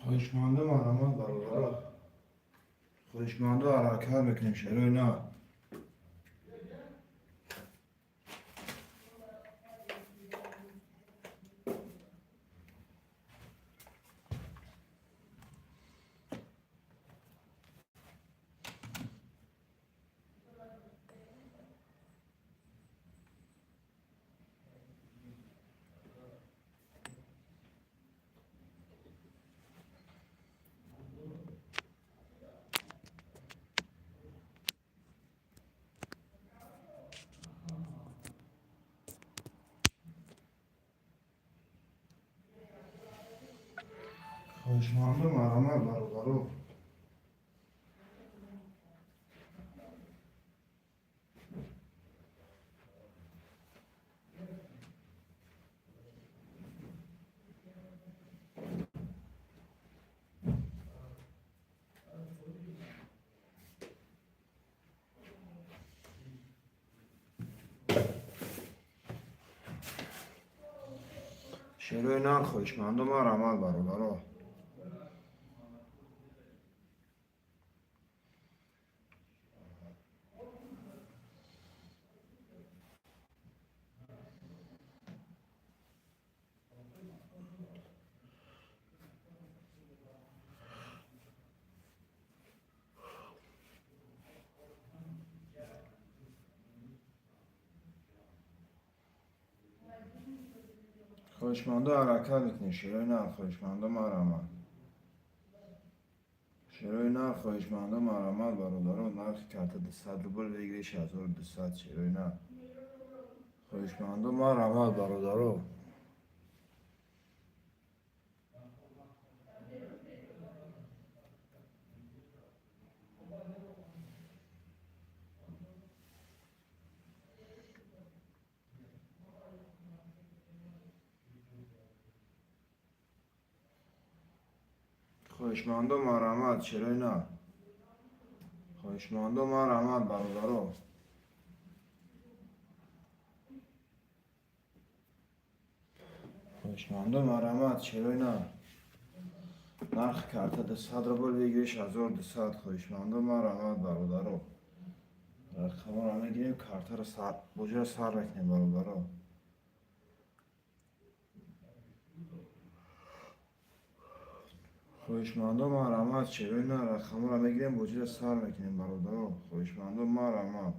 Хоҳишмандо, марҳамат, бародаро. Хоҳишмандо, ҳаракат мекунем, шерои на. Хоҳишмандо, марҳамат, бародаро. Шерои нар, хоҳишмандо, марҳамат, бародаро. Хоҳишмандо, ҳаракат мекунем, шерои нар. Хоҳишмандо, марҳамат, шерои нар. Хоҳишмандо, марҳамат, бародаро. Нархи карта 200 рубл, выигрыш 1200, шерои нар. Хоҳишмандо, марҳамат, бародаро. Хоҳишмандо, марҳамат, шерои нар. Хоҳишмандо, марҳамат, бародаро. Хоҳишмандо, марҳамат, шерои нар. Нархи карта 200 рубл, выигрыш 1200. Хоҳишмандо, марҳамат, бародаро. Рақаморо мегирем, картаро боҷаро сар мекунем, бародаро. Хоҳишмандо, марҳамат, шерои нар. Рақаморо мегирем, боҷиро сар мекунем, бародаро. Хоҳишмандо, марҳамат.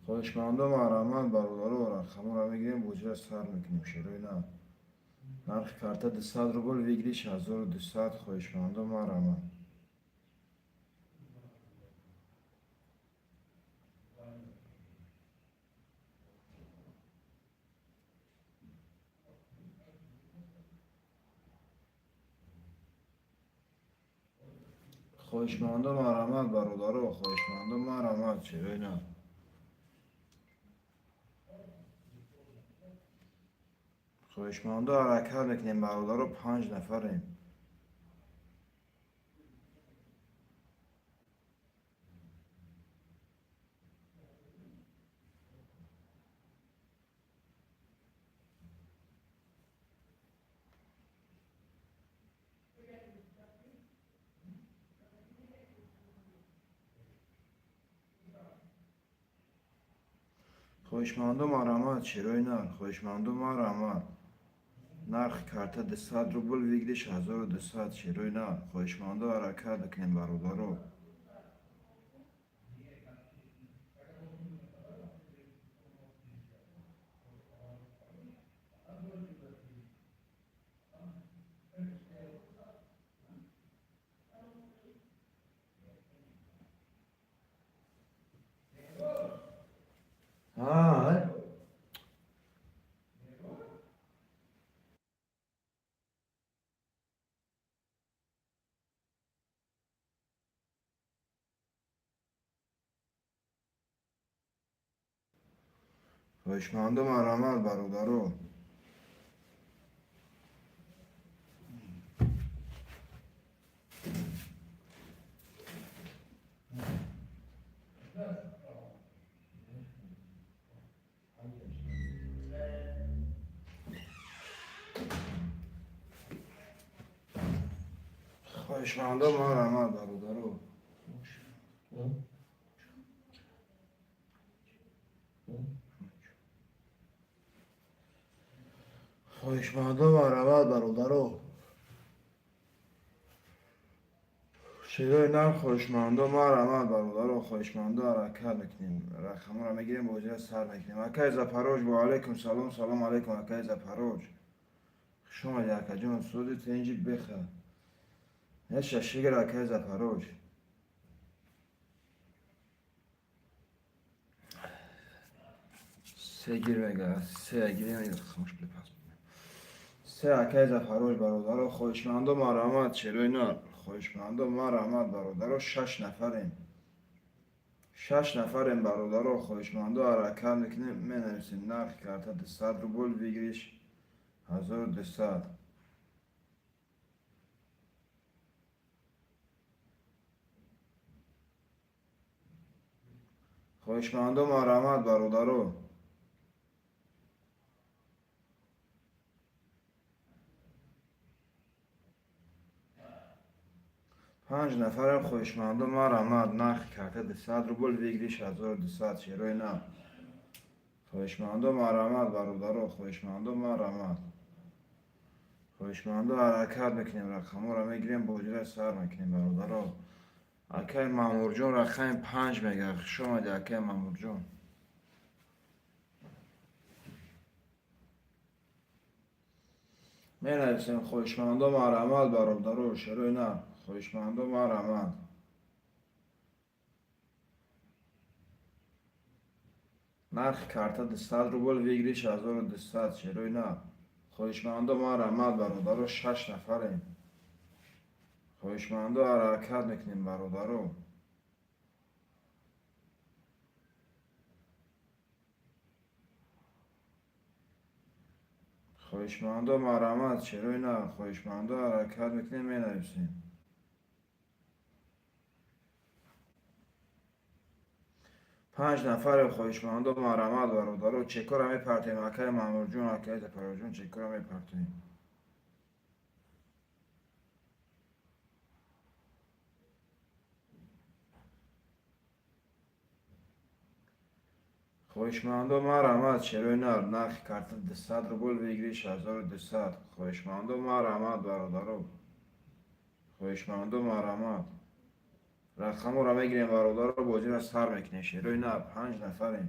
Хоҳишмандо, марҳамат, бародаро. Рақаморо мегирем, боҷиро сар мекунем, шерои нар. Нархи карта 200 рубл, выигрыш 1200. Хоҳишмандо, марҳамат. Хоҳишмандо, марҳамат, бародаро. Хоҳишмандо, марҳамат, шерои нар. Хоҳишмандо, ҳаракат мекунем, бародаро, панҷ нафарем. Хоҳишмандо, марҳамат, шерои нар. Хоҳишмандо, марҳамат. Нархи карта 200 рубл, выигрыш 1200, шерои нар. Хоҳишмандо, ҳаракат мекунем, бародаро. А? Хоҳишмандо, марҳамат, бародаро. Хоҳишмандо, марҳамат, бародаро. Хоҳишмандо, марҳамат, бародаро. Шерои нарх, хоҳишмандо, марҳамат, бародаро. Хоҳишмандо, ҳаракат мекунем, рақамҳоро мегирем, бозиро сар мекунем. Акай Запорож, ва алайкум салом, салом алайкум, акай Запорож. Хуш омадӣ, акаҷон, суди тинҷи беха. Яша шигар, акай Запорож. Се гир мега, се гир мега, хомӯш бипас. Се, акай Запорож, бародаро, хоҳишмандо, марҳамат, шерои нар. Хоҳишмандо, марҳамат, бародаро, шаш нафарем. Шаш нафарем, бародаро, хоҳишмандо, ҳаракат мекунем, менависем нархи карта 200 рубл, выигрыш 1200. Хоҳишмандо, марҳамат, бародаро. Панҷ нафарем, хоҳишмандо, марҳамат, нархи карта 200 рубл, выигрыш 1200, шерои нар. Хоҳишмандо, марҳамат, бародаро, хоҳишмандо, марҳамат. Хоҳишмандо, ҳаракат мекунем, рақамҳоро мегирем, бозиро сар мекунем, бародаро. Акай Маъмурҷон рақами 5 мега. Хуш омадӣ, акай Маъмурҷон. Менависем, хоҳишмандо, марҳамат, бародаро, шерои нар. Хоҳишмандо, марҳамат. Нархи карта 200 рубл, выигрыш 1200, шерои нар. Хоҳишмандо, марҳамат, бародаро, шаш нафарем. Хоҳишмандо, ҳаракат мекунем, бародаро. Хоҳишмандо, марҳамат, шерои нар. Хоҳишмандо, ҳаракат мекунем, менависем. Панҷ нафаре, хоҳишмандо, марҳамат, бародаро, чекора мепартем, акай Маъмурҷон, акай Запарожон, чекора мепартем. Хоҳишмандо, марҳамат, шерои нар, нархи карта 200 рубл, выигрыш 1200. Хоҳишмандо, марҳамат, бародаро. Хоҳишмандо, марҳамат. Рақамҳоро мегирем, бародаро, бозиро сар мекунем. Шерои нар, панҷ нафарем.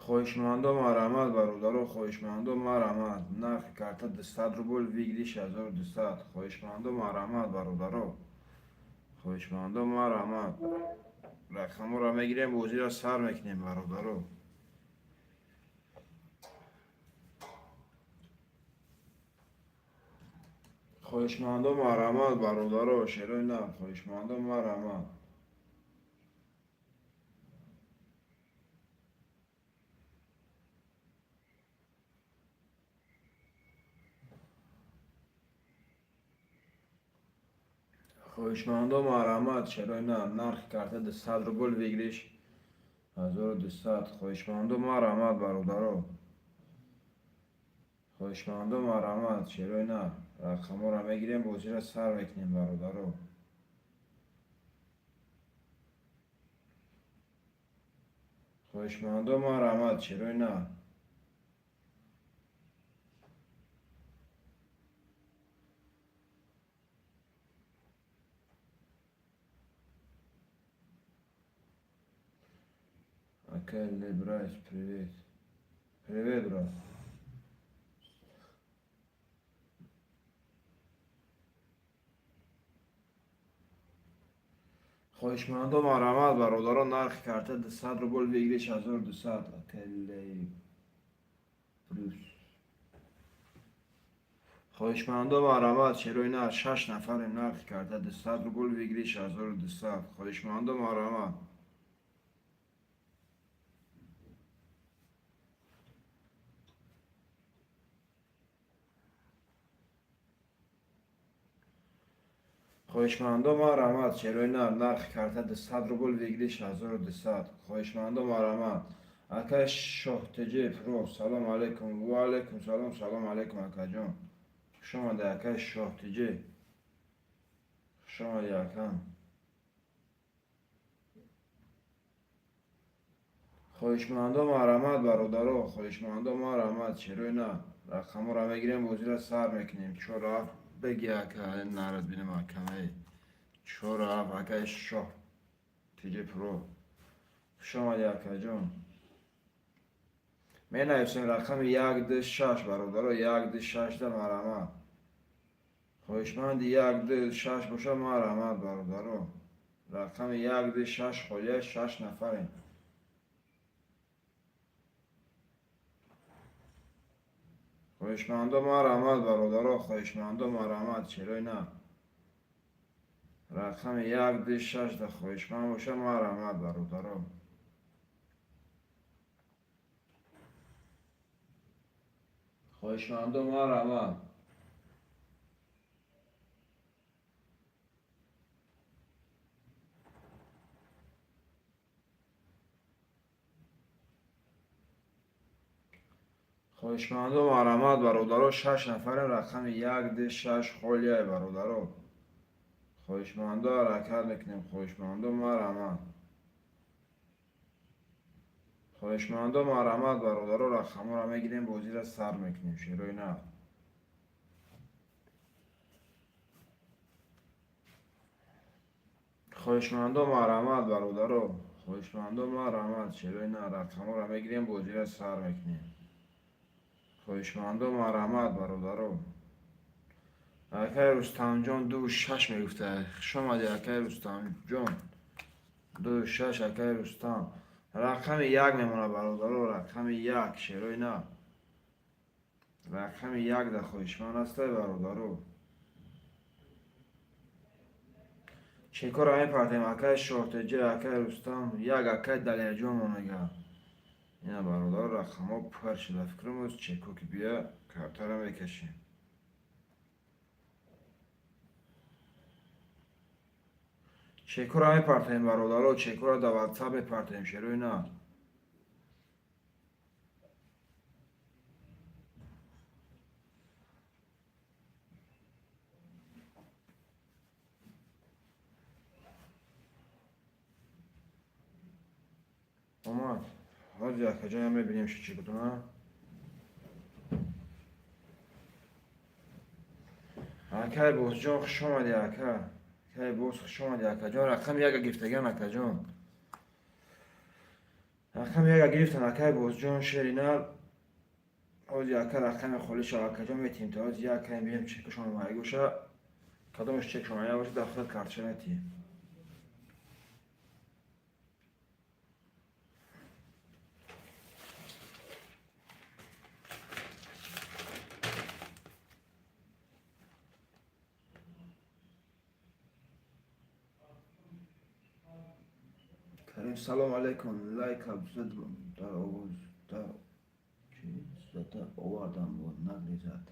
Хоҳишмандо, марҳамат, бародаро, хоҳишмандо, марҳамат. Нархи карта 200 рубл, выигрыш 1200. Хоҳишмандо, марҳамат, бародаро. Хоҳишмандо, марҳамат. Рақамҳоро мегирем, бозиро сар мекунем, бародаро. Хоҳишмандо, марҳамат, бародаро, шерои нар. Хоҳишмандо, марҳамат. Хоҳишмандо, марҳамат, шерои нар. Нархи карта 200 рубл, выигрыш 1200. Хоҳишмандо, марҳамат, бародаро. Хоҳишмандо, марҳамат, шерои нар. Рақамҳоро мегирем, бозиро сар мекунем, бародаро. Хоҳишмандо, марҳамат, шерои нар. Акай Лебрайс, привет. Привет, брат. Хоҳишмандо, марҳамат, бародарон, нархи карта 200 рубл, выигрыш 1200. Акай Лебрюс. Хоҳишмандо, марҳамат, шерои нар, шаш нафарем. Нархи карта 200 рубл, выигрыш 1200. Хоҳишмандо, марҳамат. Хоҳишмандо, марҳамат, шерои нар, нархи карта 200 рубл, выигрыш 1200. Хоҳишмандо, марҳамат. Акай Шоҳтеҷи Про, салом алейкум. Ва алейкум салом, салом алейкум, акаҷон. Хуш омади, акай Шоҳтеҷи. Хуш омади, акам. Хоҳишмандо, марҳамат, бародаро, хоҳишмандо, марҳамат, шерои нар. Рақамҳоро мегирем, бозиро сар мекунем. Чор ҳафт беги, ака, нарад бинем, акамай. Чор ҳафт, акай Шоҳ Тиҷи Про. Хуш омади, акаҷон. Менависем рақами як, ду, шаш, бародаро, як, ду, шашда марҳамат. Хоҳишманди як, ду, шаш боша, марҳамат, бародаро. Рақами як, ду, шаш холия, шаш нафарем. Хоҳишмандо, марҳамат, бародаро, хоҳишмандо, марҳамат, шерои нар. Рақами як, ду, шашда хоҳишманд боша, марҳамат, бародаро. Хоҳишмандо, марҳамат. Хоҳишмандо, марҳамат, бародаро, шаш нафарем, рақами як, ду, шаш холияй, бародаро. Хоҳишмандо, ҳаракат мекунем, хоҳишмандо, марҳамат. Хоҳишмандо, марҳамат, бародаро, рақамҳоро мегирем, бозиро сар мекунем, шерои нар. Хоҳишмандо, марҳамат, бародаро, хоҳишмандо, марҳамат, шерои нар, рақамҳоро мегирем, бозиро сар мекунем. Хоҳишмандо, марҳамат, бародаро. Акай Рустамҷон ду шаш мегуфта. Хуш омадӣ, акай Рустамҷон. Ду шаш, акай Рустам. Рақами як мемонад, бародаро, рақами як, шерои нар. Рақами як да хоҳишманд ҳастай, бародаро. Чекора мепартем, акай Шоҳтеҷа, акай Рустам, як акай Далерҷон мегӯяд. Ина, бародаро, рақамҳо пур шуда. Фикрам, оз чеко ки бия, картаро мекашем. Чекора мепартем, бародаро, чекора дар ватсап мепартем, шерои нар. Омад. Ҳозир, акаҷон, мебинем чӣ будум. Акай Бозҷон, хуш омадӣ, ака. Акай Боз, хуш омадӣ, акаҷон. Рақами яка гирифтаган, акаҷон. Рақами яка гирифтан, акай Бозҷон, шери нар. Ҳозир, ака, рақами холӣ шава, акаҷон, метиҳем. То ҳозир як каме бием, чекашон омадаги боша. Кадомаш чекшон омада боша, дар худат карташа метиҳем. Карим, салом алейкум. Лайка зад дар овоз да чӣ зада овардам, бо нағли зад.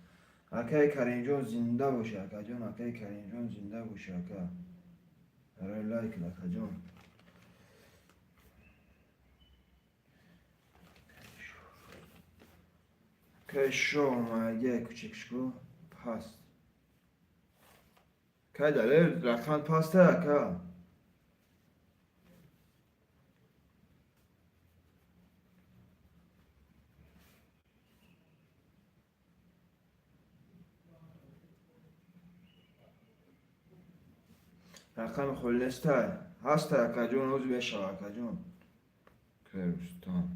Акай Каримҷон, зинда бошӣ, акаҷон, акай Каримҷон, зинда бошӣ, ака. Барои лайк, акаҷон. Акай Шоҳ омадагиай, кучикшку паст. Кай Далер, рақамат паста, ака. Рақами холӣ нестай? Ҳастай, акаҷон, ҳозир мешава, акаҷон. Акай Рустам.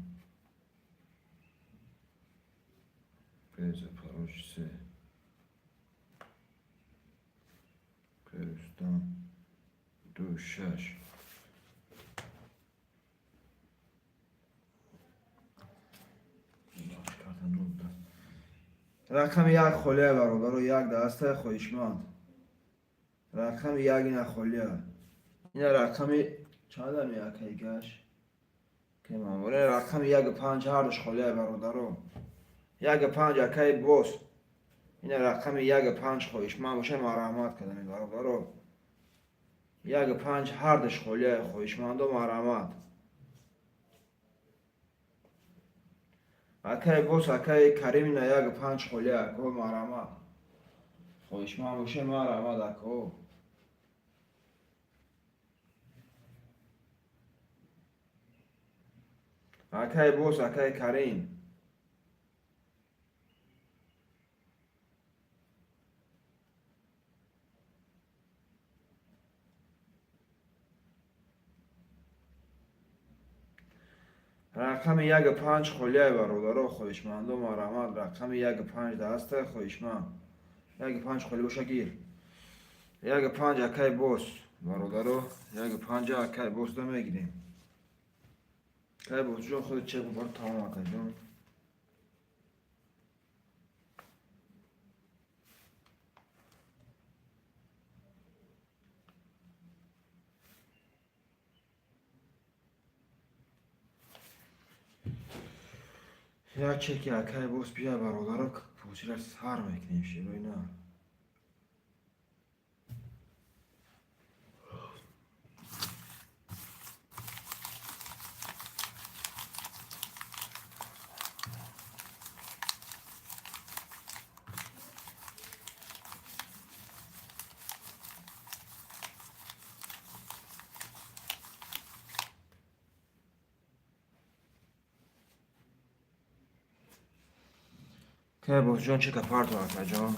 Акай Запорожце. Акай Рустам. Ду шаш. Карта ноль. Рақами 1 холия, бародаро, 1 дастаи хоҳишманд. Рақами 1 ина холия. Ина рақами чандам якай гаш? Кемаморе рақами 1 5 ҳардуш холия, бародаро. 1 5 акай бос. Ина рақами 1 5 хоҳишманд боша, марҳамат кардами, бародаро. 1 5 ҳардуш холия, хоҳишмандо марҳамат. Акай бос, акай Карим, ина 1 5 холия, ако марҳамат. Хоҳишманд боша, марҳамат, ако. Акай бос, акай Карим. Рақами 1 5 холияй, бародаро, хоҳишмандо марҳамат. Рақами 1 5 даста хоҳишманд. 1 5 холи боша, гир. 1 5 акай бос, бародаро, 1 5 акай бос да мегирем. Акай бос ҷон, худ чек бор, тамом, акай ҷон. Як чеки акай бос бия, бародаро, бозира сар мекунем, шерои на. Акай босҷон, чека парто, акаҷон.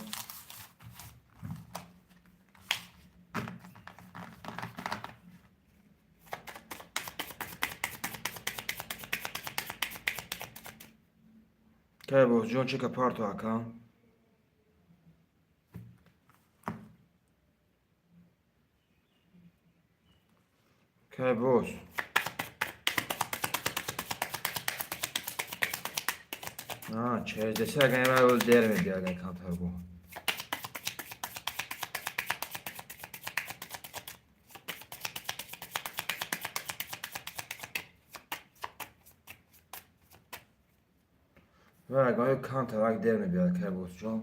Акай босҷон, чека парто, ака. Акай бос. Через 10 агар дер медиҳад, агар камтар бо. Ва агар камтарак дер мебиёд, акай босҷон.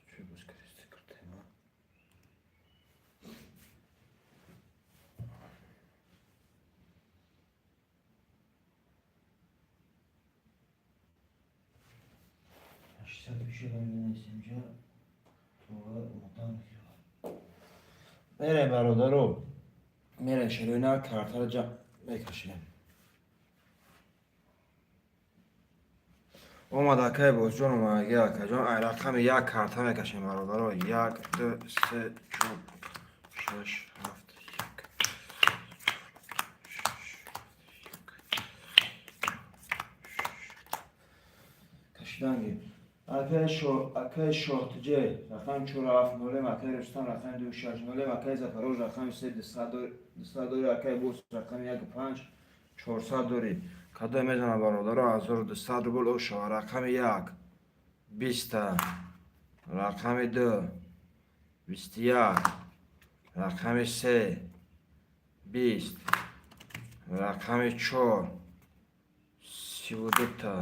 Чӣ боз кардисти киртема? 850 менависем ҷа омода. Мерем, бародаро, мерем, шероина картаро ҷамъ мекашем. Омад, акай босҷон, омадаги, акаҷон. Ай рақами 1 карта мекашем, бародаро. Як, ду, се, чор, шаш, ҳафт, як, шаш, як, кашиданги. Акай Шоҳтиҷе, рақами чор ҳафт нолем, акай Рустам, рақами ду шаш нолем, акай Зафарож, рақами се 200 дори, акай бос, рақами 1 5 400 дори. Кадое мезанам, бародаро, 1200 рубл ошава. Рақами 1 20-та, рақами 2 21, рақами 3 20, рақами 4 32-та,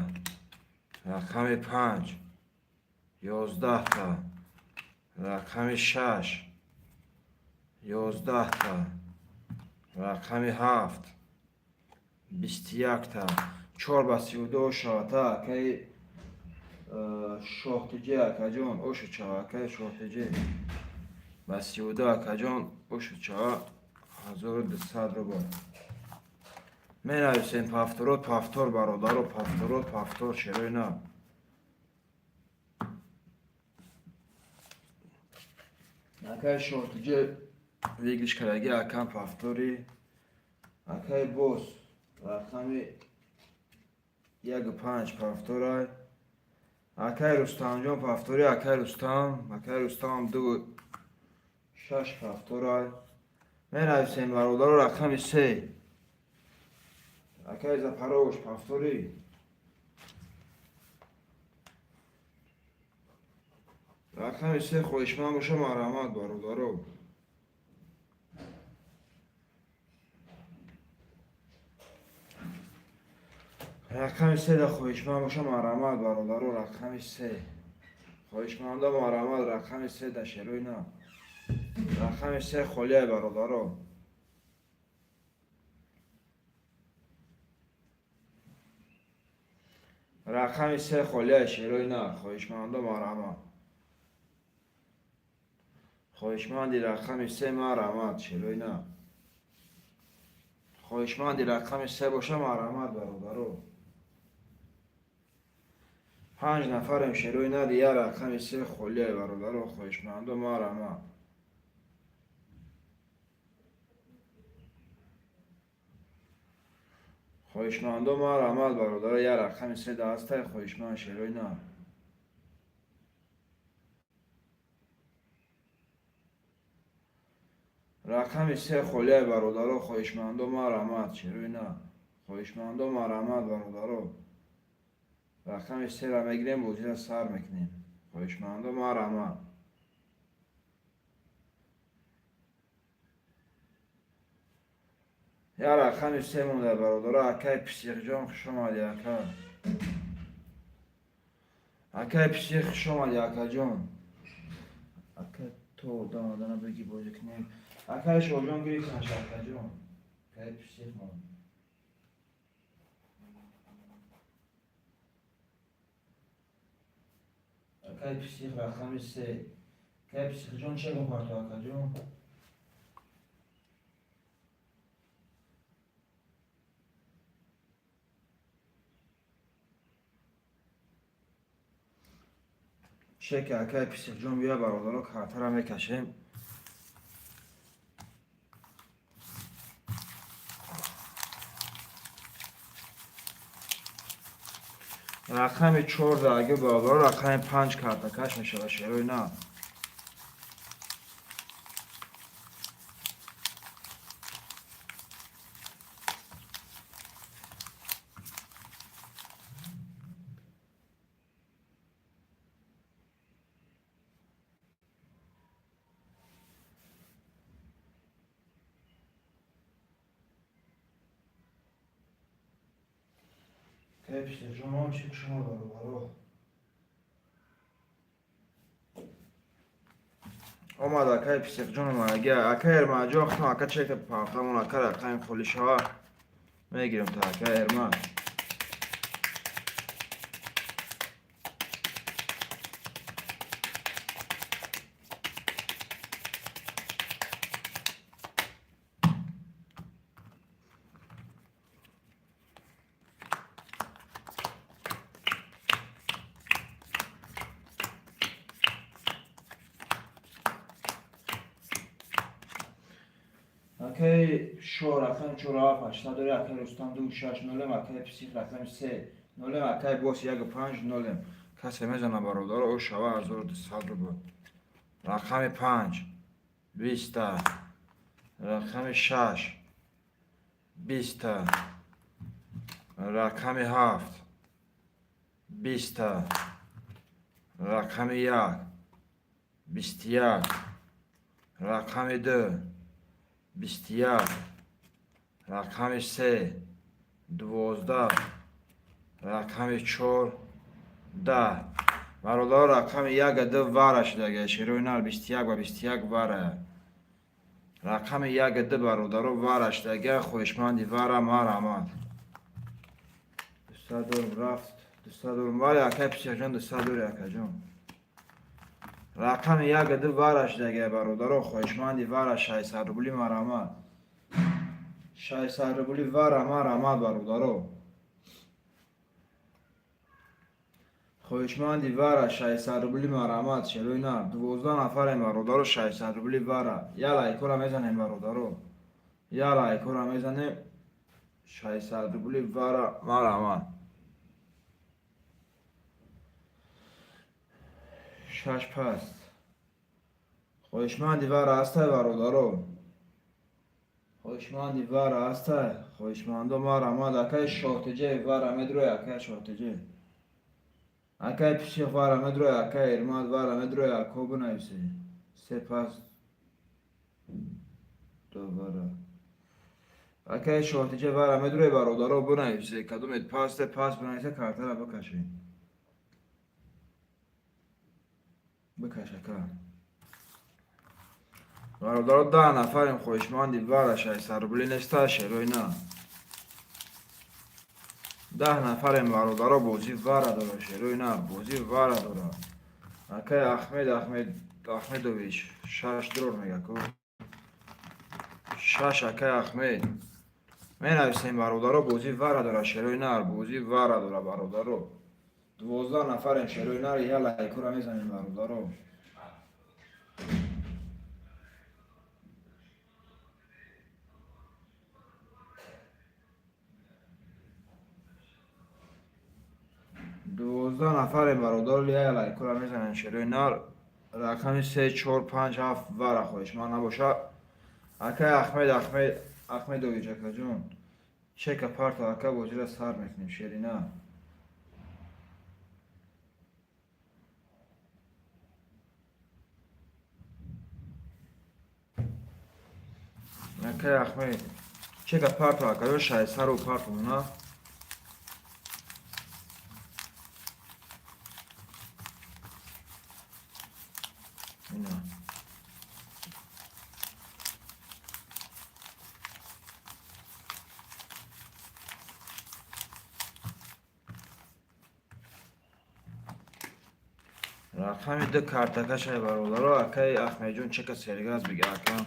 рақами 5 11-та, рақами 6 11-та, рақами 7 21-та. Чор ба 32 ошавата, акаи Шоҳтиҷе, акаҷон, ошучава, акаи Шоҳтиҷе. Ба 32, акаҷон, ошучава, 1200 рубл. Менависем повторот, повтор, бародаро, повторот, повтор, шерои нав. Акаи Шоҳтиҷе выигрыш кардаги, акам повтори. Акаи бос, рақами 1 5 повторай. Акаи Рустамҷон повтори, акаи Рустам, акаи Рустамам 2 6 повторай. Менависем, бародаро, рақами 3. Акай Запорож, повтори. Рақами се хоҳишманд боша, марҳамат, бародаро. Рақами се да хоҳишманд боша, марҳамат, бародаро. Рақами се хоҳишманда, марҳамат. Рақами се да, шерои на. Рақами се холия, бародаро. Рақами се холия, шерои на. Хоҳишманда, марҳамат. Хоҳишманди рақами се, марҳамат, шерои на. Хоҳишманди рақами се боша, марҳамат, бародаро. Панҷ нафарем, шерои на. Я рақами се холия, бародаро. Хоҳишмандо, марҳамат. Хоҳишмандо, марҳамат, бародаро. Я рақами се да ҳастай хоҳишманд, шерои на. Рақами се холия, бародаро. Хоҳишмандо, марҳамат, шерои на. Хоҳишмандо, марҳамат, бародаро. Рақами сера мегирем, бозира сар мекунем. Хоҳишмандо, марҳамат. Я рақами се монда, бародаро. Акай Психҷон, хуш омадӣ, ака. Акай Псих, хуш омадӣ, акаҷон. Ака, то одам одана беги, бозӣ кунем. Акай Шоҳҷон, гирифтанш, акаҷон. Акай Псих монд. Акай Псих, рақами се. Акай Психҷон, чегон парто, акаҷон? Чеки акай Психҷон бия, бародаро, картара мекашем. Рақами чорда аги, бародаро, рақами панҷ картакаш мешава, шерои на. Акай Психҷон, чи шумо, бародаро? Омад акай Психҷон, омадаги. Акай Эрмаҷон, хутам, ака, чекта партамон, ака, рақами холӣ шава, мегирем та, акай Эрмаҷ. Акай Шо, рақами чор, ҳафт, ҳаштад дори. Акай Рустам, ду, шаш, нолем. Акай Псих, рақами се, нолем. Акай Бос, яку панҷ, нолем. Касе мезана, бародаро, о шава 1200 рубл. Рақами панҷ 20-та, рақами шаш 20-та, рақами ҳафт 20-та, рақами як 21, рақами ду 21, рақами се 12, рақами чор 10. Бародаро, рақами яка ду вара шудага, шерои нар. 21 ва 21 вара. Рақами яка ду, бародаро, вара шудага. Хоҳишманди вара, марҳамат. 200 дорум рафт, 200 дорум. Вале, акай Психҷон, 200 дори, акаҷон. Рақами яка ду вара шудага, бародаро. Хоҳишманди вара 600 рубли, марҳамат. 600 рубли вара, марҳамат, бародаро. Хоҳишманди вара 600 рубли, марҳамат, шерои нар. 12 нафарем, бародаро. 600 рубли вара. Я лайкора мезанем, бародаро, я лайкора мезанем. 600 рубли вара, марҳамат. Шаш паст. Хоҳишманди вара ҳастай, бародаро? Хоҳишманди вара ҳастай? Хоҳишмандо, марҳамат. Акаи Шоҳтиҷаев, вара медрои, акаи Шоҳтиҷаев. Акаи Пиших, вара медрои, акаи Эрмат, вара медрои, ако, бинависе. Се пас до вара. Акаи Шоҳтиҷаев, вара медрои, бародаро, бинависе. Кадомед пасте, пас бинависе, картара бикашед. Бикаш, ака. Бародаро, 10 нафарем, хоҳишманди вара 600 рубли неста, шерои на. 10 нафарем, бародаро, бозӣ вара дора, шерои на, бозӣ вара дора. Акаи Ахмед, Ахмед Ахмедович, шаш дрор мега ку. Шаш, акаи Ахмед. Менависем, бародаро, бозӣ вара дора, шерои нар, бозӣ вара дора, бародаро. 12 нафарем, шерои нар, я лайкура мезанем, бародаро. 12 нафарем, бародаро, я лайкура мезанем, шерои нар. Рақами се, чор, панҷ, ҳафт вара хоҳишманд набоша. Акаи Ахмед, Ахмед Ахмедович, акаҷон. Чека парто, ака, бозира сар мекунем, шерина. Акаи Ахмед. Чека парто, акаҷон, 600 парто, на? Ина. Рақами ду картакашай, бародаро, акаи Ахмедҷон, чека сергаз бига, ака.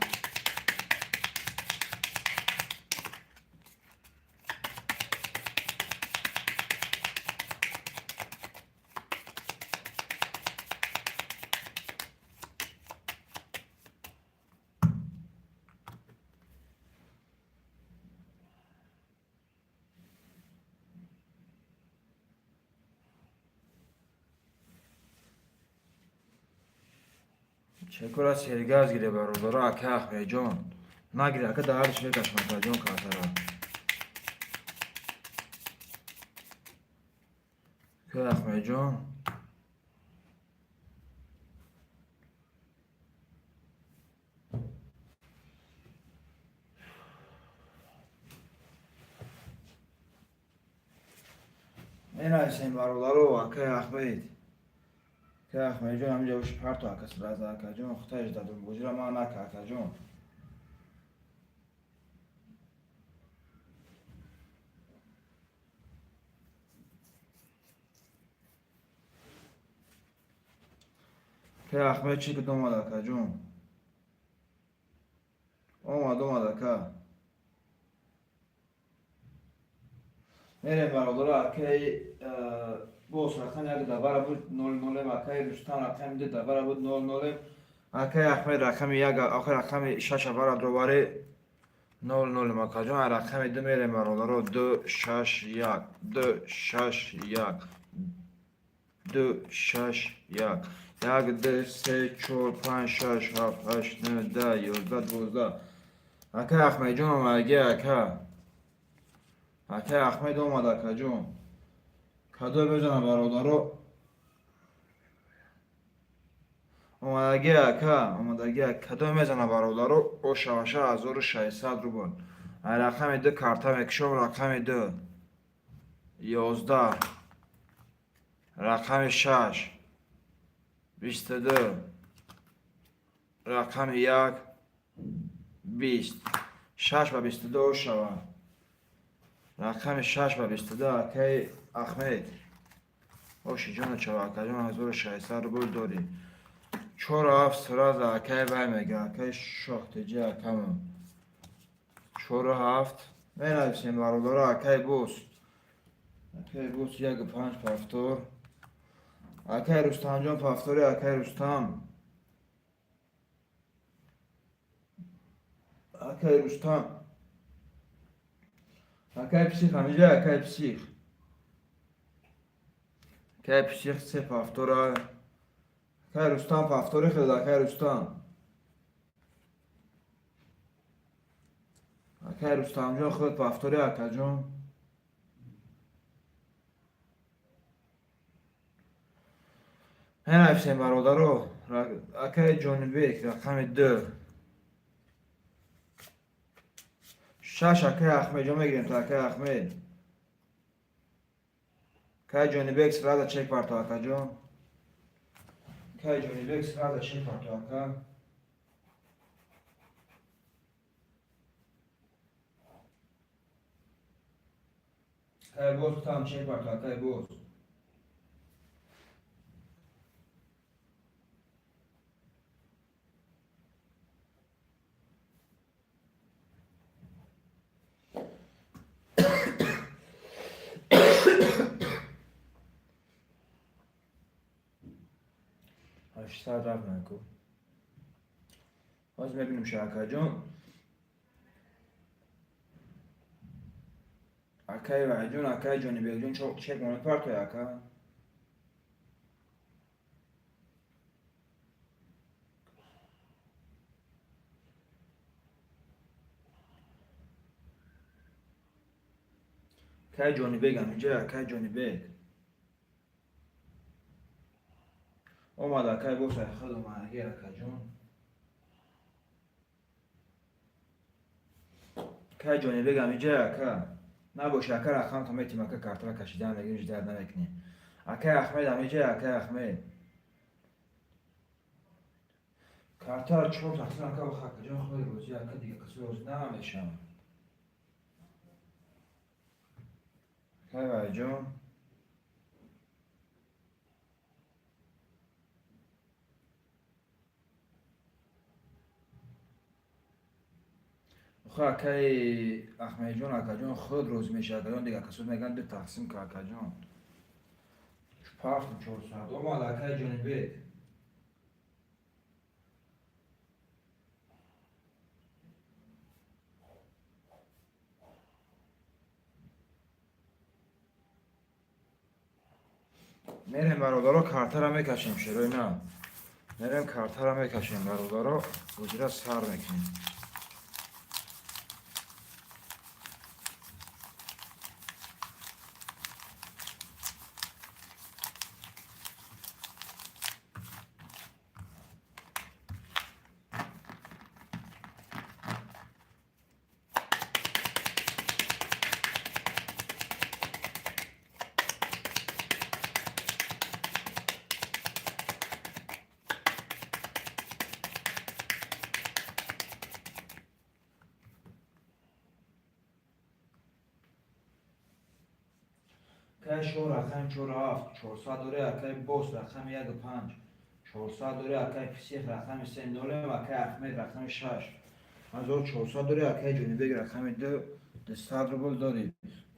Чекора сергаз гире, бародаро, ака Ахмедҷон. Нагире, ака, даҳарш мекашам, акаҷон, картара. Ака Ахмедҷон. Менависем, бародаро, акаи Ахмед. Акаи Ахмедҷон, ҳаминҷа уши парто, ака, сразу, акаҷон, хутаиш дадум, бозира ман нака, акаҷон. Акаи Ахмед чӣ куд омад, акаҷон? Омад, омад, ака. Мерем, бародаро, акаи боз рақами як давара буд нол нолем, акаи Рустам рақами ду давара буд нол нолем, акаи Ахмед рақами як, охир рақами шаша вара довари нол нолем, акаҷон, рақами ду мерем, бародаро, ду, шаш, як, ду, шаш, як, ду, шаш, як, як, ду, се, чор, панҷ, шаш, ҳафт, ҳашт, нӯ, 10, 11, 12. Акаи Ахмедҷон омадаги, ака. Акаи Ахмед омад, акаҷон. Кадой мезанам, бародаро? Омадаги, ака, омадаги, кадой мезанам, бародаро? Ошаваша 1600 рубл. Ай рақами ду карта мекушом, рақами ду. 11. Рақами шаш. 22. Рақами як. 20. Шаш ба 22 ошава. Рақами шаш ба 22, акаи Ахмед. Оши ҷону чава, акаҷон, 1600 рубл дорӣ. Чору ҳафт сразу акаи вай мега, акаи Шоҳтиҷи акамон. Чору ҳафт. Менависем, бародаро, акаи Бос. Акаи Бос яку панҷ повтор. Акаи Рустамҷон повтори, акаи Рустам. Акаи Рустам. Акаи Псих ҳамиҷа, акаи Псих. Акаи Псих се повтора. Акаи Рустам повтори хелд, акаи Рустам. Акай Рустамҷон, худат повтори, акаҷон. Менависем, бародаро. Акаи Ҷонибек, рақами ду, шаш. Акаи Ахмедҷон, мегирем то акаи Ахмед. Акаи Ҷонибек, сразу чек парто, акаҷон. Акаи Ҷонибек, сразу чек парто, ака. Акаи боз там чек парто, акаи боз. 800 рафт наку. Ҳозир мебинем ша, акаҷон. Акаи Ваҳидҷон, акаи Ҷонибекҷон, чек мепартои, ака. Акаи Ҷонибек ҳаминҷа. Акаи Ҷонибек омад. Акаи боз худ омадаги, акаҷон. Акаи Ҷонибек ҳаминҷа, ака. Набоши, ака, рақамто метим, ака, картара кашидан мегирим, ждать намекунем. Акаи Ахмед ҳаминҷа. Акаи Ахмед, картара чор тақсим, ака. Ох, акаҷон, худи розӣ, ака, дига каси розӣ намешавам. Акаи Ваҳидҷон. Охо, акаи Ахмедҷон, акаҷон, худ розӣ мешава, акаҷон. Дига касо мегӯянд ду тақсим ка, акаҷон. Пафтм, 400 омад, акаи Ҷонибек. Мерем, бародаро, картара мекашем, шерои на. Мерем, картара мекашем, бародаро, ҳуҷра сар мекунем. Акаи Шо, рақами чору ҳафт, 400 дори. Акаи Бос, рақами яку панҷ, 400 дори. Акаи Псих, рақами се, нолем. Акаи Ахмед, рақами шаш, 1400 дори. Акаи Ҷонибек, рақами ду, 200 рубл дорӣ.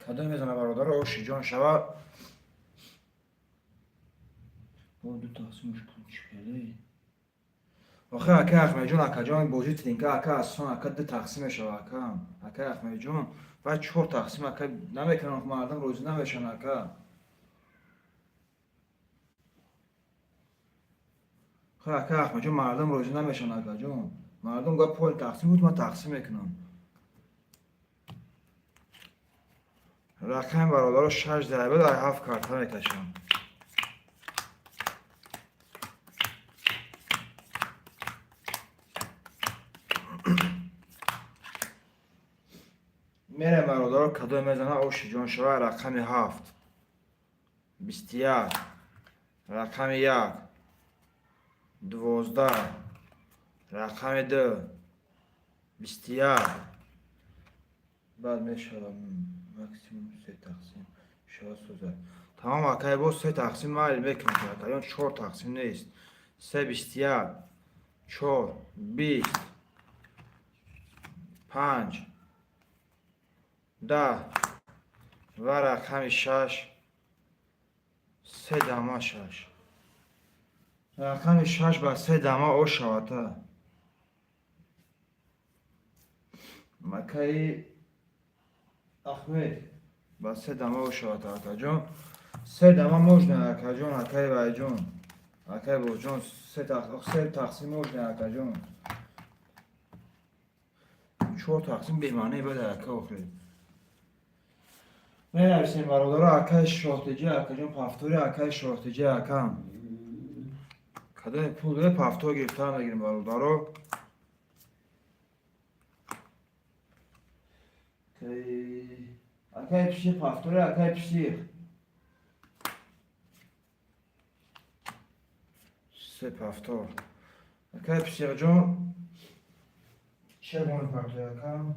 Кадом мезана, бародаро, оши ҷон шава? Бо ду тақсимш кун, чӣ хеле? Охе, акаи Ахмедҷон, акаҷон, бозӣ тринка, ака, асон, ака, ду тақсим мешава, ака. Акаи Ахмедҷон, ва чор тақсим, ака, намекунам, мардум розӣ намешаванд, ака. Хе, ака Ахмедҷон, мардум розӣ намешаванд, акаҷон. Мардум гап пол тақсим буд, ман тақсим мекунам. Рақами, бародаро, шаш зарба дар ҳафт карта мекашам. Мерем, бародаро, кадом мезана, оши ҷон шава? Рақами ҳафт, 21, рақами як, 12, рақами ду, 21. Баъд мешава максимум се тақсим шава созад. Тамом, акай, боз се тақсим майли мекунем, акаён, чор тақсим нест. Се, 21, чор, 20, панҷ, 10 ва рақами шаш, се дама шаш. Рақами шаш ба се дама ош шавата. Акаи Ахмед, ба се дама ош шавата, акаҷон. Се дама можно, акаҷон, акаи Вайҷон. Акаи Боҷон, се тақсим можно, акаҷон. Чор тақсим бемаъне баъд ака охир. Менависем, бародаро, акаи Шоҳтиҷа, акаҷон, пафтори акаи Шоҳтиҷа, акам. Кадоме пул дора, пафтор гирифта мегирем, бародаро. Акаи Псих, пафтори акаи Псих. Се пафтор. Акаи Психҷон, чӣ гуна партои, акам?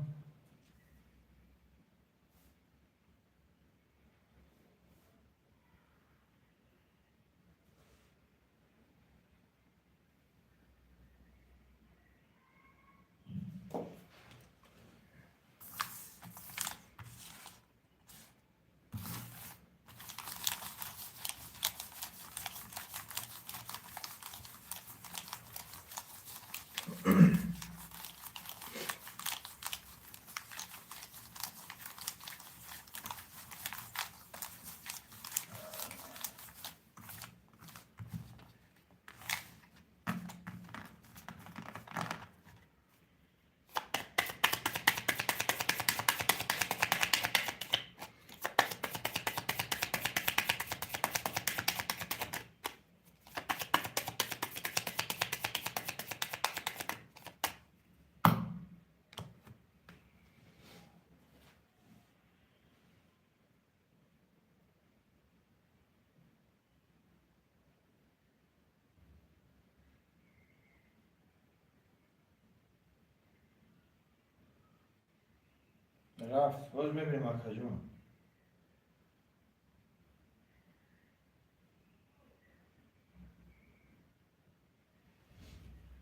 Рафт, боз мебинем, акаҷон.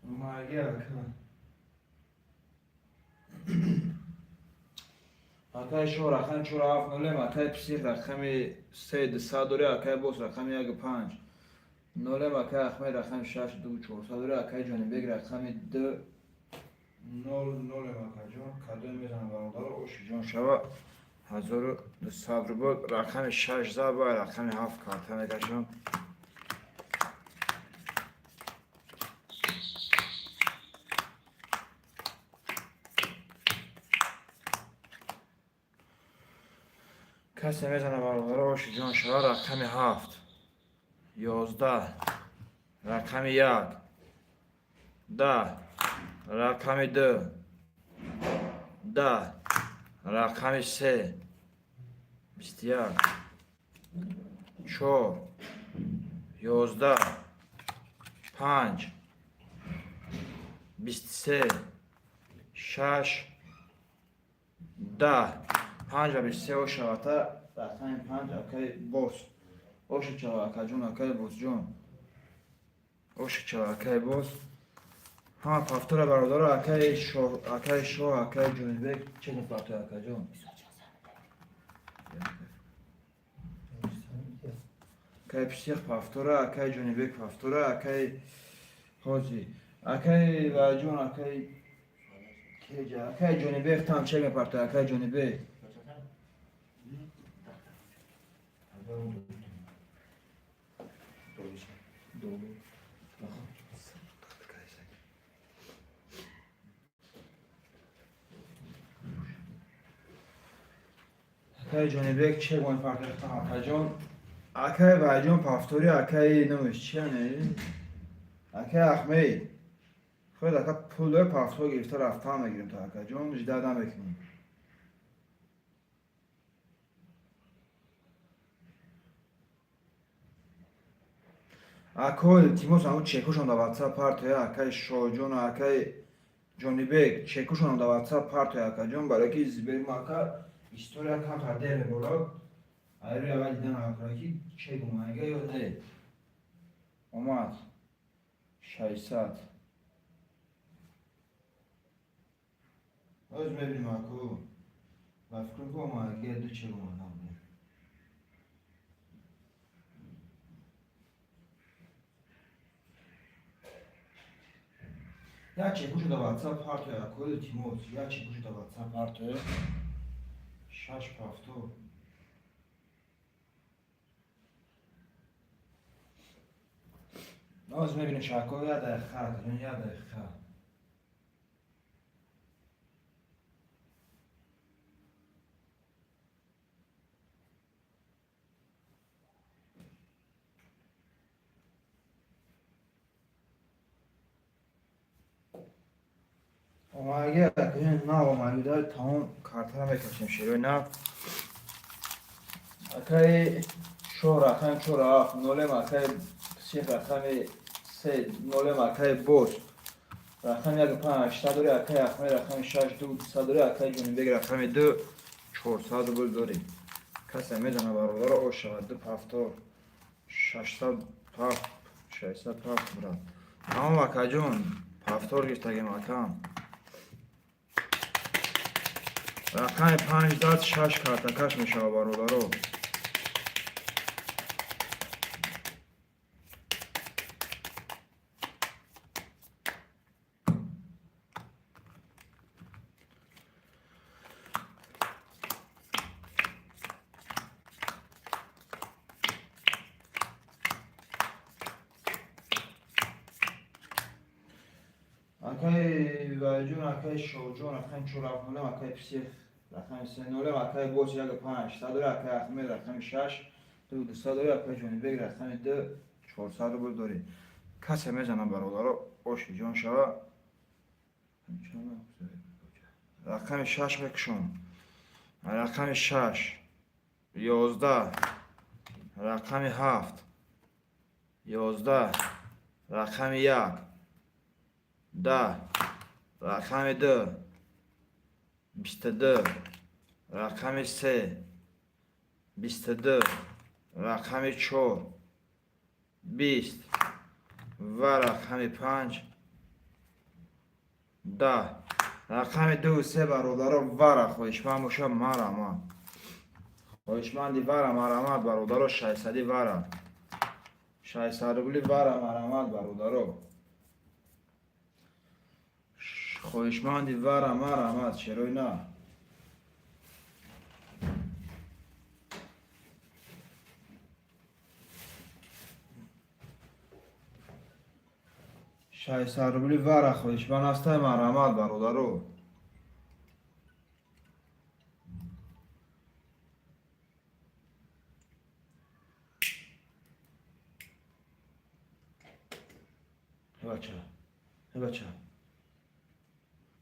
Маги, ака. Акаи Шоҳ, рақами 470-ем, акаи Псих рақами 3 200 дори, акаи Бос рақами 1 5 0-ем, акаи Ахмед рақами 6 2 400 дори, акаи Ҷонибек рақами 2 0 0-ем, акаҷон. Кадоме мезанам, бародаро, ошиҷон шава, 1200 рубл. Рақами 6 заба, рақами 7 карта мекашам. Касе мезана, бародаро, ошиҷон шава, рақами 7, 11, рақами 1, 10, рақами 2, 10, рақами 3, 21, 4, 11, 5, 23, 6, 10, 5 ва 23 ошавата. Рақами 5, акаи Бос, ошичава, акаҷон, акаи Босҷон, ошичава, акаи Бос. Ҳама пафтора, бародаро, акаи Шоҳ, акаи Шоҳ, акаи Ҷонибек, чӣ мепартои, акаҷон? Акаи Псих пафтора, акаи Ҷонибек пафтора, акаи ҳози, акаи Ваҷон, акаи кеҷа, акаи Ҷонибек там чек мепартои, акаи Ҷонибек? Акаи Ҷонибек чек мепартои, акаҷон? Акаи Ваҷон пафтори, акаи номеш чия, акаи Ахмед. Худ ака пул дора, пафтор гирифта рафтан мегирем то, акаҷон, ждать намекунем. Ако, илтимос, ҳамун чекушон дар Ватсап партоя, акаи Шоҳҷону акаи Ҷонибек, чекушонам дар Ватсап партоя, акаҷон, барое ки зиберим, ака, история камтар дер меборад. Айрӯи аввал дидан акора ки чек омага ё не. Омад, 600. Боз мебинем, аку, ба фикрам ки омадаги ду чек омада будем. Як чекушу дар Ватсап партоя, аку, илтимос, як чекушу дар Ватсап партоя. Шаш пафтор. Боз мебинем, шако, як дақиқа, акаҷон, як дақиқа. Омаги акаҷон, на омагида тамом картара мекашем, шерои нав. Акаи шо рақами чор ҳафт нолем, акаи псих рақами се нолем, акаи боз рақами як панҷ ҳаштсад дори, акаи Ахмед рақами шаш ду дусад дори, акаи Ҷонибек рақами ду чорсад рубл дорӣ. Касе медона, бародаро, о шавад ду повтор шашсад ҳафт, 607, брат. Тамом, акаҷон, повтор гирифтагем, акам. Рақами панҷ зад, шаш картакаш мешавад, бародаро. Акаи Вайҷон, акаи Шоҳҷон рақами чор ҳафт нолем, акаи Псих рақами се нолем, акаи Боз як панҷ ҳаштсад дори, акаи Ахмед рақами шаш ду дусад дори, акаи Ҷонибек рақами ду чорсад рубл дорӣ. Касе мезана, бародаро, оши ҷон шава. Рақами шаш мекушом, рақами шаш, 11, рақами ҳафт, 11, рақами як, 10, рақами ду, 22, рақами се, 22, рақами чор, 20 ва рақами панҷ, 10. Рақами ду се, бародаро, вара хоҳишманд боша, марама. Хоҳишманди вара, марамат, бародаро, шашсади вара, 600 рубли вара, марамат, бародаро. Хоҳишманди вара, марамат, шерои на. 600 рубли вара хоҳишманд ҳастай, марамат, бародаро. Бача, бача,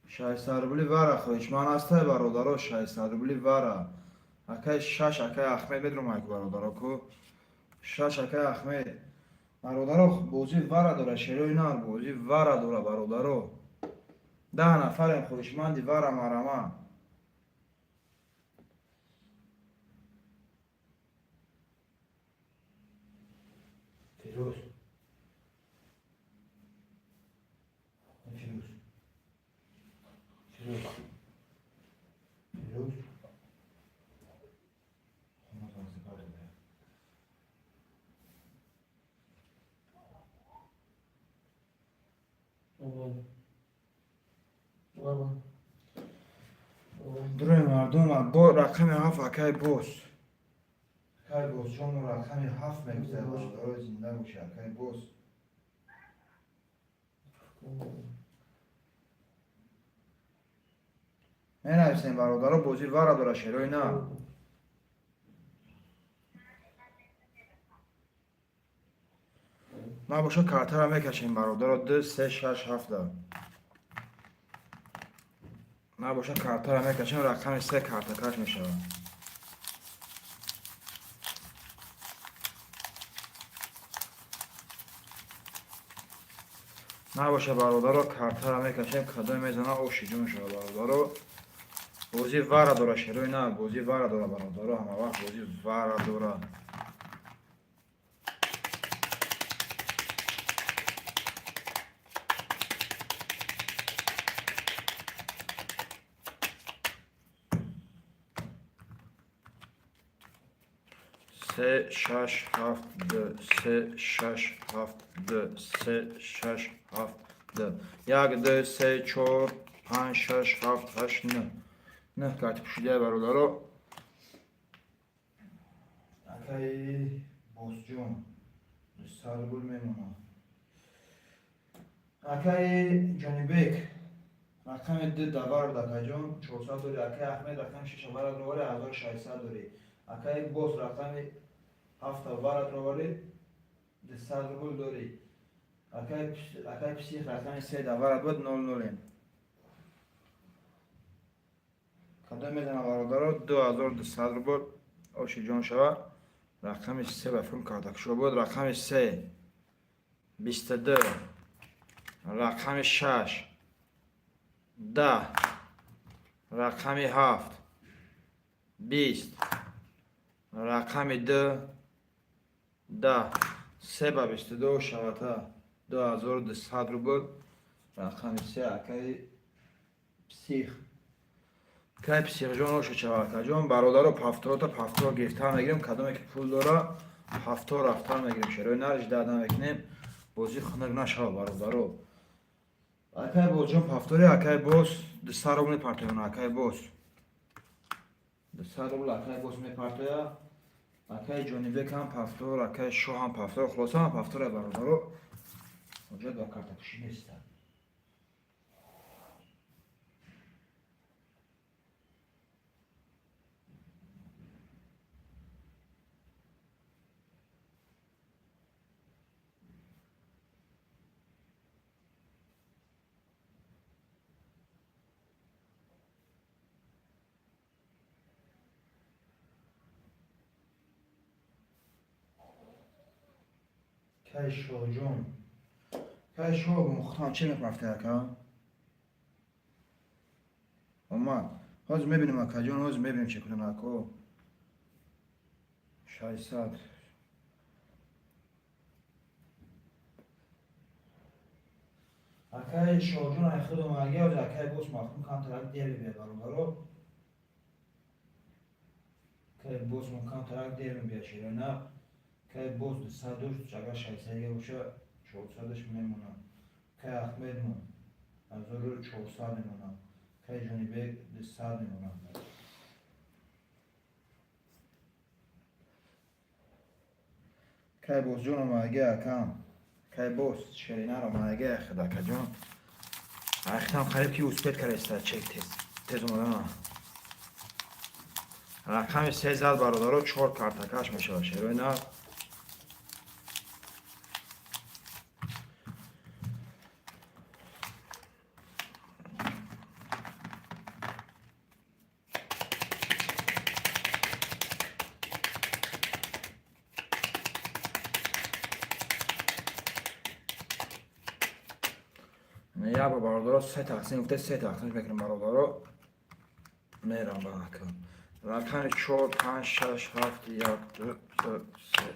600 рубли вара хоҳишманд ҳастай, бародаро, 600 рубли вара. Акаи шаш, акаи Ахмед медромайк, бародаро, ку шаш, акаи Ахмед. Бародаро, бозӣ вара дора, шерои нар, бозӣ вара дора, бародаро. 10 нафарем, хоҳишманди вара, марама. Фирӯз, Фирӯз, Фирӯз, Фирӯз. Хона вазифа дода. Ого. Ладно. Дурои мардум, бо рақами ҳафт, акай бос. Акай босҷон рақами ҳафт мегузарад, бародаро, зинда боши, акай бос. Менависем, бародаро, бозӣ вара дора, шерои на. Набоша, картара мекашем, бародаро, ду се шаш ҳафта. Набоша, картара мекашем, рақами се картакаш мешавад. Набоша, бародаро, картара мекашем, кадоме мезана, оши ҷон шава, бародаро. Бозӣ вара дора, шерои на, бозӣ вара дора, бародаро, ҳама вақт бозӣ вара дора. Се шаш ҳафт д, се шаш ҳафт д, се шаш ҳафт д, як, ду, се, чор, панҷ, шаш, ҳафт, ҳашт, нӯҳ. Нӯҳ карти пӯшидая, бародаро. Акаи Босҷон 200 рубл мемонад. Акаи Ҷонибек рақами ду давар, акаҷон, 400 дорӣ. Акаи Ахмед рақами шаша варад роварӣ, 1600 дорӣ. Акаи Бос рақами ҳафта варад роварӣ, 200 рубл дорӣ. Акаи Псих рақами се даварат буд, нол нолем. Садо мезана, бародаро, 2200 рубл. Оши ҷон шава. Рақами се ба филм картакушо буд. Рақами се 22, рақами шаш 10, рақами ҳафт 20, рақами ду 10. Се ба 22 шавата, 2200 рубл. Рақами се, акаи Псих. Кай Психҷон, оша шава, акаҷон. Бародаро, повторота повтор гирифтан мегирем. Кадоме ки пул дора, повтор рафтан мегирем. Шерои нарж дада мекунем, бозӣ хунук нашава, бародаро. Акай Бозҷон, повтори акай Боз 200 рубл мепартоян. Акай Боз 200 рубл акай Боз мепартоя. Акай Ҷонибек ҳам повтор, акай Шоҳ ҳам повтор. Хулоса, ҳам повторе, бародаро, ҳоҷат ба картакушӣ нестанд. Кай Шоҳҷон, кай Шоҳ, мухтам чӣ мепрафта, ака? Омад. Ҳозир мебинем, акаҷон, ҳозир мебинем, чӣ кунем, ако. 600. Акаи Шоҳҷон, ай худ омаги. Ҳозир акаи Бос махтум камтарак дер мебиёд, бародаро. Акаи Босмон камтарак дер мебиёд, широна. Кай Боз 200 дошт, агар 600 боша, 400-аш мемонад. Кай Ахмедмон 1400 мемонад. Кай Ҷонибек 200 мемонад. Кай Бозҷон омадаги, акам. Кай Боз шеринар омадаги, ахид, акаҷон. Ахитам қариб ки успеть кардаиста, чек тез тез омадана. Рақами се зад, бародаро, чор картакаш мешавад, шерои нар. Як бор, бародаро, се тақсим гуфта, се тақсим мекунем, бародаро. Мерам ба акам. Рақами чор, панҷ, шаш, ҳафт, як, ду, ду, се.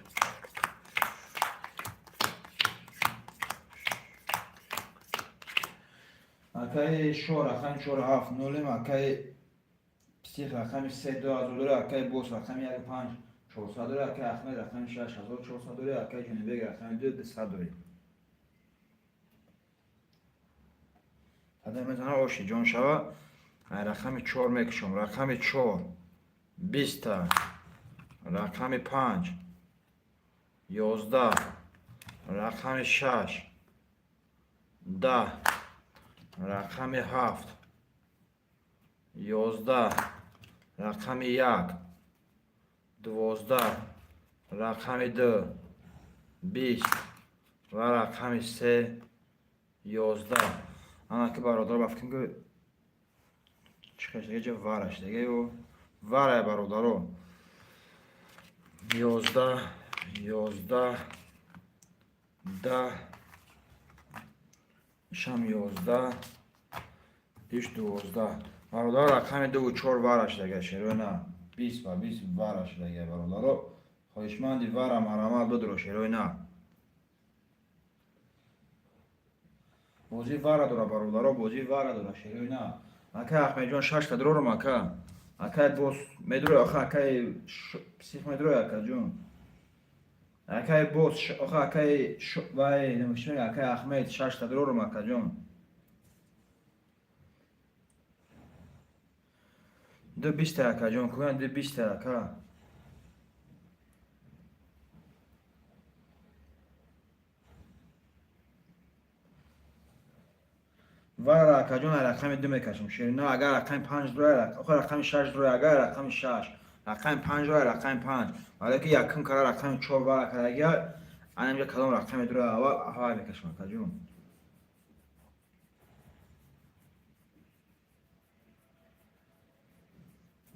Акаи Шо рақами чор, ҳафт, нолем. Акаи Псих рақами се, 2000 дора. Акаи Бос рақами як, панҷ, 400 дора. Акаи Ахмед рақами шаш, 1400 дора. Акаи Ҷонибек рақами ду, 200 дорем. Садо мезана, оши ҷон шава. Ай рақами чор мекушам. Рақами чор 20-та, рақами панҷ 11, рақами шаш 10, рақами ҳафт 11, рақами як 12, рақами ду 20 ва рақами се 11. Ана ки, бародар, ба фикрам ки чӣ хел ҷа вараш дега ё варай, бародаро. 11, 11, 10, ишам 11, иш 12, бародаро. Рақами дуву чор вараш дега, шерои на, 20 ба 20 вараш дега, бародаро. Хоҳишманди вара марамат бидро, шерои на. Бозӣ вара дора, бародаро, бозӣ вара дора, шерои на. Акай Ахмедҷон, шашта дурорам, ака. Акай Бос медурой, аха, акай Псих медурой, акаҷон. Акай Бос, аха, акай вай намешмега, акай Ахмед, шашта дурорам, акаҷон. Ду 20-та, акаҷон, кӯян ду 20-та, ака. Вара, акаҷон, рақами ду мекашам, ширина. Агар рақами панҷ дурай, охир рақами шаш дурай, агар рақами шаш, рақами панҷ дурай, рақами панҷ. Барое ки якум кара рақами чор вара карагия, ана инҷа кадом рақами дурай, аввал ҳавай мекашам, акаҷон.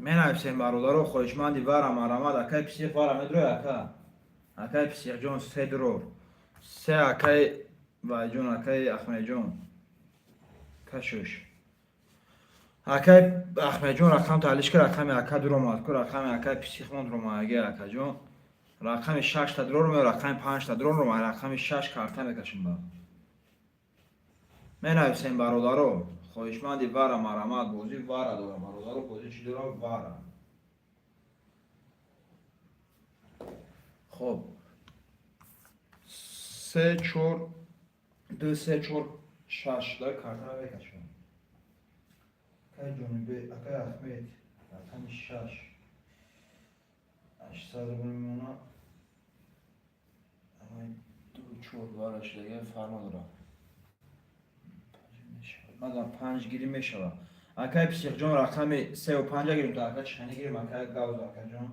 Менависем, бародаро, хоҳишманди вара марамад. Акай Псих, вара медрои, ака? Акай Психҷон, се дрор, се. Акай Вайҷон, акай Ахмедҷон, кашуш. Акай Ахмедҷон, рақам таҳлиш ка. Рақами ака дуромад ку, рақами акай Психмон дуромадаги. Акаҷон, рақами шашта дрор ме, рақами панҷта дрор ро, рақами шаш карта мекашем. Ба менависем, бародаро, хоҳишманди вара марамад. Бозӣ вара дора, бародаро. Бозӣ чӣ дора? Вара. Хоб, се, чор, ду, се, чор, шаш да картара мекашем. Акай Ҷонибе, акай Ахмед, рақами шаш, 800 рубл мемона. Ду, чор вара шидаги, фарқ надорад. Мадам панҷ гирӣ мешавад. Акай Психҷон, рақами сеу панҷа гирим. То ака чани гирим? Акай Гавз, акаҷон,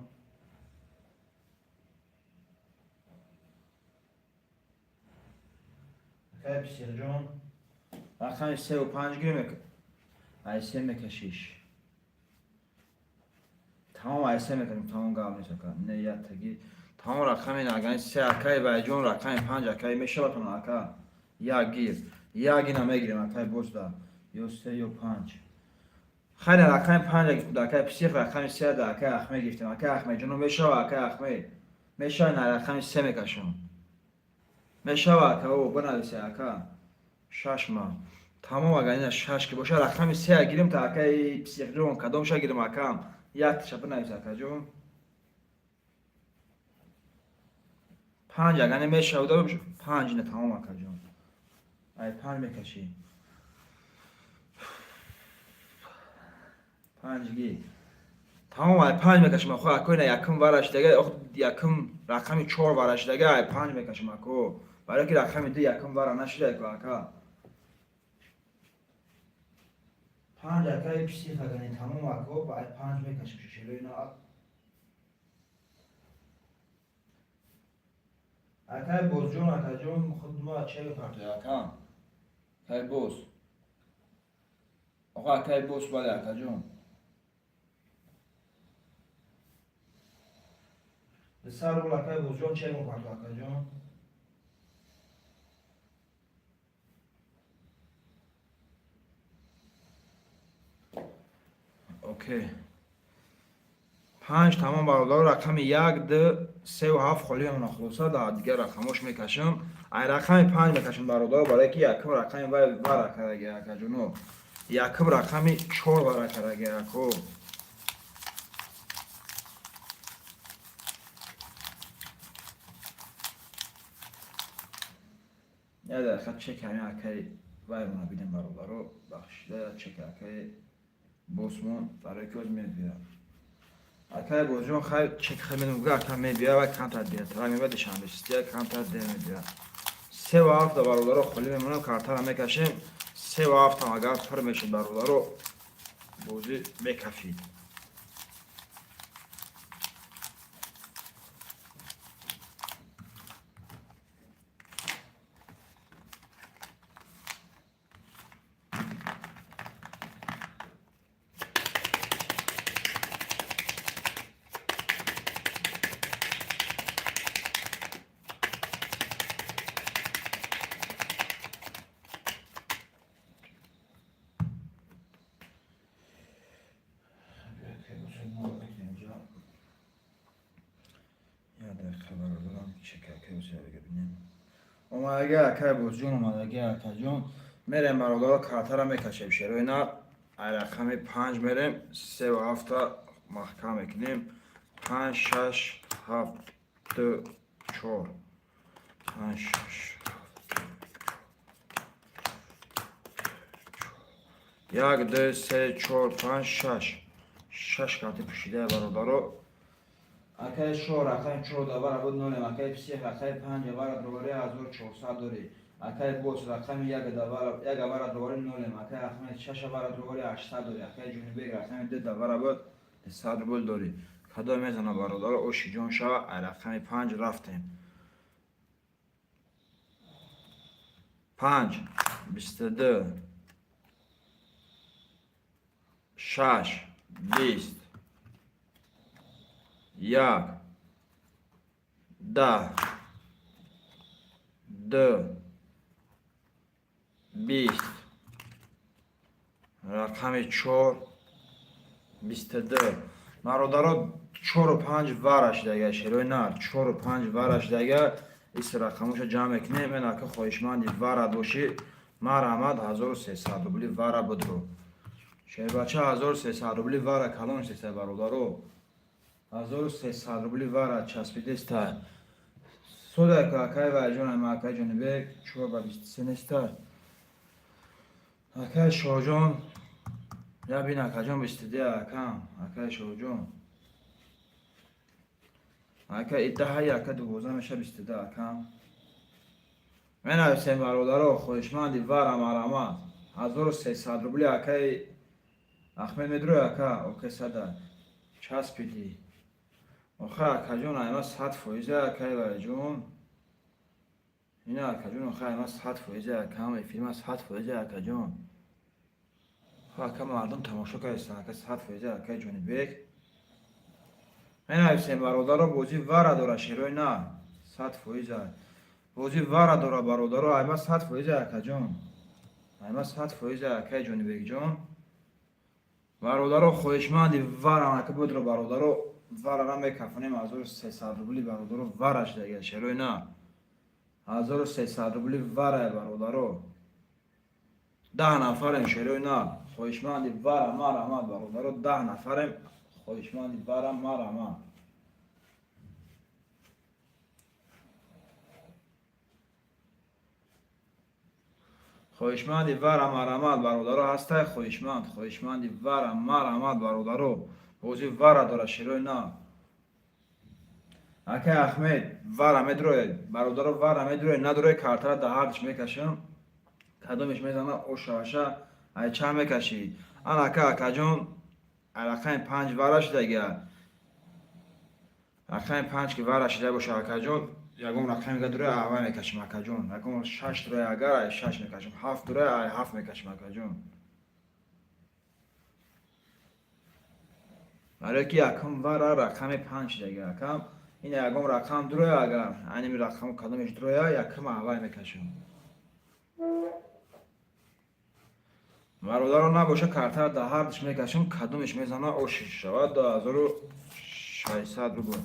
акай Психҷон, рақами сеу панҷ гирим. Ай се мекашиш. Тамом, ай се мекашим. Тамом, гап нест, ака. Не, яктаги. Тамом, рақами нагани се. Акай Вайҷон, рақами панҷ. Акай, мешаватон, ака? Як гир, як ина мегирем. Акай бозда ё се, ё панҷ. Хайр, рақами панҷа гирифтем, акай Псих. Рақами се да акай Ахмед гирифтем. Акай Ахмедҷоно, мешава? Акай Ахмед, мешава? На, рақами се мекашам. Мешава, ака? О, бинависе, ака. Шаш ма. Тамом, агар ина шаш ки боша, рақами се гирим. Та акай Психҷон, кадомша гирим, акам? Якташа бинавис, акаҷон. Панҷ агар немешавуда, панҷ ина. Тамом, акаҷон, ай панҷ мекашӣ. Панҷги. Тамом, ай панҷ мекашим. Ахо, ако, ина якум варашдага, якум рақами чор варашдага, ай панҷ мекашим, ако. Барои ки рақами ду якум вара нашуда ко, ака. Панҷ, акаи Псих, агани. Тамом, ако, ай панҷ мекашим. Шишело ина. Акай Бозҷон, акаҷон, худма че мепартоя, ака? Акай Боз, оқа, акай Боз, бале, акаҷон. 200 рубл. Акай Бозҷон, че мепарто, акаҷон? Окей, панҷ. Тамом, бародаро, рақами як, ду, севу ҳафт холӣ мемона. Хулоса, дар дигар рақамош мекашам. Ай рақами панҷ мекашам, бародаро, барое ки якум рақами вай вара кардаги, акаҷоно. Якум рақами чор вара кардаги, ако. Як дақиқа, чек ҳамин акаи ваймона бидем, бародаро, бахшида. Чек акаи Босмон, барое ки оз мебиёд акай Бозҷон. Хай, чек хай медум, га ака мебиёд ва камтар дертарак мебиёд. Душанбе сития камтар дер мебиёд. Севу ҳафта, бародаро, холӣ мемонам, картара мекашем. Севу ҳафтам агар пур мешуд, бародаро, бозӣ мекафид. Як дақиқа, бародарам, чек акай бибинем. Омадаги акай Бозҷон, омадаги, акаҷон. Мерем, бародаро, картара мекашем. Шерои нар, ай рақами панҷ мерем, севу ҳафта маҳкам мекунем. Панҷ, шаш, ҳафт, ду, чор. Панҷ, шаш, як, ду, се, чор, панҷ, шаш. Шаш карти пӯшидая, бародаро. Акаи Шор, рақами чор давара буд, нолем. Акаи Псих, рақами панҷ вара дровари, 1400 дорӣ. Акаи Бос, рақами як вара дровари, нолем. Акаи Ахмед, шаша вара дровари, 800 дорӣ. Акаи Ҷунибек, рақами ду давара буд, 100 рубл дорӣ. Кадом мезана, бародаро, оши ҷон шава. Ай рақами панҷ рафтем. Панҷ, 22, шаш, 20. 1, 10, 2, 20, рақами 4, 22. Бародаро, 4 5 вара шидага, шерои нар, 4 5 вара шидага. Ис рақамоша ҷамъ мекунем. Эн ака, хоҳишманди вара бошӣ, марҳамат, 1300 рубли вара будро, шербача. 1300 рубли вара калон шеста, бародаро, 1300 рубли вара часпидеста. Содака, акай Вайҷон, акай Ҷонибек, 4 ба 23 неста. Акай Шоҳҷон, я бин, акаҷон, 22, акам, акай Шоҳҷон, ака, иддаҳа яка 12 меша, 22, акам. Менависем, бародаро, хоҳишманди вара, марҳамат, 1300 рубли. Акаи Ахмед, медрӯй, ака? Окесада часпидӣ. Оха, акаҷон, айма 100%, акаи Вайҷон. Ина, акаҷон, оха, айма 100%, акам, эфирма 100%, акаҷон. Ака, мардум тамошо кардистан, ака, 100%. Акаи Ҷонибек, менависем, бародаро, бозӣ вара дора, шерои на, 100% бозӣ вара дора, бародаро. Айма 100%, акаҷон, айма 100%, акаи Ҷонибекҷон. Бародаро, хоҳишманди вара, ака, будро, бародаро, варара мекафонем 1300 рубли, бародаро. Вара шидага, шерои на, 1300 рубли варае, бародаро. 10 нафарем, шерои на. Хоҳишманди вара, марҳамат, бародаро, 10 нафарем. Хоҳишманди вара, марҳамат. Хоҳишманди вара, марҳамат, бародаро, ҳастай хоҳишманд? Хоҳишманди вара, марҳамат, бародаро, бозӣ вара дора, шерои на. Акай Ахмед, вара медроед, бародаро? Вара медроед, надроед, картара да ҳардиш мекашам, кадомеш мезана, ошаша. Ай чанд мекашӣ? Ан ака, акаҷон, рақами 5 вара шудага. Рақами 5 ки вара шуда боша, акаҷон, ягон рақами дурай, аввал мекашем, акаҷон. Ягон 6 дурай агар, ай 6 мекашем, 7 дурай, ай 7 мекашем, акаҷон. Барое ки якум вара рақами 5 шудага, акам. Ин ягон рақам дуроя агар, айнами рақам кадомеш дуроя, якум аввал мекашем, бародаро. Набоша, картара да ҳардиш мекашем, кадомеш мезана, ошиш шавад. 2600 рубл.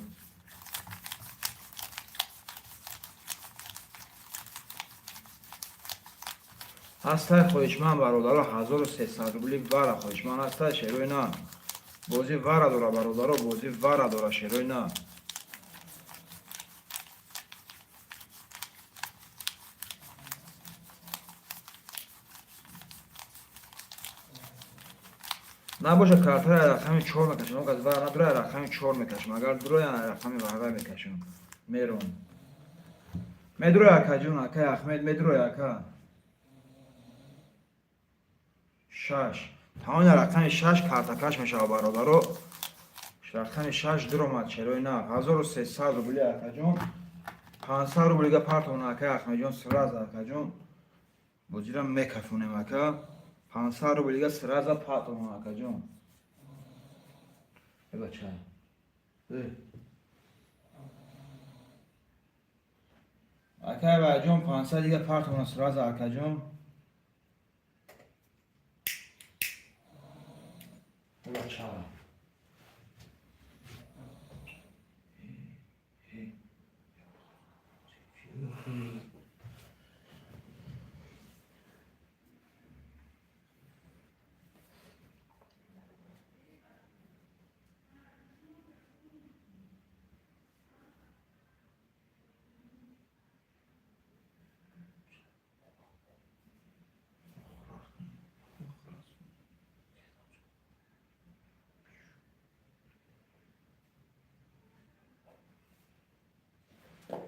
Ҳастай хоҳишманд, бародаро? 1300 рубли вара хоҳишманд ҳастай, шерои на? Бозӣ вара дора, бародаро, бозӣ вара дора, шерои на. Набоша, картара рақами 4 мекашам. Газ вара надора, рақами 4 мекашам. Агар дуроя, рақами вара мекашам. Мерон медроя, акаҷон, акай Ахмед, медроя, ака? 6, тамоми рақами 6 картакаш мешавад, бародаро. Рақами 6 дуромад, чарои на. 1300 рубли, акаҷон. 500 рублига партона, акай Ахмедҷон, сразу, акаҷон, бозира мекафонем, ака. 500 рублига сразу партона, акаҷон. Э, бача, э. Акай Вайҷон, 500 дига партона сразу, акаҷон. Э, бача.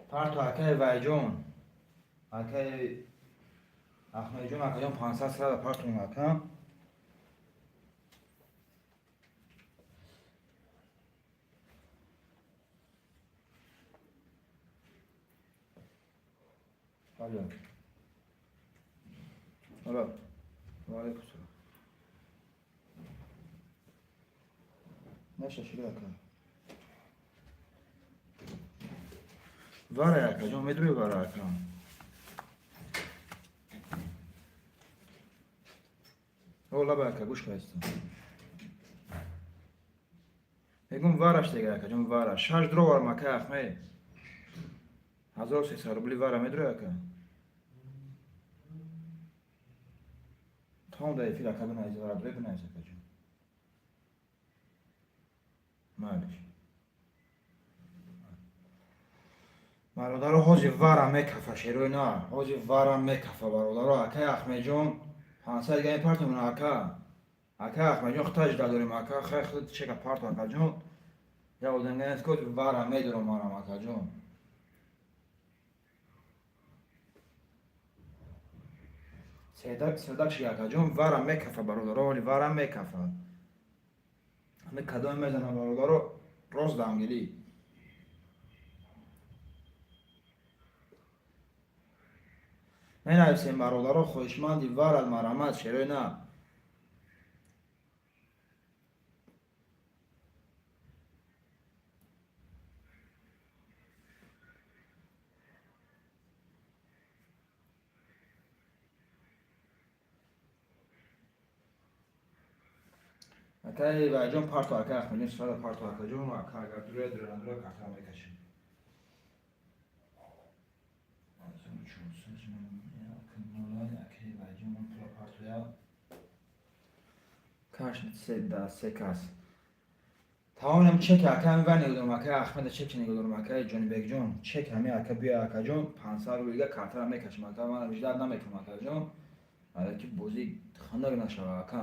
Парто, акай Вайҷон, акай Ахмедҷон, акаҷон, 500 сразу партон, ака. Алло. Алло. Ва алейкум салом. Наша шири, ака. Вара, акаҷон, медурӣ вара, ака? О, лаба, ака, гӯш кайста. Мегум, вараш дега, акаҷон, вара. Шаш дроварам, ака Ахмед. 1300 рубли вара медурӣ, ака? Тамом, дар эфир, ака, бинавис, вара дурӣ, бинавис, акаҷон. Майлиш. Бародаро, ҳозир вара мекафа, шерои на, ҳозир вара мекафа, бародаро. Акаи Ахмедҷон, 500 дига мепартем, ака. Ака Ахмедҷон, худта жда дорем, ака, хай худ чека парто, акаҷон. Я одамганец ко вара медорам манам, акаҷон. Седак, седак ши, акаҷон, вара мекафа, бародаро, оли вара мекафа. Ҳаме кадоме мезанам, бародаро, рост дамгирӣ. Менависем, бародаро, хоҳишманди варад, марҳамат, шерои на. Акаи Вайҷон, парто, акаи Ахмедҷон, сифата парто, акаҷон, ака, агар дуре дуре надуре, картара мекашем. Акаи Вайҷон, пула партоя. Каш се да се кас. Тамомам чек, ака, ҳами вай нигоҳ дорам, акаи Ахмеда чек нигоҳ дорам, акаи Ҷонибекҷон, чек ҳами, ака, биё, акаҷон, 500 рубл дига картара мекашем, ака, манам ждать намекунам, акаҷон. Агар ки бозӣ хунук нашава, ака.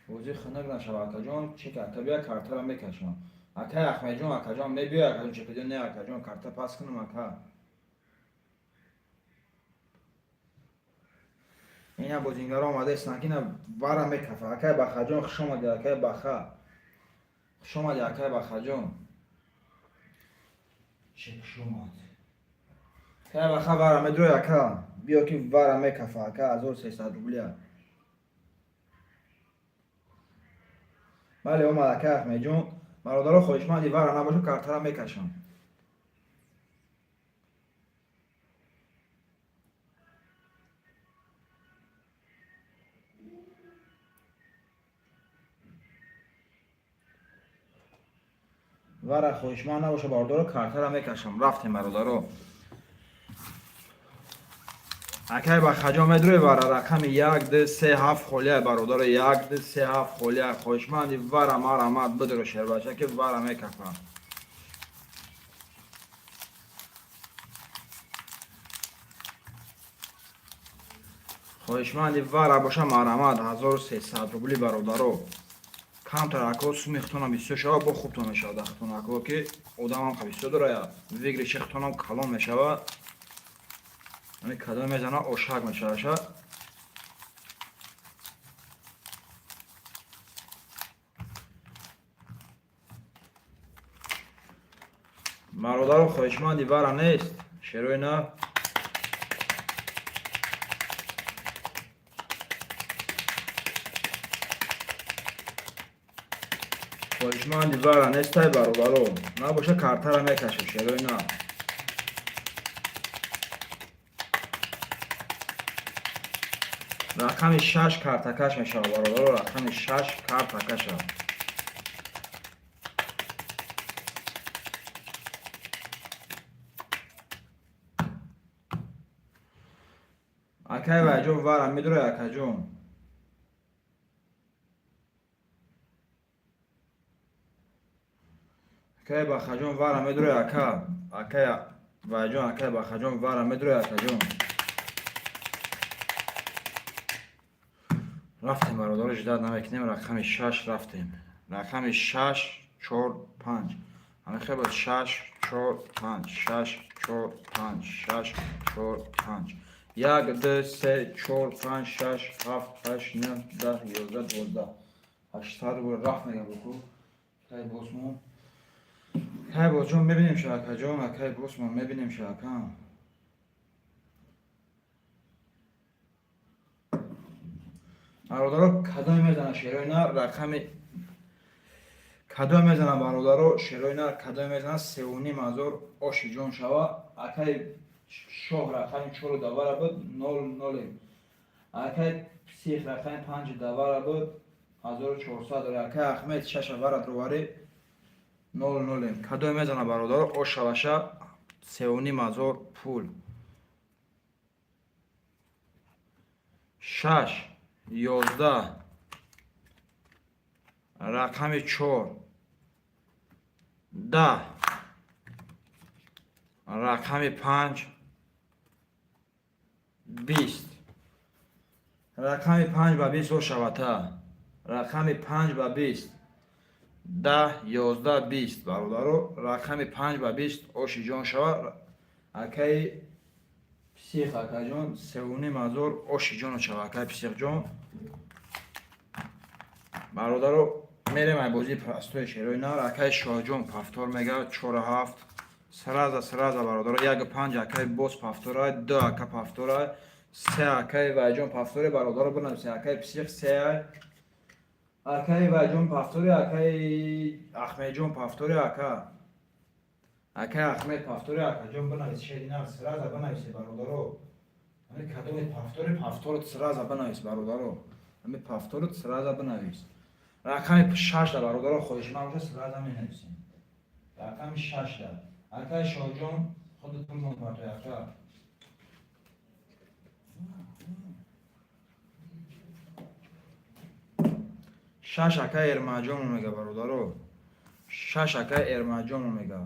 Бозӣ хунук нашава, акаҷон, чек, ака, биё, картара мекашам. Акаи Ахмедҷон, акаҷон, мебиёй, акаҷон, чекаҷон, не, акаҷон, карта пас кунам, ака. Ина бозингаро омадаистанд, ки ина вара мекафа. Акаи Бахаҷон, хуш омадӣ, акаи Баха. Хуш омадӣ, акаи Бахаҷон. Чек омад. Акаи Баха, вара медурой, ака? Биё ки вара мекафа, ака, 1300 рублия. Бале, омад, акаи Ахмедҷон. Бародаро, хоҳишманди вара набошад, картара мекашам. Вара хоҳишманд набошад, бародаро, картара мекашам. Рафтем, бародаро. Акай Бахаҷон, медурой вара? Рақами як, ду, се, ҳафт холия, бародаро, як, ду, се, ҳафт холия. Хоҳишманди вара, марҳамат, бидуро, шербача, ки вара мекафа. Хоҳишманди вара боша, марҳамат, 1300 рубли, бародаро. Камтар, ако, суми хутонам бисёр шава, бо хубтон мешавад хутон, ако, ки одамам ха бисёр дорая, выигрыш и хутонам калон мешавад. Ами кадоме мезана, ошак мешаваша. Бародаро, хоҳишманди вара нест, шерои на? Хоҳишманди вара нестай, бародаро? Набоша, картара мекашем, шерои на. Рақами шаш картакаш мешавад, бародаро, рақами шаш картакаша. Акай Вайҷон, вара медурой, акаҷон? Акай Бахаҷон, вара медурой, ака? Акай Вайҷон, акай Бахаҷон, вара медурой, акаҷон? Рафтем, бародаро, ждать намекунем, рақами шаш рафтем. Рақами шаш, чор, панҷ. Ҳамин хел буд: шаш, чор, панҷ, шаш, чор, панҷ, шаш, чор, панҷ. Як, ду, се, чор, панҷ, шаш, ҳафт, ҳашт, нӯҳ, 10, 11, 12. 800 рубл рафт, мегам буку. Акай Босмон. Акай Босҷон, мебинем ша, акаҷон, акай Босмон, мебинем ша, акам. Бародаро, кадоме мезана шерои нар рақами, кадоме мезана, бародаро, шерои нар, кадоме мезана 3500 оши ҷон шава. Акаи Шоҳ рақами чору давара буд, нол ноле. Акаи Псих рақами панҷи давара буд, 1400. Акаи Ахмед шаша вара дроварӣ, нол нолем. Кадоме мезана, бародаро, ош шаваша 3500 пул. Шаш, 11, рақами чор, 10, рақами панҷ, 20, рақами панҷ ба 20 ошавата. Рақами панҷ ба 20, 10, 11, 20. Бародаро, рақами панҷ ба 20 оши ҷон шава. Акаи Псих, акаҷон, 3500 оши ҷоно шава, акаи Психҷон. Бародаро, мерем ай бозии простой шерои нар. Акаи Шоҳҷон повтор мега, чору ҳафт. Сразу, сразу, бародаро, як панҷ акаи боз повторай, ду ака повторай, се акаи Вайҷон повторе. Бародаро, бинависе: акаи Псих се ай, акаи Вайҷон повторе, акаи Ахмедҷон повторе, акаи Ахмед повторе. Акаҷон, бинавис, шери нар сразу бинависе, бародаро. Ами кадоми повторе, повторот сразу бинавис, бародаро. Ами повторот сразу бинавис. Рақами шашда, бародаро, хоҳишманд боша, сразу менависем. Рақами шашда акаи Шоҳҷон, худатон монпартой, ака. Шаш акаи Эрмаҷоно мега, бародаро. Шаш акаи Эрмаҷоно мега.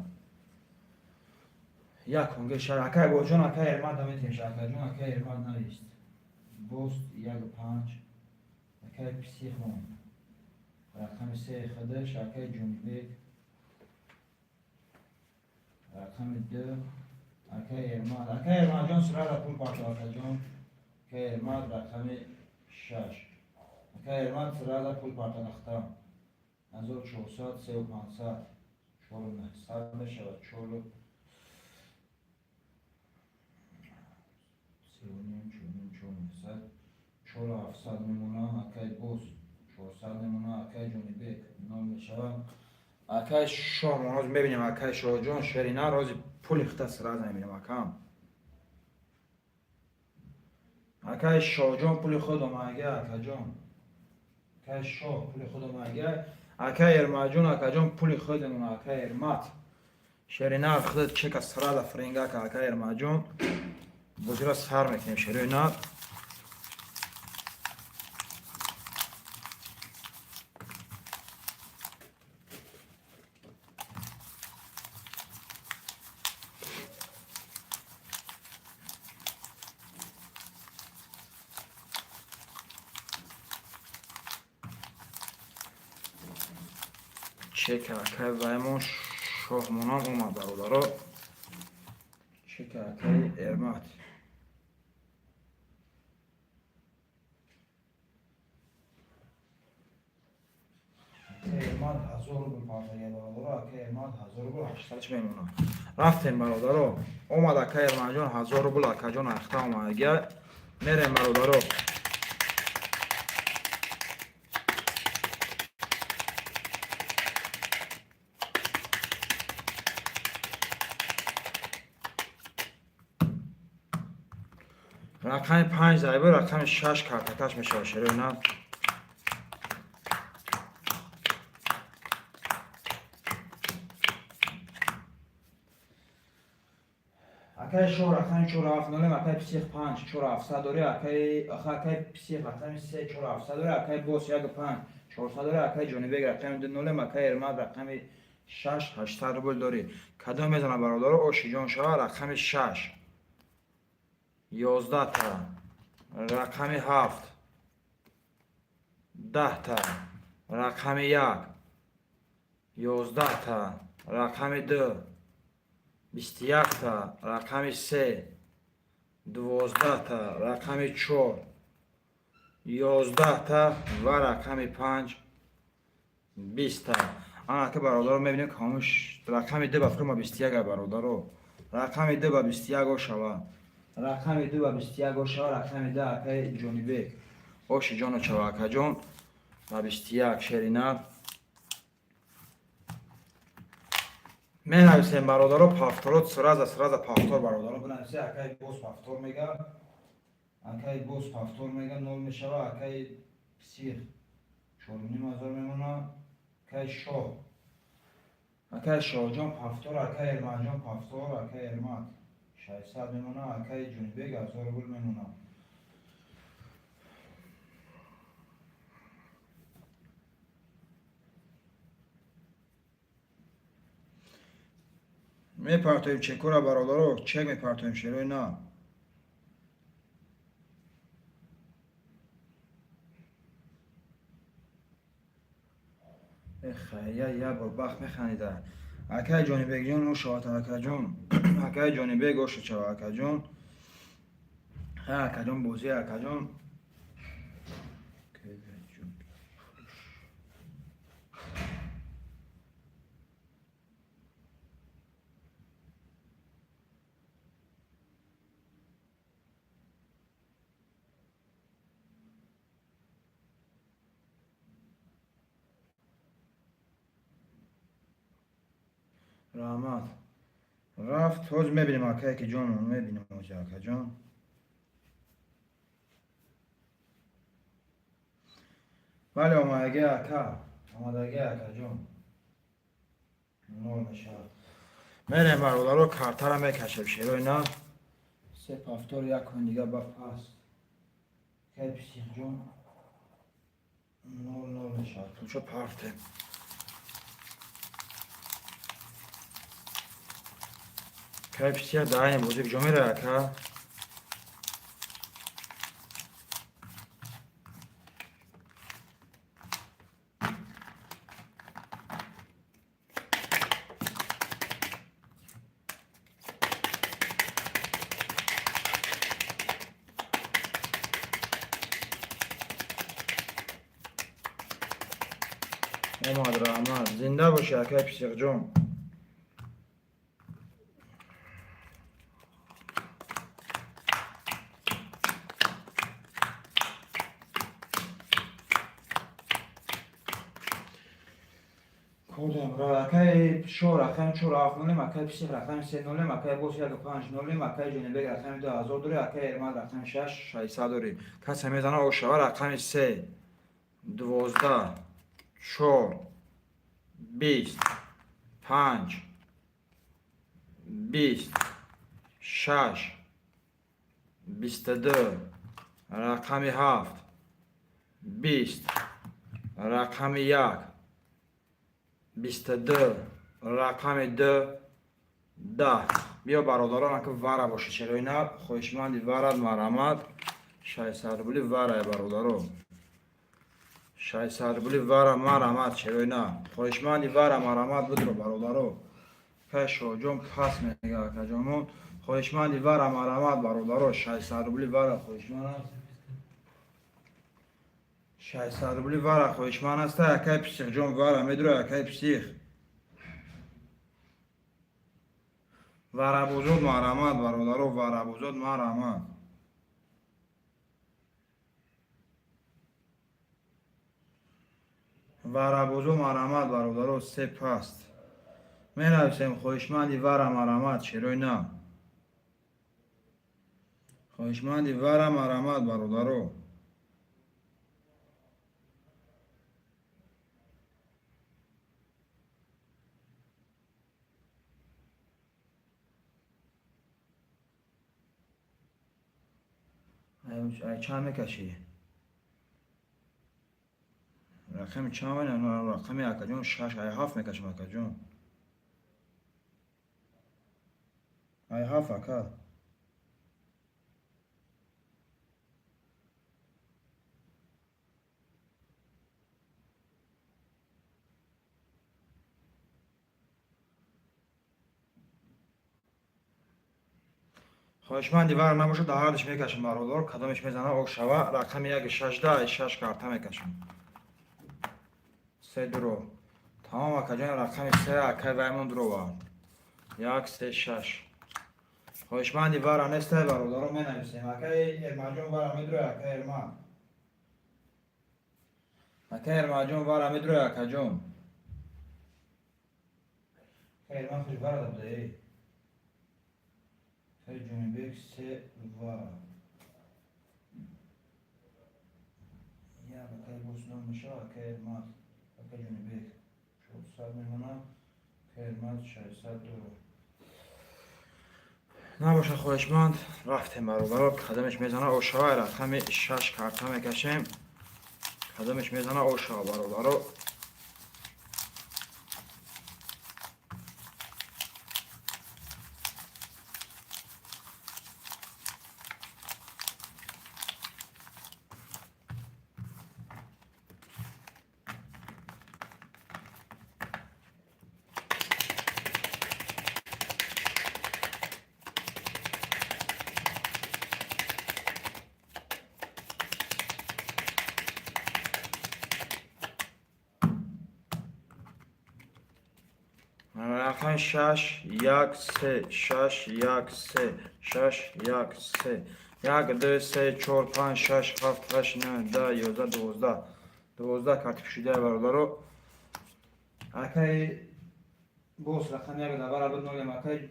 Як хонге шаш акаи Боҷон, акаи Эрмад наметем. Акаҷон, акаи Эрмад навист. Боз як панҷ акаи Психон, рақами се худаш, акаи Ҷонибек рақами ду, акаи Эрмад. Акаи Эрмадҷон, сразу пул парто, акаҷон. Акаи Эрмад рақами шаш. Акаи Эрмад, сразу пул парто нахта. 1400, сеу пансад, чору наҳсад мешавад, чору сеуним, чорним, чору наҳсад, чору ҳафтсад мемона. Акаи боз 400 мемона. Акаи Ҷонибек нол мешавад. Акаи Шоҳ моноз мебинем. Акаи Шоҳҷон, шерина рози пули хита сразу мебинем, акам. Акаи Шоҳҷон, пули худ омага, акаҷон. Акаи Шоҳ, пули худ омага. Акаи Эрмаҷон, акаҷон, пули худ мемона. Акаи Эрмат, шерина худат чека сразу фрингака, акаи Эрмаҷон. Бозиро сар мекунем, шерои нар. Чека акаи ваймон Шоҳмонам омад, бародаро. Чека акаи Эрмат. Акаи Эрмат 1000 рубл партоя, бародаро. Акаи Эрмат 1000 рубл, 800 мемонад. Рафтем, бародаро. Омад акаи Эрматҷон, 1000 рубл, акаҷон, ахта омадагия. Мерем, бародаро. Рақами панҷ зайба, рақами шаш картакаш мешавад, шерои на. Акаи Шоҳ рақами чору ҳафт нолем, акаи Псих панҷ, чору ҳафтсад дорӣ, акаи Псих рақами се, чору ҳафтсад дорӣ, акаи Бос яку панҷ, 400 дорӣ, акаи Ҷонибек рақами ду нолем, акаи Эрмат рақами шаш, 800 рубл дорӣ. Кадом мезана, бародаро, оши ҷон шава? Рақами шаш, 11та, рақами ҳафт, 10та, рақами як, 11та, рақами ду, 21та, рақами се, 12та, рақами чор, 11та ва рақами панҷ, 20та. Ана ки, бародаро, мебинем, камош рақами ду ба фикр 21, бародаро. Рақами ду ба 21 ошава. Рақами ду ба 21 ошава. Рақами ду акаи Ҷонибек. Оши ҷону чава, акаҷон. Ба 21 шерина. Менависем, бародаро, повторот, сразу, сразу повтор, бародаро. Бинависе, акай боз повтор мега. Акай боз повтор мега, нол мешава, акай псих. 4500 мемона. Акай шоҳ. Акай Шоҳҷон повтор, акай Эрманҷон повтор, акай Эрмак 600 мемона, акай Ҷунибек 1000 рубл мемона. Мепартоем чекура, бародаро, чек мепартоем, шерои на. Хая, як бор бахт механида. Акай Ҷонибекҷон, ошават, акаҷон. Акай Ҷонибек, ошачава, акаҷон. Ха, акаҷон, бозӣ, акаҷон. Раҳмат. Рафт, ҳоз мебинем, акае ки ҷон, мебинем ҳози, акаҷон. Бале, омадаги, ака, омадаги, акаҷон. Нол мешавад. Мерем, бародаро, картара мекашем, шерои на. Се повтор, як кун дига ба пас. Кай писиқҷон нол нол мешавад. Пулчо партем. Кай писиқ даҳани бозӣ куҷо мерава, ака? Омад, раҳмат. Зинда бошӣ, акай писиқҷон. Кодем, акай шо рақами чор ҳафт нолем, акай писиқ рақами се нолем, акай боз яку панҷ нолем, акай Ҷонибек рақами 2000 дорӣ, акай Эрмад рақами шаш 600 дорӣ. Касе мезана, ошава, рақами се, 12, чор, 20, панҷ, 20, шаш, 22, рақами ҳафт, 20, рақами як, 22, рақами ду, 10. Биё, бародарон, ака, вара бошад, шерои на, хоҳишманди варад, марҳамат, 600 рубли варае, бародаро. 600 рубли вара, марҳамат, шерои на. Хоҳишманди вара, марҳамат, бидро, бародаро. Кай Шоҳҷон пас мега, акаҷонон. Хоҳишманди вара, марҳамат, бародаро, 600 рубли вара хоҳишманд аст. 600 рубли вара хоҳишманд аст, акай писиқҷон вара медура, акай писиқ. Варабозод, марҳамат, бародаро, варабозод, марҳамат. Варабозо, марҳамат, бародаро, се паст. Менависем, хоҳишманди вара, марҳамат, шерои на. Хоҳишманди вара, марҳамат, бародаро. Ай чанд мекашӣ? Рақами чанд вайна? Рақами, акаҷон, шаш, ай ҳафт мекашам, акаҷон. Ай ҳафт, ака. Хоҳишманди вар набошад, дар ҳардиш мекашам, бародар, кадомеш мезана, ок шава, рақами яки шашда, ай шаш карта мекашам. Се дуро. Тамом, акаҷон, рақами се, акай ваймон дуровард. Як, се, шаш. Хоҳишманди вара нестай, бародаро, менависем. Акай Эрманҷон вара медура, акай Эрман. Ака Эрмаҷон, вара медрои, акаҷон. Ака Эрман хуш вара дабда, эй. Акаи Ҷонибек се вара. Як акаи бос ном мешава, ака Эрмат, ака Ҷонибек 400 мемонад, ака Эрмат 600 дорад. Набоша, хоҳишманд, рафтем, бародаро, кадамеш мезана ошава, рақами шаш карта мекашем. Кадамеш мезана ошава, бародаро. Рақами шаш, як, се, шаш, як, се, шаш, як, се. Як, ду, се, чор, панҷ, шаш, ҳафт, ҳашт, нӯҳ, 10, 11, 12. 12 карти пӯшидаи, бародаро. Акаи бос рақами як давара буд нолем, акаи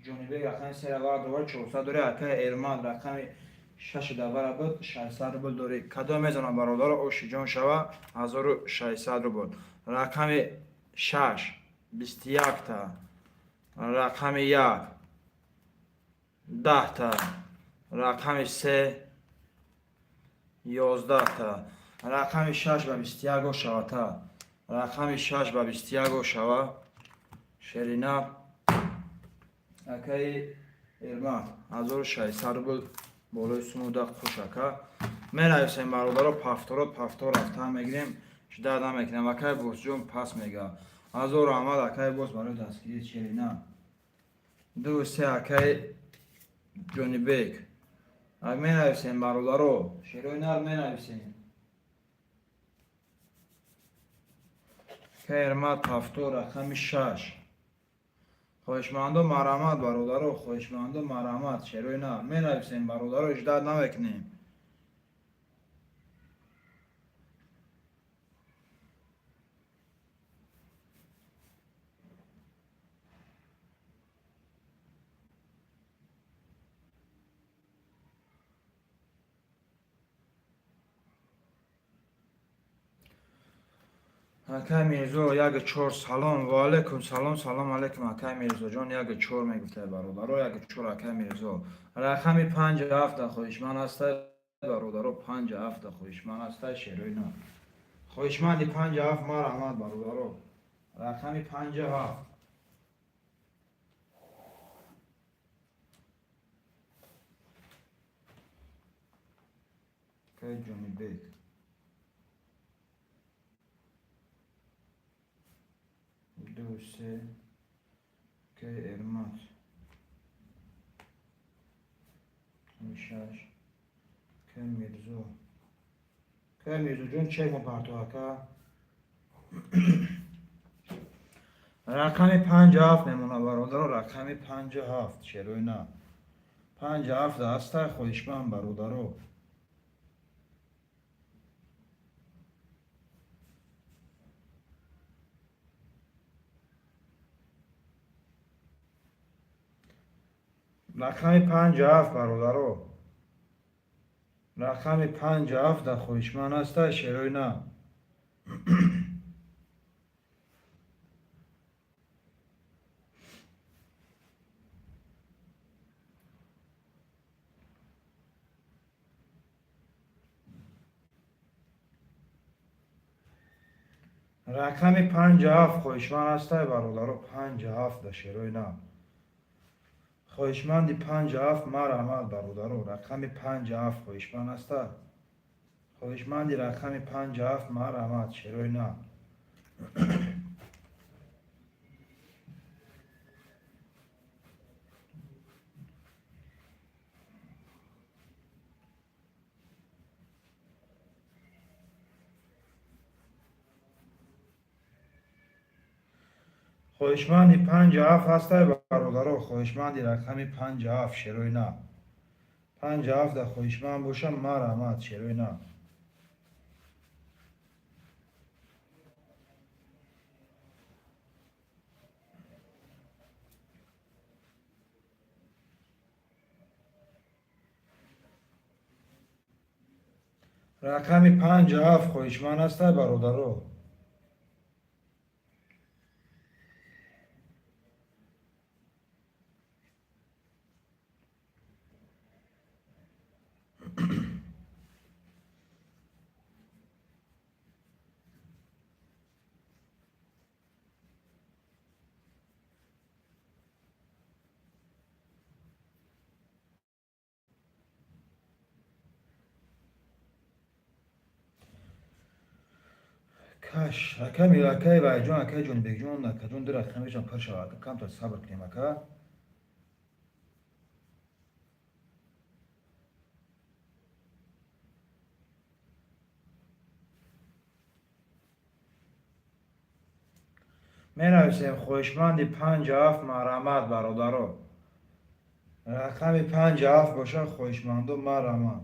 Ҷонибек рақами се давара довар 400 дори, акаи Эрман рақами шаши давара буд 600 рубл дори. Кадом мезанам, бародаро, ошиҷон шава 1600 рубл. Рақами шаш 21-та, рақами як 10-та, рақами се 11-та, рақами шаш ба 21 ошавата, рақами шаш ба 21 ошава. Шерина, акаи Эрмат 1600 рубл болои сумуда хуш, ака. Менависем, бародаро, повторот повтор рафтан мегирем, ждать намекунем. Акаи босҷон пас мега. Ҳазор раҳмат, акаи бос, барои дастгирии. Шерина, ду, се, акаи Ҷонибек. Менависем, бародаро, шерои нар, менависем. Акаи Эрмат повтор рақами шаш. Хоҳишмандо, марҳамат, бародаро, хоҳишмандо, марҳамат, шерои нар, менависем, бародаро, ждать намекунем. Акай Мирзо як чор, салом. Ва алайкум салом, салом алайкум, акай Мирзоҷон. Як чор мегуфтай, бародаро, як чор, акай Мирзо. Рақами панҷ ҳафта хоҳишманд аста, бародаро, панҷ ҳафта хоҳишманд аста, шерои нар. Хоҳишманди панҷ ҳафт, марҳамат, бародаро. Рақами панҷ ҳафт. Акай Ҷонибек. Ду, се, акай Эрмат. Шаш. Акай Мирзо. Акай Мирзоҷон, чек мепартов, ака. Рақами панҷ ҳафт мемонад, бародаро, рақами панҷ ҳафт, шерои нар. Панҷ ҳафт аста, хоҳишманд, бародаро. Рақами панҷ ҳафт, бародаро. Рақами панҷ ҳафт дар хоҳишманд аста, шерои нар. Рақами панҷ ҳафт хоҳишманд аста, бародаро, панҷ ҳафт дар шерои нар. Хоҳишманди панҷ ҳафт, марҳамат, бародаро, рақами панҷ ҳафт хоҳишманд аста. Хоҳишманди рақами панҷ ҳафт, марҳамат, шерои нар. Хоҳишманди панҷ ҳафт ҳастай, бародаро, хоҳишманди рақами панҷ ҳафт, шерои нар. Панҷ ҳафт дар хоҳишманд бошам, марҳамат, шерои нар. Рақами 57 хоҳишманд ҳастай, бародаро. Каш рақами акай Вайҷон, акай Ҷонибекҷон, акаҷон, ду рақамешон пур шава, ака, камтар сабр кунем, ака. Менависем: хоҳишманди 57, марҳамат, бародаро. Рақами 57 боша, хоҳишмандо, марҳамат.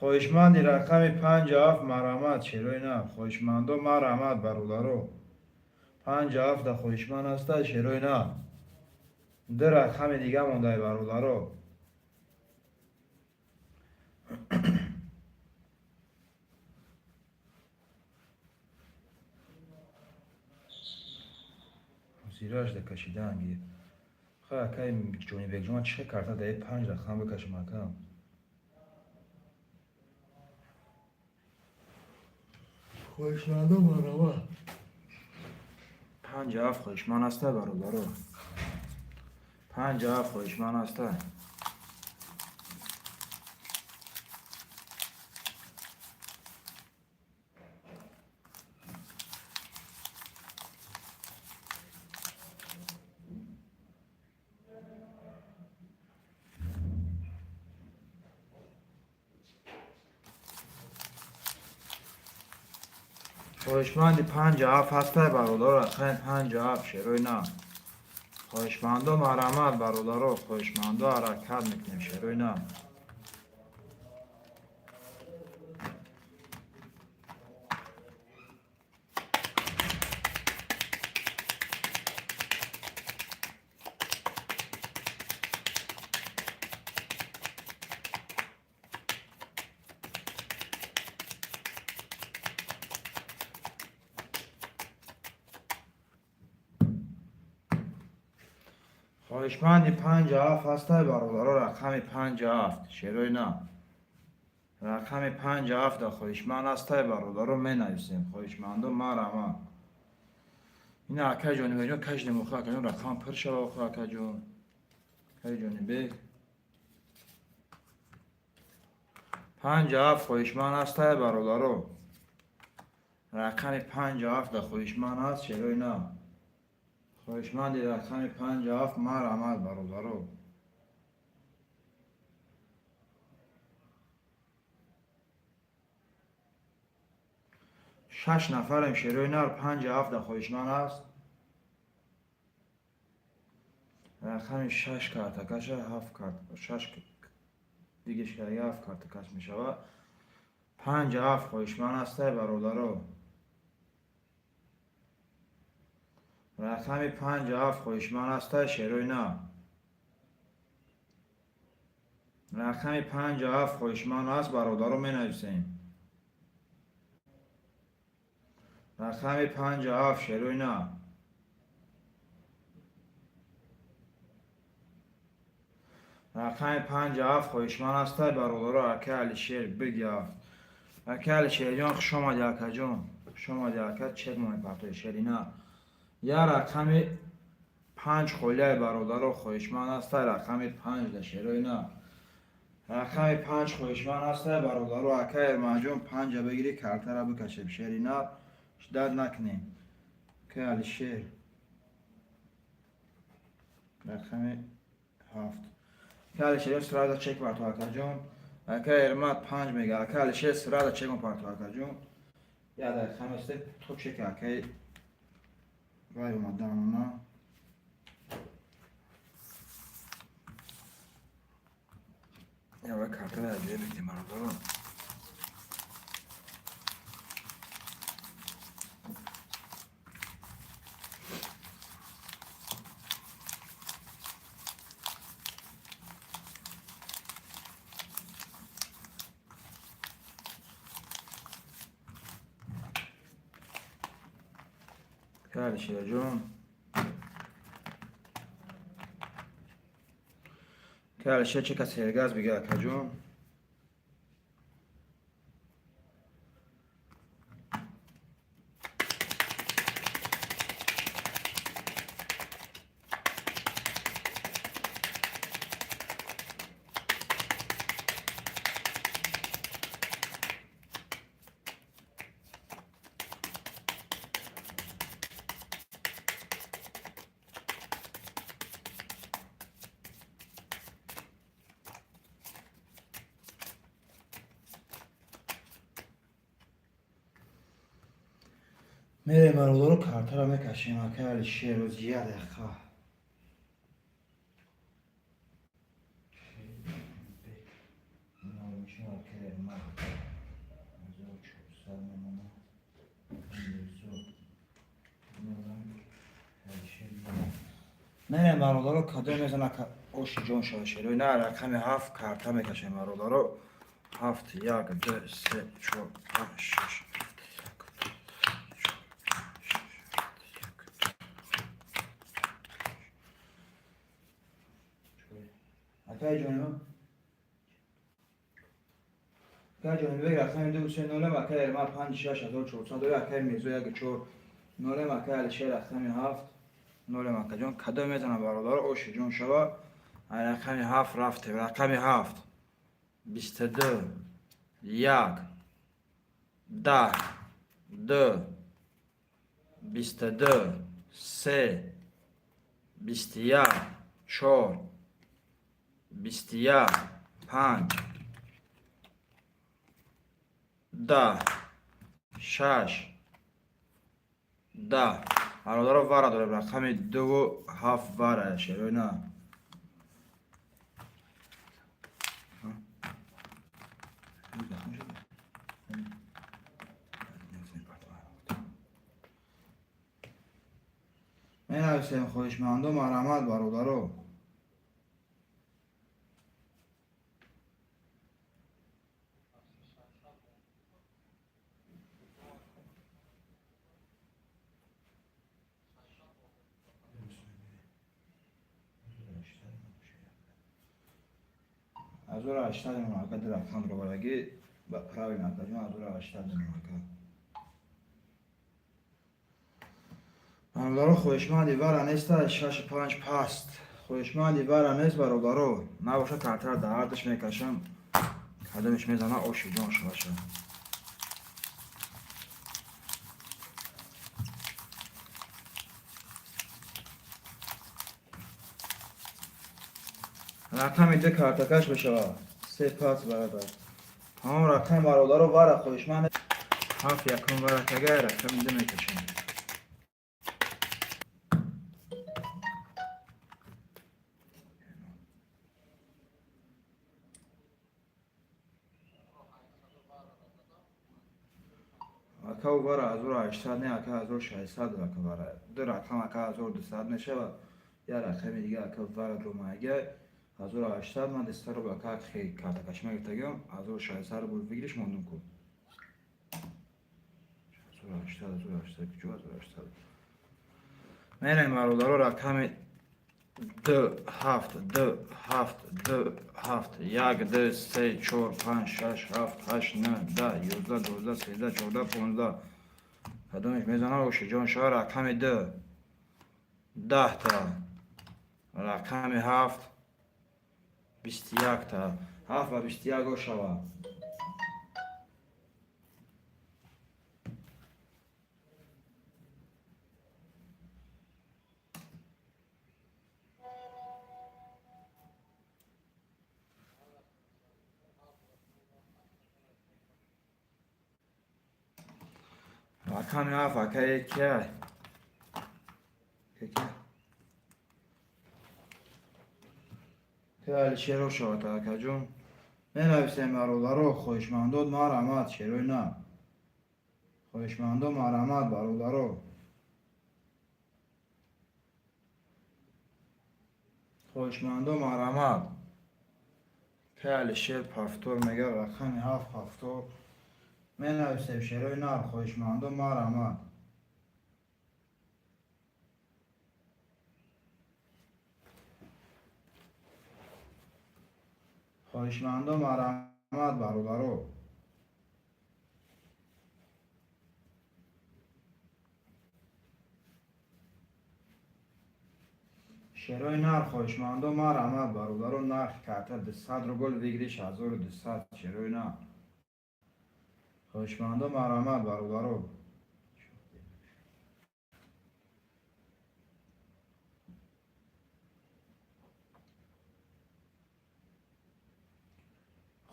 Хоҳишманди рақами 57, марҳамат, шерои нав. Хоҳишмандо, марҳамат, бародаро. 57 да хоҳишманд ҳаста, шерои нав. Ду рақами дига мондай, бародаро. Зираш да кашидан гир. Хай, акай Ҷонибекҷон, чӣ карта даи панҷ рақам бикашам, ака? Хоҳишмандо, марҳамат. 57 хоҳишманд ҳаста, бародаро. 57 хоҳишманд ҳаста. Хоҳишманди 57 ҳастай, бародаро, рақами 57, шерои нав. Хоҳишмандо, марҳамат, бародаро, хоҳишмандо, ҳаракат мекунем, шерои нав. Хоҳишманди 57 ҳастай, бародаро, рақами 57, шерои нав. Рақами 57 да хоҳишманд ҳастай, бародаро, менависем. Хоҳишмандо, марҳамат. Ина, акай Ҷонибекҷон, кашидем охир, акаҷон, рақам пур шава охир, акаҷон. Акай Ҷонибек. 57 хоҳишманд ҳастай, бародаро. Рақами 57 да хоҳишманд ҳаст, шерои нав. Хоҳишманди рақами 57, марҳамат, бародаро. Шаш нафарем, шерои нар, 57 да хоҳишманд ҳаст. Рақами шаш картакаша, ҳафт карт, шаш дигеш карда, ҳафт картакаш мешавад. 57 хоҳишманд ҳастай, бародаро. Рақами 57 хоҳишманд ҳастай, шерои нав. Рақами 57 хоҳишманд ҳаст, бародаро, менависем. Рақами 57, шерои нав. Рақами 57 хоҳишманд ҳастай, бародаро, акай Алишер, биги ҳафт. Акай Алишерҷон, хуш омадӣ, акаҷон. Хуш омадӣ, ака, чек мепартои, шерина. Я рақами панҷ холияи, бародаро, хоҳишманд ҳастай, рақами панҷ да, шерои нав. Рақами панҷ хоҳишманд ҳастай, бародаро, акай Эрманҷон, панҷа бигирӣ, картара бикашем, шерина, дард накунем. Акай Алишер. Рақами ҳафт. Акай Алишер, сразу чек парто, акаҷон. Акай Эрмат панҷ мега. Акай Алишер, сразу чек парто, акаҷон. Я дақиқа месте то чек акай вай омадан на. Я вай картара ҷоя мекунем, бародарон. Алишерҷон, ка Алишер, чека сергаз бига, акаҷон. Мерем, бародаро, картаро мекашем. Ака Алишер, рӯзи як дақиқа. Мерем, бародаро, кадом мезана, оши ҷон шава. Шерои на рақами 7 карта мекашем, бародаро. Ҳафт, як, ду, се, чор, панҷ, шаш. Як, ду, чор, шаш, як, ду. Акаи ҷоним, акаи Ҷонибек, рақами 2 3 нолем. Акаи Эрмар, 5 6400. Акаи Мирзо, 1 4 нолем. Акаи Алишер, рақами 7 нолем. Акаҷон, кадом мезанам, бародаро, оши ҷон шава. Рақами 7 рафтем. Рақами 7: 22, 1, 10, 2, 22, 3, 21, 4, 21, 5, 10, 6, 10. Бародаро, вара дорем, рақами 2-ву 7 вара. Шерои на менависем. Хоҳишмандо, марҳамат, бародаро. 1800 ака, ду рақамро вараги правильно, акаҷон, 1800 ака. Бародаро, хоҳишманди вара неста, шашу панҷ паст. Хоҳишманди вара нест, бародаро? Набоша, картара дар ҳардаш мекашам. Кадомиш мезана, оши ҷон шаваша. Рақами 2 картакаш мешавад. Се пас, бародар. Ҳамон рақам, бародаро, вара хоҳишманд. Ҳафт якум вара тага, рақами 2 мекашам. Ака, вара 1800 не, ака, 1600, ака, вара. Ду рақам, ака, 1200 мешавад. Як рақами дига, ака, вара дромаага 1800. Ман 200 рубл, ака, картакашма гирифтагиам, 1600 рубл выигрыш мондум ку. 1800, 1800, куҷо 1800? Мерем, бародаро, рақами 2 7, 2 7, 2 7, 1, 2, 3, 4, 5, 6, 7, 8, 9, 10, 11, 12, 13, 14, 15. Кадомеш мезана, оши ҷон шава? Рақами 2 10-та, рақами 7 21-та. 7 ва 21 ошава. Рақами 7, акаи кия? Кия? Алишеро шавад, акаҷон. Менависем, бародаро, хоҳишмандод, марҳамат, шерои на. Хоҳишмандо, марҳамат, бародаро. Хоҳишмандо, марҳамат. Ка Алишер повтор мега, рақами 7 повтор. Менависем, шерои нар, хоҳишмандо, марҳамат. Хоҳишмандо, марҳамат, бародаро. Шерои нар, хоҳишмандо, марҳамат, бародаро. Нархи карта 200 рубл, выигрыш 1200. Шерои нар, хоҳишмандо, марҳамат, бародаро.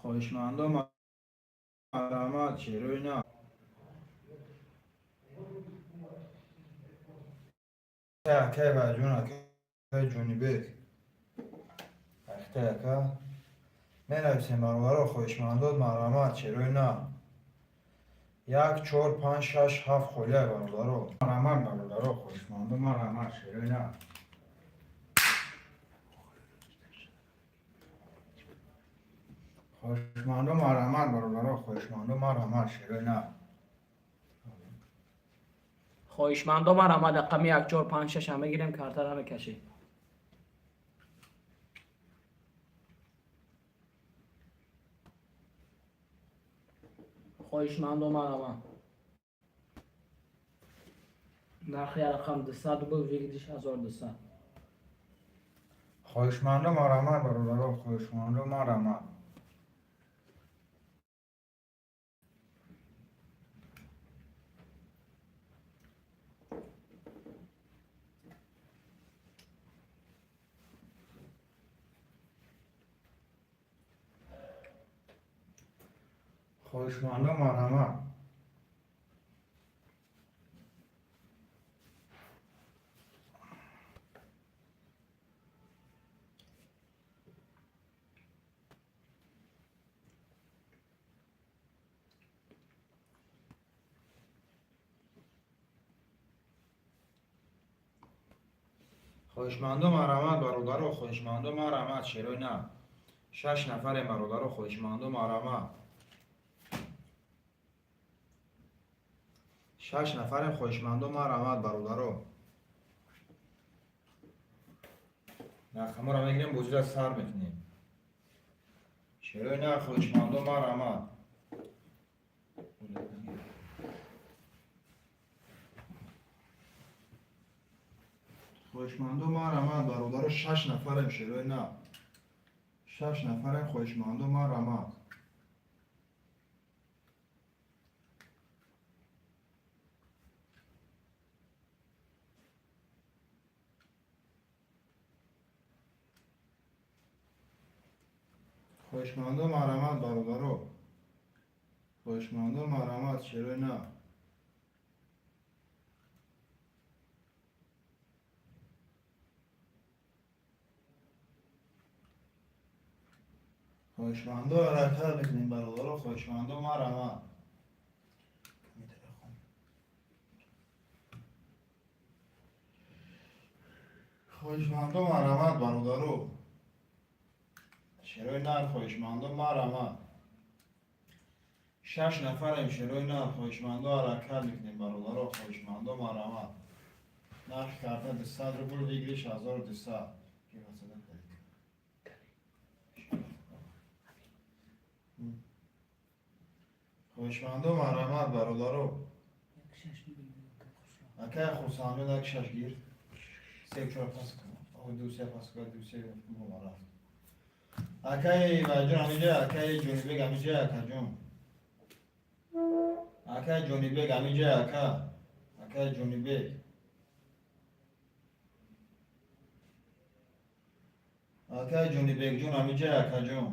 Хоҳишмандо, марҳамат, шерои нар. Акай Ваҷун, акай Ҷонибек, ахтай ака, менависем, бародаро. Хоҳишмандо, марҳамат, шерои нар. Як, чор, панҷ, шаш, ҳафт холия, бародаро. Марҳамат, бародаро, хоҳишмандо, марҳамат, шерои нар. Хоҳишмандо, марҳамат, бародаро, хоҳишмандо, марҳамат, шерои нар. Хоҳишмандо, марҳамат, рақами 1, 4, 5, 6 мегирем, картара мекашем. Хоҳишмандо, марҳамат. Нархи рақам 200 рубл, выигрыш 1200. Хоҳишмандо, марҳамат, бародаро, хоҳишмандо, марҳамат. Хоҳишмандо, марҳамат. Хоҳишмандо, марҳамат, бародаро, хоҳишмандо, марҳамат, шерои нар. Шаш нафарем, бародаро, хоҳишмандо, марҳамат. Шаш нафарем, хоҳишмандо, марҳамат, бародаро. Рақаморо мегирем, бозиро сар мекунем. Шерои нар, хоҳишмандо, марҳамат. Хоҳишмандо, марҳамат, бародаро. Шаш нафарем, шерои нар. Шаш нафарем, хоҳишмандо, марҳамат. Хоҳишмандо, марҳамат, бародаро, хоҳишмандо, марҳамат, шерои нар. Хоҳишмандо, ҳаракат мекунем, бародаро, хоҳишмандо, марҳамат. Хоҳишмандо, марҳамат, бародаро, шерои нар, хоҳишмандо, марҳамат. Шаш нафарем, шерои нар, хоҳишмандо, ҳаракат мекунем, бародаро, хоҳишмандо, марҳамат. Нархи карта 200 рубл, выигрыш 1200. Хоҳишмандо, марҳамат, бародаро. Акай Хурсандон, як шаш гир, се, чор пас, ду, се пас, ду, се рафт. Акай Ваҷон ҳамиҷа, акай Ҷонибек ҳамиҷа, акаҷон, акай Ҷонибек ҳамиҷа, ака, акай Ҷонибек, акай Ҷонибекҷон ҳамиҷа, акаҷон.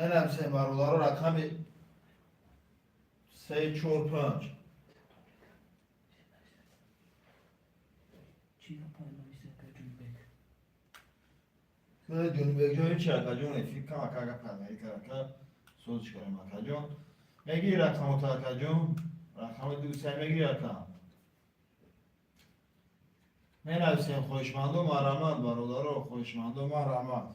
Менависем, бародаро, рақами се, чор, панҷ. Чӣ гапа нависа, ака Ҷонибек? Ҷонибекҷон ҳечи, акаҷон, эфир кам, ака, гап кард, ака, соз кардем, акаҷон. Мегири рақамота, акаҷон? Рақами ду, се мегири, ака? Менависем, хоҳишмандо, марҳамат, бародаро, хоҳишмандо, марҳамат.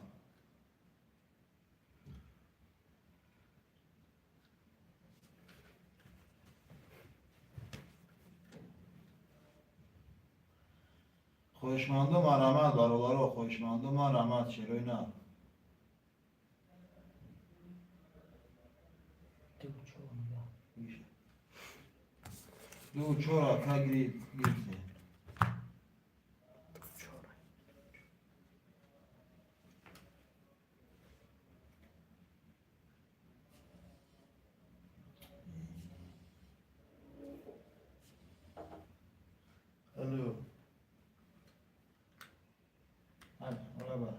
Хоҳишмандо, марҳамат, бародаро, хоҳишмандо, марҳамат, шерои нар. Ду чор мега. Ду чор, ака, гирифте. Ду чор. Алло. Алло, лаба.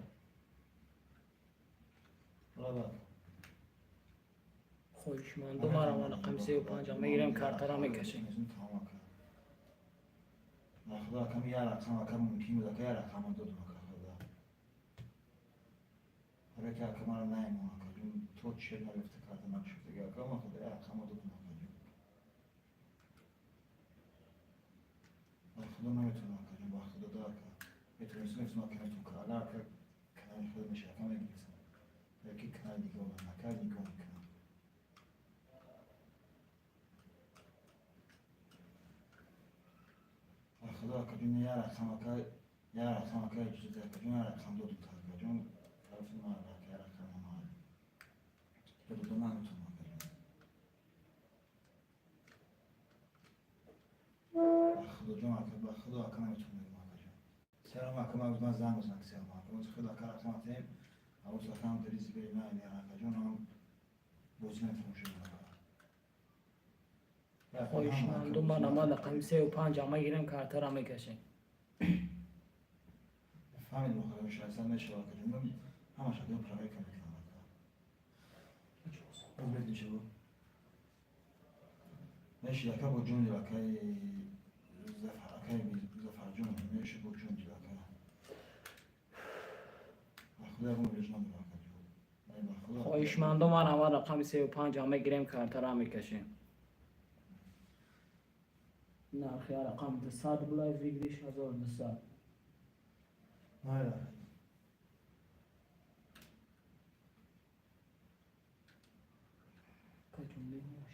Лаба. Хоҳишмандо, марҳамат, рақами сею панҷа мегирем, картара мекашем. Худо, акам, я рақам, ака, мумкин буд, ака, я рақама додум, ака, худо. Ҳаре ки ака мара наимон, ака ҷун, то чер наёфта карта накушодаги, ака, ма худо я рақама додум, ака ҷун. Ба худо наметавонам, ака ҷун, ба худо да, ака. Метавонистам, метавонам, ака, метавонам. Агар, ака, канали худо меша, ака, мегирифтам. Яки канали нигоҳ, ака, нигоҳ мекунам. Ба худо, ака ҷун, я рақам, ака, я рақам, ака, иҷоза де, ака ҷун, я рақам додум та, ака ҷун, тарафи ман, ака, я рақам ман. Додум, наметавонам, ака ҷун. Ба худо ҷон, ака, ба худо, ака, наметавонам бигӯм, ака ҷун. Серам, ака, ман занг мезанам, серам, ака. Ози худо, ака, рақам атем, авоз рақам даризи бери майли, ака ҷун, ҳам бозӣ наметавонам шуд, ака. Хоҳишмандо, марҳамат, рақами сею панҷа мегирем, картара мекашем. Фаҳмидем, охир 600 мешава, ака ҷун. Ҳамаш, ака, проверка мекунам, ака. Боз бедин шаво. Мешид, ака, бо ҷон дил, акаи Зафар, акаи Зафарҷон, мешид бо ҷон дил, ака. Ба худо ягон реж надорам, ака ҷон. Ай, ба худо. Хоҳишмандо, марҳамат, рақами сею панҷа мегирем, картара мекашем. Нархи рақам 200 булай, выигрыш 1200. Майли, ака. Каҷон мебинаш?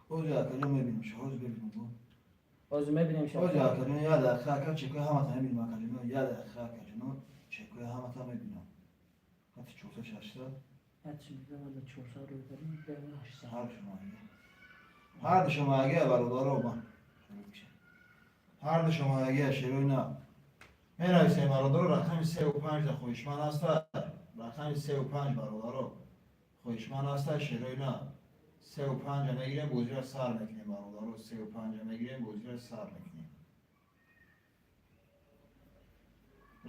Ҳозир, ака ҷон, мебинем, ҳозир бебинем, бо. Ҳозир мебинем. Ҳозир, ака ҷон, як дақиқа, ака, чекои ҳамата мебинем, ака ҷон, як дақиқа, ака ҷон, чекои ҳамата мебинам. Ҳатто 400, 600. Ҳарчи мегам, 400 рӯй барем, 800. Ҳар шумо аге. Ҳар шумо аге, бародаро, ма. Ҳар шумо аге, шерои на. Менависем, бародаро, рақами сеу панҷ да хоҳишманд аста. Рақами сеу панҷ, бародаро. Хоҳишманд аста, шерои на. Сеу панҷа мегирем, бозиро сар мекунем, бародаро. Сеу панҷа мегирем, бозиро сар мекунем.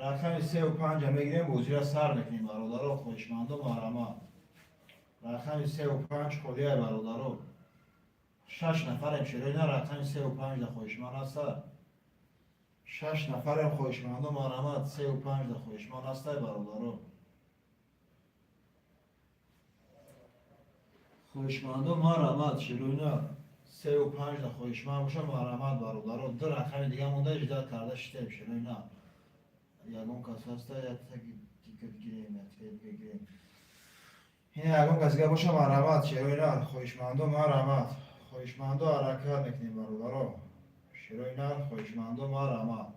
Рақами сеу панҷа мегирем, бозиро сар мекунем, бародаро, хоҳишмандо, марҳамат. Рақами сеу панҷ холия, бародаро. Шаш нафарем, шерои на, рақами сеу панҷ да хоҳишманд аста. Шаш нафарем, хоҳишмандо, марҳамат, сеу панҷ да хоҳишманд аста, бародаро. Хоҳишмандо, марҳамат, шерои на, сеу панҷ да хоҳишманд боша, марҳамат, бародаро. Ду рақами дига монда, ждать карда шитем, шерои на. Ягон кас ҳаста, яктаги дига гирем, яктаги дига гирем. Ин ягон кас дига боша, марҳамат, шерои нар, хоҳишмандо, марҳамат. Хоҳишмандо, ҳаракат мекунем, бародаро. Шерои нар, хоҳишмандо, марҳамат.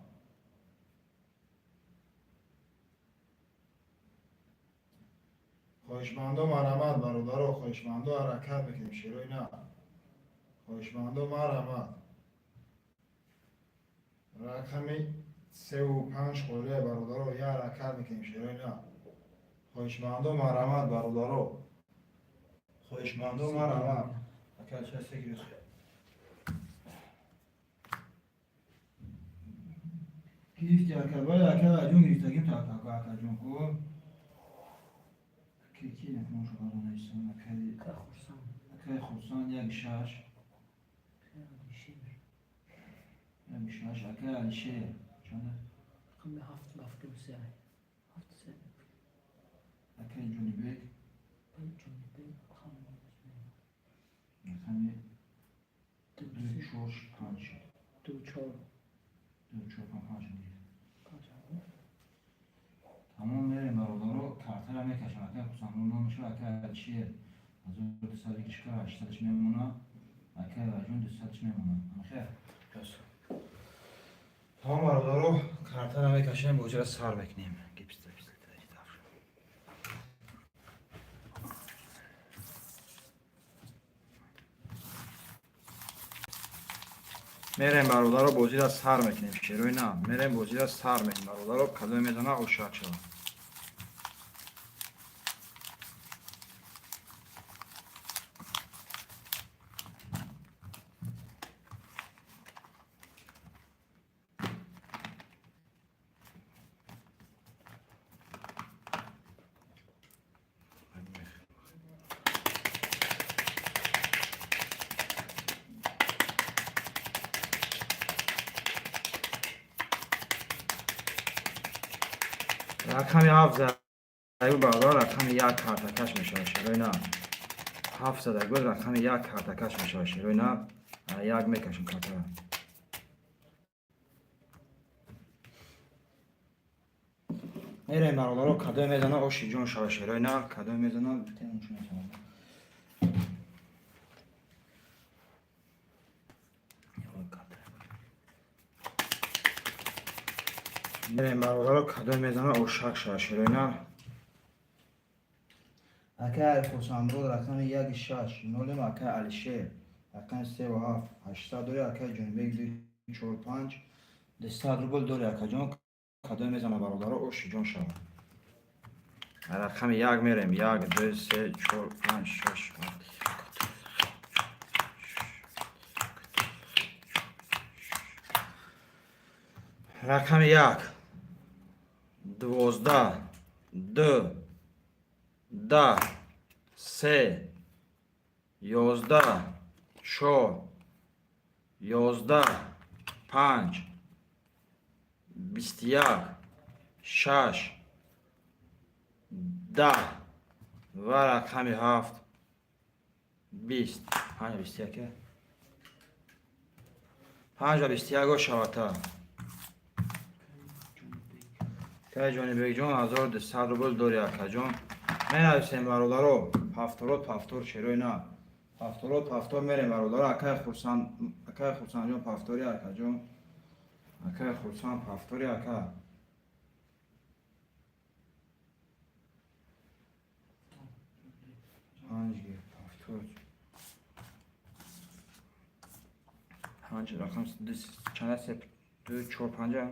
Хоҳишмандо, марҳамат, бародаро, хоҳишмандо, ҳаракат мекунем, шерои нар. Хоҳишмандо, марҳамат. Рақами сеу панҷ холия, бародаро, я ҳаракат мекунем, шерои нар. Хоҳишмандо, марҳамат, бародаро. Хоҳишмандо, марҳамат. Ака, часе гирифт. Гирифти, ака, вале ака, ҷон, гирифтагим то, ака, ака ҷон, хуб. Ки ки накун шумо нависам, акаи Ака Хурсанд. Акаи Хурсанд як шаш. Алишер. Як шаш, акаи Алишер. Чанда? Рақами ҳафт ба фикрам се. Ҳафт се. Акаи Ҷонибек. Ҷонибек рақами Рақами ду ду се. Чор панҷ. Ду чор. Ду чор панҷ гирифт. Панҷ. Тамом, мерем, бародаро, картара мекашам, акаи Хурсанд номашо, акаи Алишер. 1200 кишка, 800 мемона. Акаи Ваҷон 200 мемона. Хер. Тамом, бародаро. Картара мекашем, бозира сар мекунем. Мерем, бародаро, бозира сар мекунем. Шерои на мерем, бозира сар мекунем, бародаро. Кадоме мезана, ошак шавад. Рақами ҳафт задагу, бародар, рақами як картакаш мешавад, шерои на. Ҳафт задагу, рақами як картакаш мешавад, шерои на. Як мекашем картара. Мерем, бародаро, кадоме мезана, оши ҷон шава, шерои на. Кадоме мезана. Мерем, бародаро, кадоме мезана, ошак шава, шерои на. Акай Хурсандбод, рақами яки шаш нолем. Акай Алишер, рақами севу ҳафт 800 дори. Акай Ҷонибек, ду чор панҷ 200 рубл дори. Акаҷон, кадоме мезана, бародаро, оши ҷон шава. Рақами як мерем: як, ду, се, чор, панҷ, шаш, ҳафт. Рақами як: 12, ду, 10, се, 11, чор, 11, панҷ, 21, шаш, 10 ва рақами ҳафт: 20, панҷ, 21, панҷ ва 21 шавата. Кай Ҷонибекҷон, 1200 рубл дори. Акаҷон, менависем, бародаро, повторот, повтор, шерои на, повторот, повтор. Мерем, бародаро. Акай Хурсанд, акай Хурсандҷон, повтори. Акаҷон, акай Хурсанд, повтори, ака. Панҷ повтор, панҷ рақам чанд? Се, ду, чор, панҷа.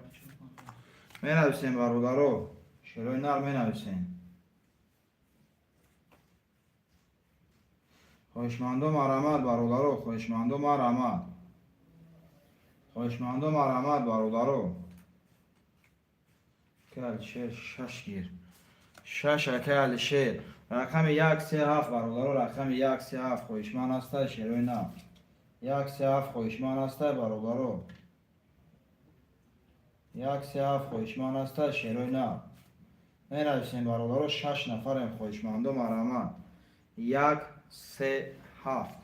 Менависем, бародаро, шерои нар, менависем. Хоҳишмандо, марҳамат, бародаро. Хоҳишмандо, марҳамат. Хоҳишмандо, марҳамат, бародаро. Алишер, шаш гир, шаш. Акай Алишер, рақами як, се, ҳафт, бародаро, рақами як, се, ҳафт. Хоҳишманд ҳастай, шерои на? Як, се, ҳафт. Хоҳишманд ҳастай, бародаро? Як, се, ҳафт. Хоҳишманд ҳастай, шерои на? Менависем, бародаро, шаш нафарем. Хоҳишмандо, марҳамат. Як, се, ҳафт,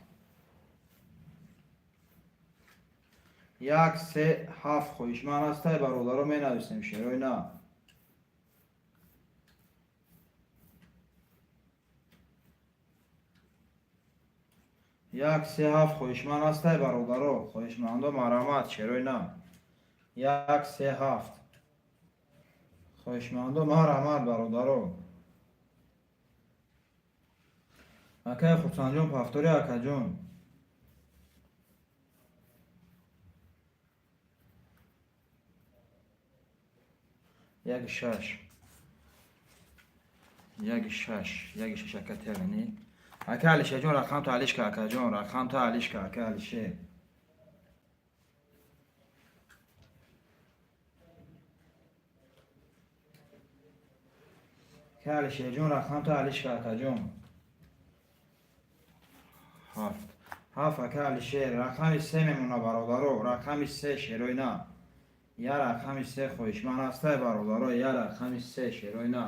як, се, ҳафт. Хоҳишманд ҳастай, бародаро? Менависем, шерои на. Як, се, ҳафт. Хоҳишманд ҳастай, бародаро? Хоҳишмандо, марҳамат, шерои на. Як, се, ҳафт. Хоҳишмандо, марҳамат, бародаро. Акай Хурсандҷон, повтори, акаҷон. Яки шаш, яки шаш, яки шаш. Ака тегани, ака Алишерҷон, рақамта алишка. Акаҷон, рақамта алишка, ака Алишер. Ака Алишерҷон, рақамта алишка, акаҷон. Ҳафт, ҳафт. Ака Алишер, рақами се мемона, бародаро, рақами се, шерои на. Я рақами се хоҳишманд ҳастай, бародаро? Я рақами се, шерои на.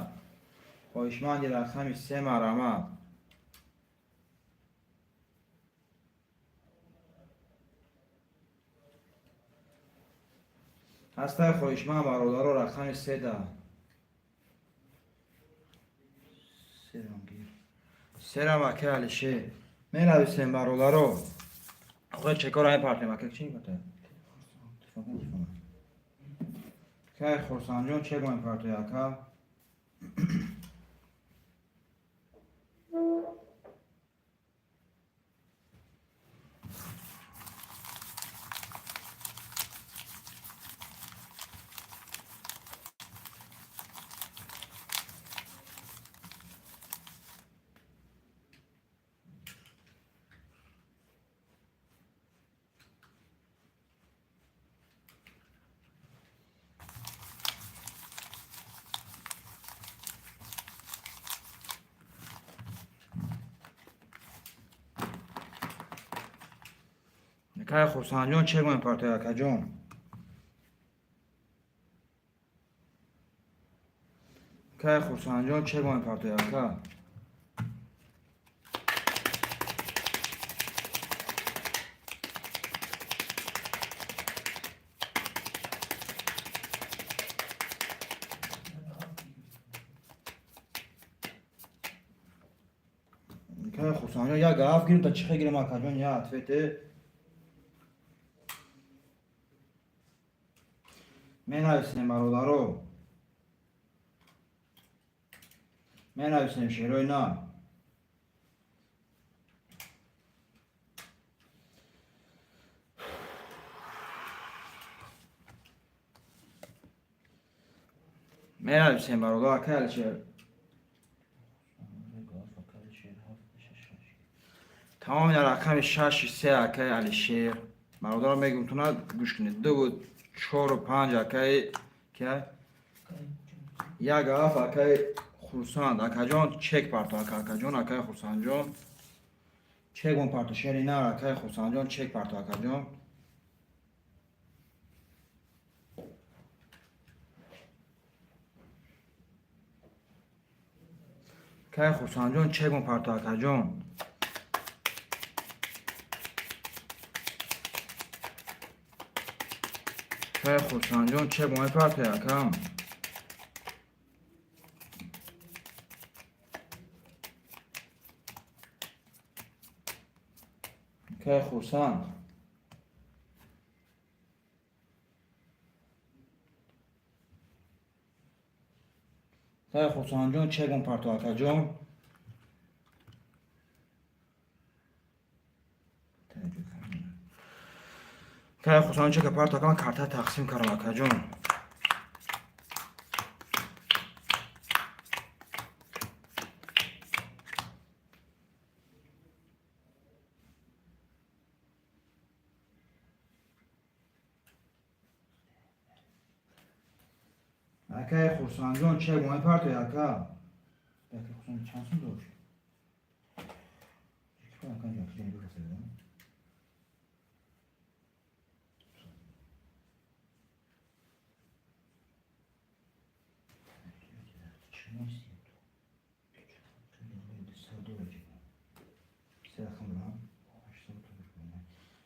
Хоҳишманди рақами се, марҳамат. Ҳастай хоҳишманд, бародаро, рақами се да? Серам гир, серам. Ака Алишер, менависем, бародаро. Охе, чекора мепартем, ака. Чи? Кай Хурсандҷон, чек мепартои, ака? Кай Хурсандҷон, чек мепартои, акаҷон? Кай Хурсандҷон, чек мепартои, ака? Кай Хурсандҷон, як гаф гирим та чихе гирим, акаҷон, я ответе. Менависем, бародаро, менависем, шерои на. Менависем, бародар, акай Алишер. Тамоми рақами шаши се, акай Алишер. Бародаро, мегум, туна гӯш кунед. Дуву чору панҷ, акай ка як гаф, акай Хурсанд, акаҷон, чек парто, ака, акаҷон, акай Хурсандҷон, чек мон парто, шери нар, акай Хурсандҷон, чек парто, акаҷон. Акай Хурсандҷон, чек мон парто, акаҷон. Акай Хурсандҷон, чек мон парто, акам. Акай Хурсанд. Акай Хурсандҷон, чек мон парто, акаҷон. Акай Хурсандҷон, чека парто, ака, ман карта тақсим кардам, акаҷон. Акай Хурсандҷон, чек мепартои, ака? Акай Хурсанд чанд сум дошт?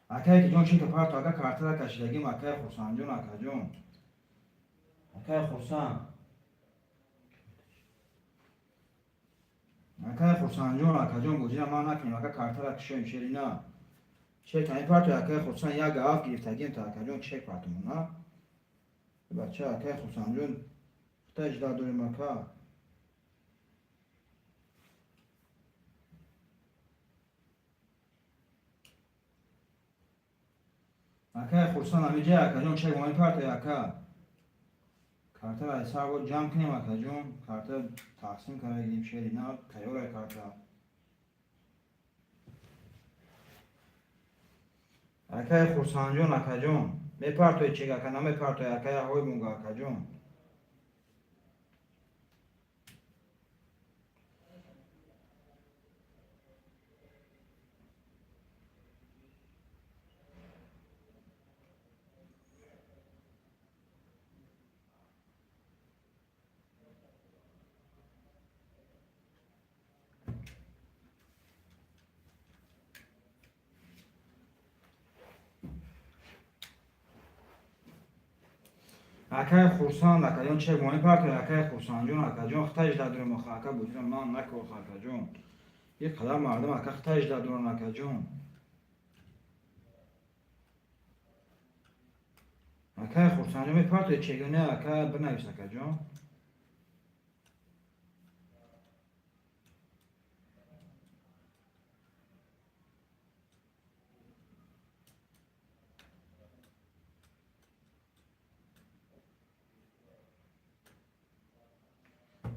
Ака, акай ҷон, чека парто, ака, картара кашидагим, акай Хурсандҷон, акаҷон. Акай Хурсанд. Акай Хурсандҷон, акаҷон, бозира ман накунем, ака, картара кушоем, шерина. Чек мепарто, акай Хурсанд, як гаф гирифтагим та, акаҷон, чек партомон, а? Бача, акай Хурсандҷон, хутай жда дорем, ака. Акай Хурсанд, амиҷа, акаҷон, чек мепартои, ака. Картара сар бо ҷамъ кунем, акаҷон, карта тақсим карда гирем, шерина, тайёра карта. Акай Хурсандҷон, акаҷон, мепартои чек, ака, намепартои, акай, ҳой мунга, акаҷон. Акай Хурсанд, акаҷон, чек мепартои, акай Хурсандҷон, акаҷон, хитаҷ дадурем, оха, ака, бозира ман нака, оха, акаҷон. Ин қадар мардум, ака, хитаҷ дадуран, акаҷон. Акай Хурсанджон, мепартои чегоне, ака, бинавис, акаҷон.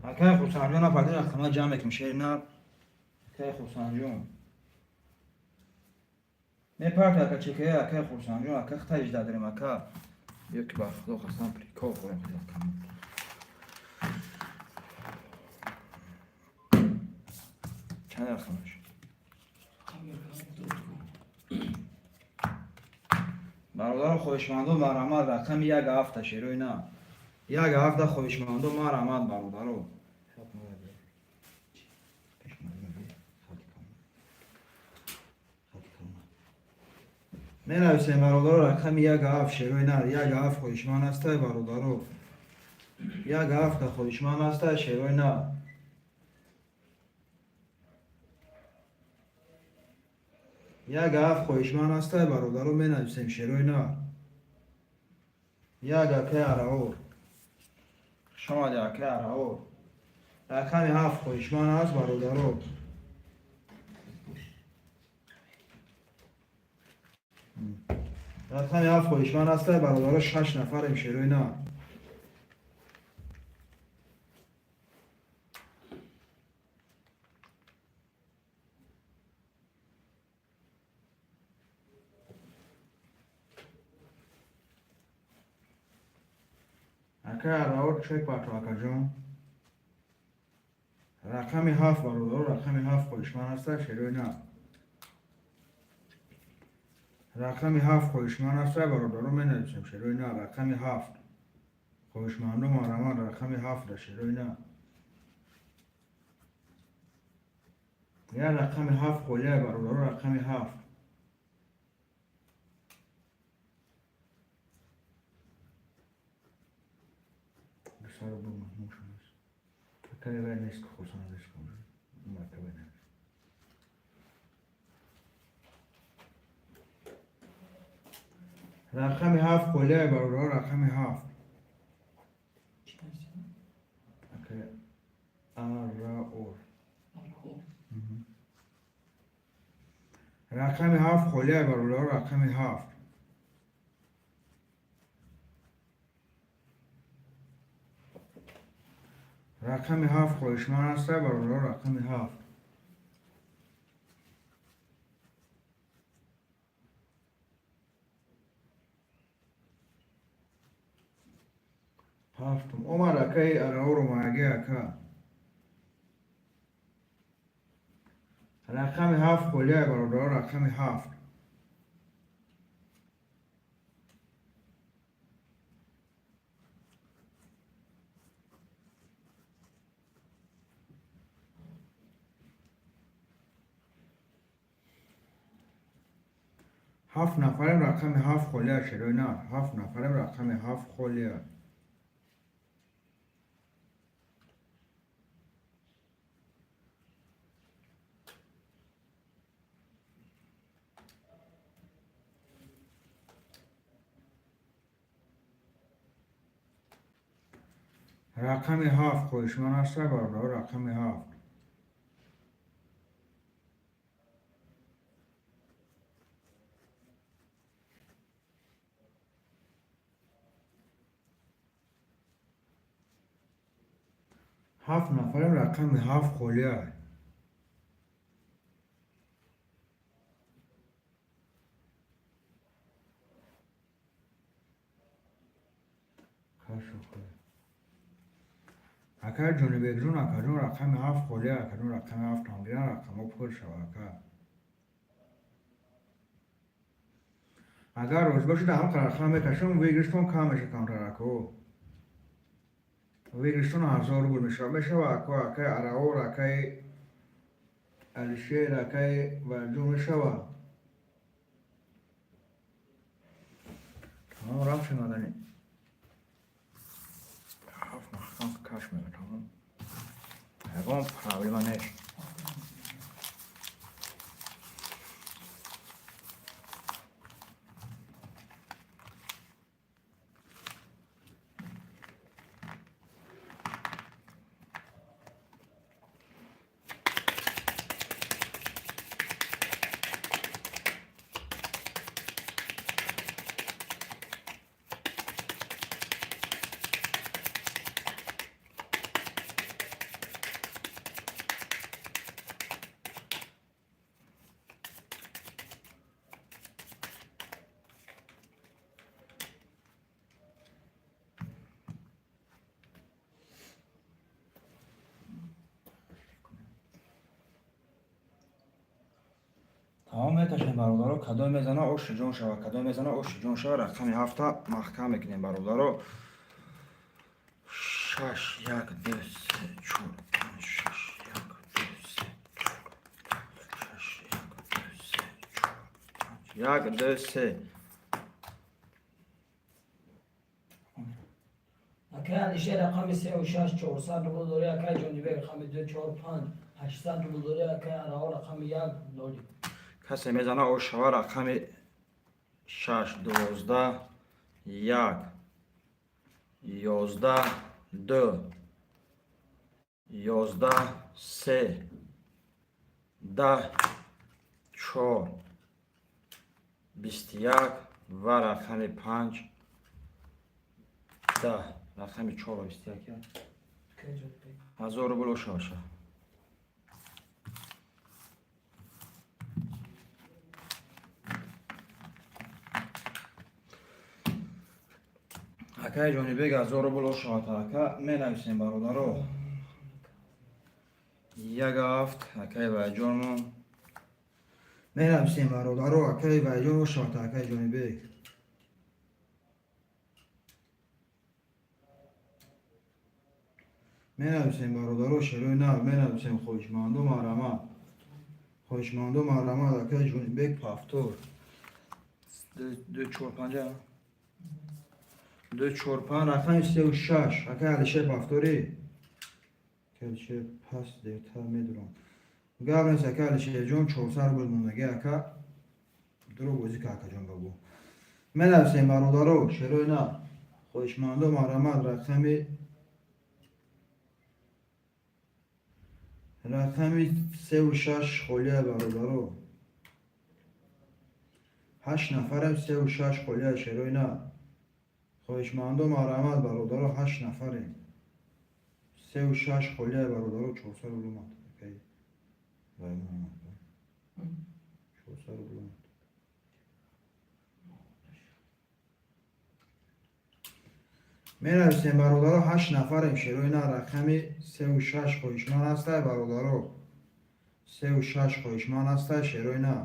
Акай Хурсанджон, напарди, рақама ҷамъ мекунем, шери нар. Акай Хурсанджон, мепарта, ака, чекае. Акай Хурсанджон, ака, хита ижда дорем, ака. Ё ки ба худо қасам, прикол хӯрем рақама. Чанд рақамаш? Бародаро, хоҳишмандо, марҳамат, рақами як ҳафта, шерои на, як ҳафта. Хоҳишмандо, марҳамат, бародаро. Менависем, бародаро, рақами як ҳафт, шерои нар, як ҳафт. Хоҳишманд ҳастай, бародаро? Як ҳафта хоҳишманд ҳастай, шерои нар? Як ҳафт хоҳишманд ҳастай, бародаро? Менависем, шерои нар, як. Акаи Араор, хушомади, акаи Араор. Рақами ҳафт хоҳишманд аст, бародаро? Рақами ҳафт хоҳишманд ҳастай, бародаро? Шаш нафарем, шерои нар. Акаи Араор, чек парту, акаҷон. Рақами ҳафт, бародаро, рақами ҳафт хоҳишманд ҳастай, шерои нар? Рақами ҳафт хоҳишманд ҳастай, бародаро? Менависем, шерои нар, рақами ҳафт. Хоҳишмандо, марҳамат, рақами ҳафтда, шерои нар. Як рақами ҳафт холия, бародаро, рақами ҳафт. Саро бумошон аст. Акаи вай нест, хурсанд нест. Акавай нест. Рақами ҳафт холия, бародаро, рақами ҳафт. Акаи Араор, рақами ҳафт холия, бародаро, рақами ҳафт. Рақами ҳафт хоҳишманд ҳастай, бародаро, рақами ҳафт? Ҳафтум омад, акаи Араор омадаги. Ака, рақами ҳафт холия, бародаро, рақами ҳафт. Ҳафт нафарем, рақами ҳафт холия, шерои нар. Ҳафт нафарем, рақами ҳафт холия. Рақами ҳафт хоҳишманд ҳастай, бародаро, рақами ҳафт? Ҳафт нафарем, рақами ҳафт холия. Кашу холия. Акаи Ҷонибекҷон, акаҷон, рақами ҳафт холия, акаҷон, рақами ҳафт ҳамгиран, рақамҳо пур шава, ака. Агар розӣ бошед, ҳам рақам мекашам, выигрыш тон кам меша, камтар, ако. Выигрыш тон 1000 рубл мешава, мешава, ако, акаи Араор, акаи Алишер, акаи Валҷон, мешава? Тамом, рафтем, мадани. Ҳафт маҳкам каш мега, тамом. Ягон проблема нест. Мекашем, бародаро, кадом мезана, оши ҷон шава, кадом мезана, оши ҷон шава. Рақами ҳафта маҳкам мекунем, бародаро. Шаш, як, ду, се, чор, панҷ, шаш, як, ду, се, чор, шаш, як, ду, се, чор, панҷ, як, ду, се. Акай Алишер, рақами 36, 400 рубл дорӣ. Акай Ҷонибек, рақами 2, 4, 5, 800 рубл дорӣ. Акай Араҳо, рақами 1, 0. Касе мезана, ош шава. Рақами шаш, 12, як, 11, ду, 11, се, 10, чор, 21 ва рақами панҷ, 10. Рақами чору 21, Акай Ҷонибек. 1000 рубл ошаваша. Акаи Ҷонибек, 1000 рубл ошавад. Ака, менависем, бародаро. Як, ҳафт, акаи Вайҷонмон. Менависем, бародаро. Акаи Вайҷон, ошавад. Акаи Ҷонибек, менависем, бародаро. Шерои нав менависем. Хоҳишманду марҳамат, хоҳишманду марҳамат. Акаи Ҷонибек, повтор. Ду, чор, панҷа, ду, чор, панҷ, рақами сеу шаш. Акаи Алишер, повтори. Акаи Алишер, пас дертар медурам, гап нест. Акаи Алишерҷон, 400 рубл мондаги. Ака, дуро бозӣ ка. Акаҷон, багу. Менависем, бародаро. Шерои нав, хоҳишманду марҳамат. Рақами сеу шаш холия, бародаро. Ҳашт нафарем. Сеу шаш холия. Шерои нав, хоҳишманду марҳамат, бародаро. Ҳашт нафарем. Сеу шаш холия, бародаро. 400 рубл омад. Акаи Ваймон омад, 400 рубл омад. Менависем, бародаро. Ҳашт нафарем. Шерои нав, рақами сеу шаш хоҳишманд ҳастай, бародаро. Сеу шаш хоҳишманд ҳастай, шерои нав.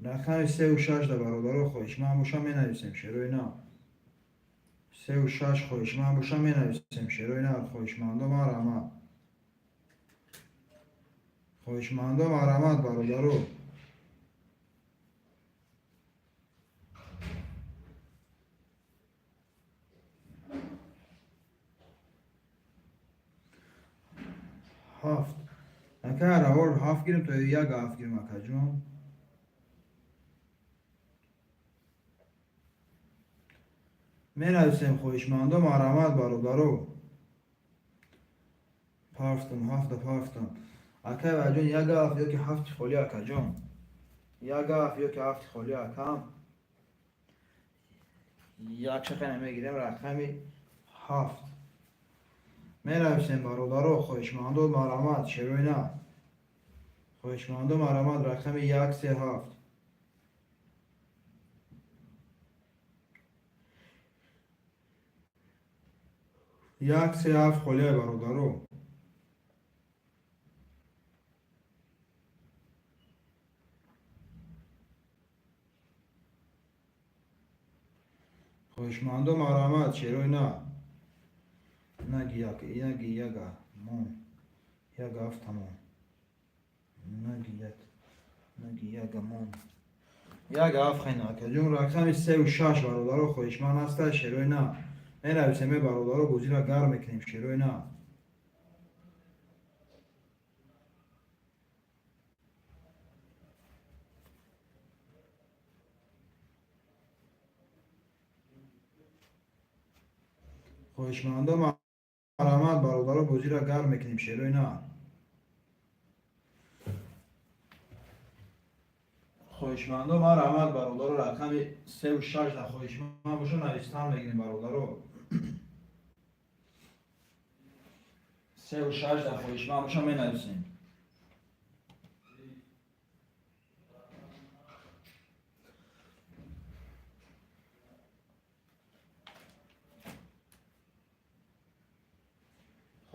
Рақами сеу шашда, бародаро, хоҳишманд боша, менависем. Шерои нав, сеу шаш хоҳишманд боша, менависем. Шерои нав, хоҳишмандо марҳамат, хоҳишмандо марҳамат, бародаро. Ҳафт, ака Раҳор, ҳафт гирем то як ҳафт гирем, акаҷон? Менависем, хоҳишмандо марҳамат, бародаро. Пафтам, ҳафта пафтам. Акай Ваҷон, як ҳафт ёки ҳафти холӣ? Акаҷон, як ҳафт ёки ҳафти холӣ? Акам, як шахе мегирем. Рақами ҳафт менависем, бародаро. Хоҳишмандо марҳамат. Шерои нав, хоҳишмандо марҳамат. Рақами як, се, ҳафт. Як, се, ҳафт холия, бародаро. Хоҳишмандо марҳамат. Шерои нав. Наги як, наги яга мон, як ҳафт тамом. Наги як, наги яга мон, як ҳафт хена. Акаҷон, рақами сеу шаш, бародаро, хоҳишманд ҳаста? Шерои нав менависем, е бародаро. Бозиро гарм мекунем. Шерои нав. Хоҳишмандо марҳамат, бародаро. Бозиро гарм мекунем. Шерои нав, хоҳишмандо марҳамат, бародаро. Рақами сеу шаш да хоҳишманд боша, навистан мегирем, бародаро. Сеу шаш да хоҳишманд боша, менависем.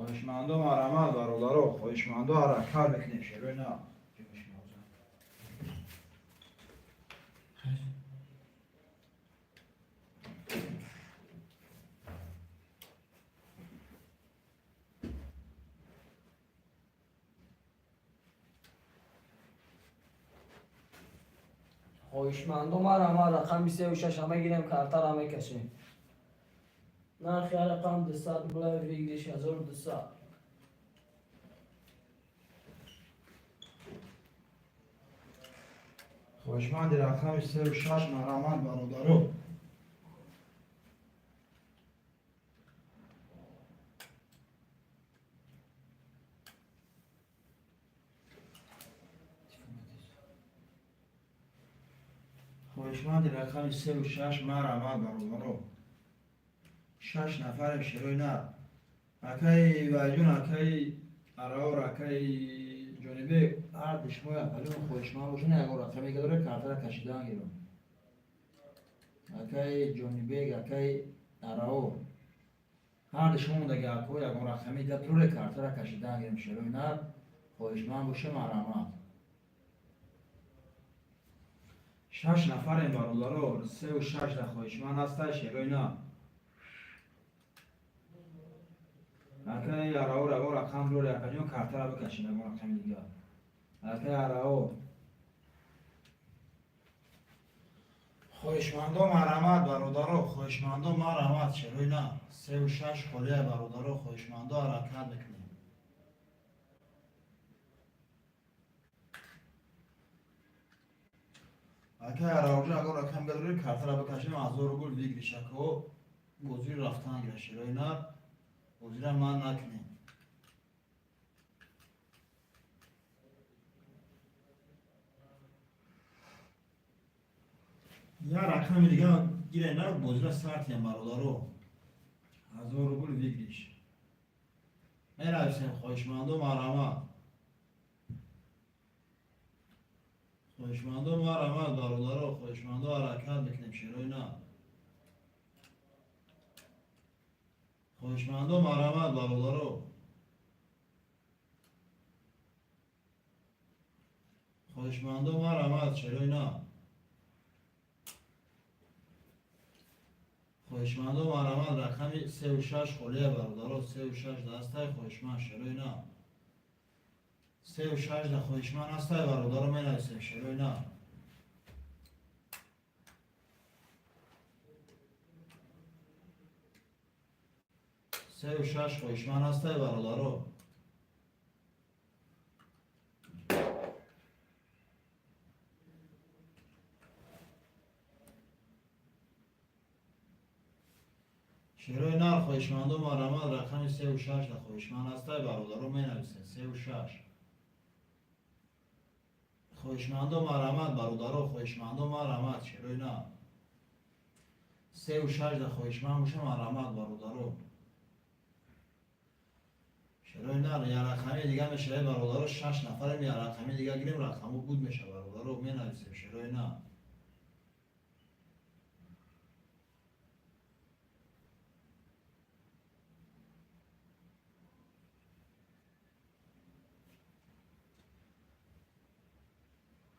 Хоҳишмандо, марҳамат, бародаро, хоҳишмандо, ҳаракат мекунем, шерои нар. Хоҳишмандо, марҳамат, рақами 36 мегирем, картара мекашем. Нархи ҳар рақам 200 рубла, выигрыш 1200. Хоҳишманди рақами 36, марҳамат, бародаро. Хоҳишманди рақами 36, марҳамат, бародаро. Шаш нафарем, шерои нар. Акаи Вайҷон, акаи Араор, акаи Ҷонибек, ҳар ду шумо якалион хоҳишманд бошед, ягон рақаме ки доред, картара кашидан гирам. Акаи Ҷонибек, акаи Араор, ҳар ду шумо мондаги ако ягон рақаме га доред, картара кашидан гирам, шерои нар. Хоҳишманд боша, марҳамат. Шаш нафарем, бародаро, 36 да хоҳишманд ҳастай, шерои нар. Акаи Араор, ягон рақам доред, акаҷон, картара бикашед, ягон рақами дигар. Акаи Араор. Хоҳишмандо, марҳамат, бародаро, хоҳишмандо, марҳамат, шерои нар. 36 холия, бародаро, хоҳишмандо, ҳаракат мекунем. Акаи Араорҷон, ягон рақам доред, картара бикашем, 1000 рубл выигрыш, ако бозиро рафтан гирад, шерои нар. Бозира ман накунем. Як рақами дига гирем, на бозира сартиям, бародаро. 1000 рубл выигрыш. Менависем, хоҳишмандо, марҳамат. Хоҳишмандо, марҳамат, бародаро, хоҳишмандо, ҳаракат мекунем, шерои нар. Хоҳишмандо, марҳамат, бародаро. Хоҳишмандо, марҳамат, шерои нар. Хоҳишмандо, марҳамат, рақами 36 холия, бародаро, 36 дастай, хоҳишманд, шерои нар. 36 да хоҳишманд ҳастай, бародаро, менависем, шерои нар. 36 хоҳишманд ҳастай, бародаро. Шерои нар, хоҳишмандо, марҳамат, рақами 36 да хоҳишманд ҳастай, бародаро, менависем, 36. Хоҳишмандо, марҳамат, бародаро, хоҳишмандо, марҳамат, шерои нар. 36 да хоҳишманд боша, марҳамат, бародаро. Шерои нар, як рақами дига мешавад, бародаро, шаш нафарем, як рақами дига гирем, рақаму буд мешавад, бародаро, менависем, шерои нар.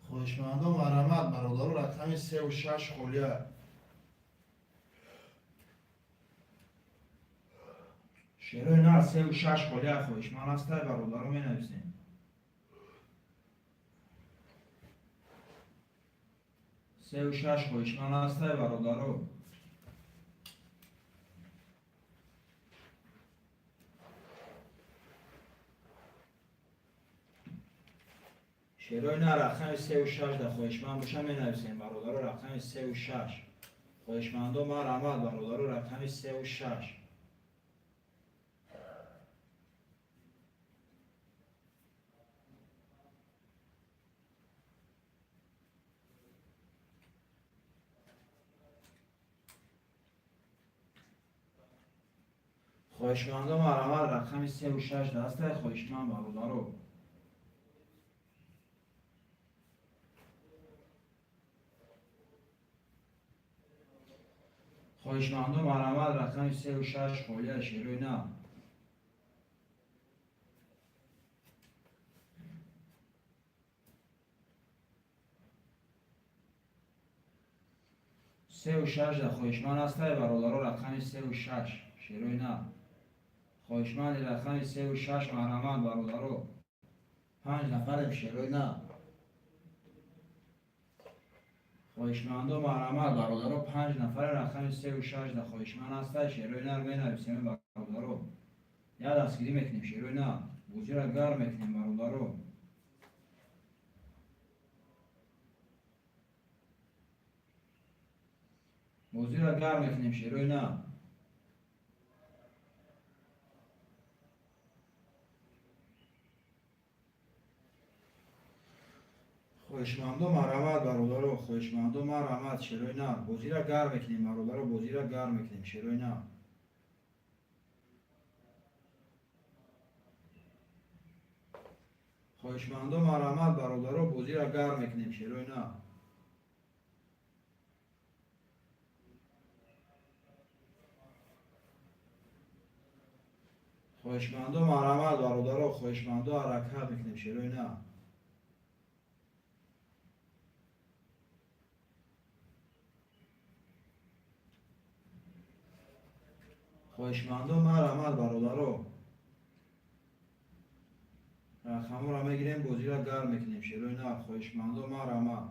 Хоҳишмандо, марҳамат, бародаро, рақами 36 холия. Шерои нар, 36 холия, хоҳишманд ҳастай, бародаро, менависем. 36 хоҳишманд ҳастай, бародаро. Шерои нар, рақами 36 да хоҳишманд боша, менависем, бародаро, рақами 36. Хоҳишмандо, марҳамат, бародаро, рақами 36. Хоҳишмандо, марҳамат, рақами 36 да ҳастай, хоҳишманд, бародаро. Хоҳишмандо, марҳамат, рақами 36 холия, шерои нар. 3 6 да хоҳишманд ҳастай, бародаро, рақами 3 6, шерои нар. Хоҳишманди рақами 3 6, марҳамат, бародаро. Панҷ нафарем, шерои нар. Хоҳишмандо, марҳамат, бародаро, панҷ нафаре. Рақами 3 6 да хоҳишманд ҳастай, шерои нар, менависем, бародаро. Я дастгирӣ мекунем, шерои нар, бозиро гарм мекунем, бародаро. Бозиро гарм мекунем, шерои нар. Хоҳишмандо, марҳамат, бародаро, хоҳишмандо, марҳамат, шерои нар. Бозиро гарм мекунем, бародаро, бозиро гарм мекунем, шерои нар. Хоҳишмандо, марҳамат, бародаро, бозиро гарм мекунем, шерои нар. Хоҳишмандо, марҳамат, бародаро, хоҳишмандо, ҳаракат мекунем, шерои нар. Хоҳишмандо, марҳамат, бародаро, рақамҳоро мегирем, бозиро гарм мекунем, шерои нар. Хоҳишмандо, марҳамат.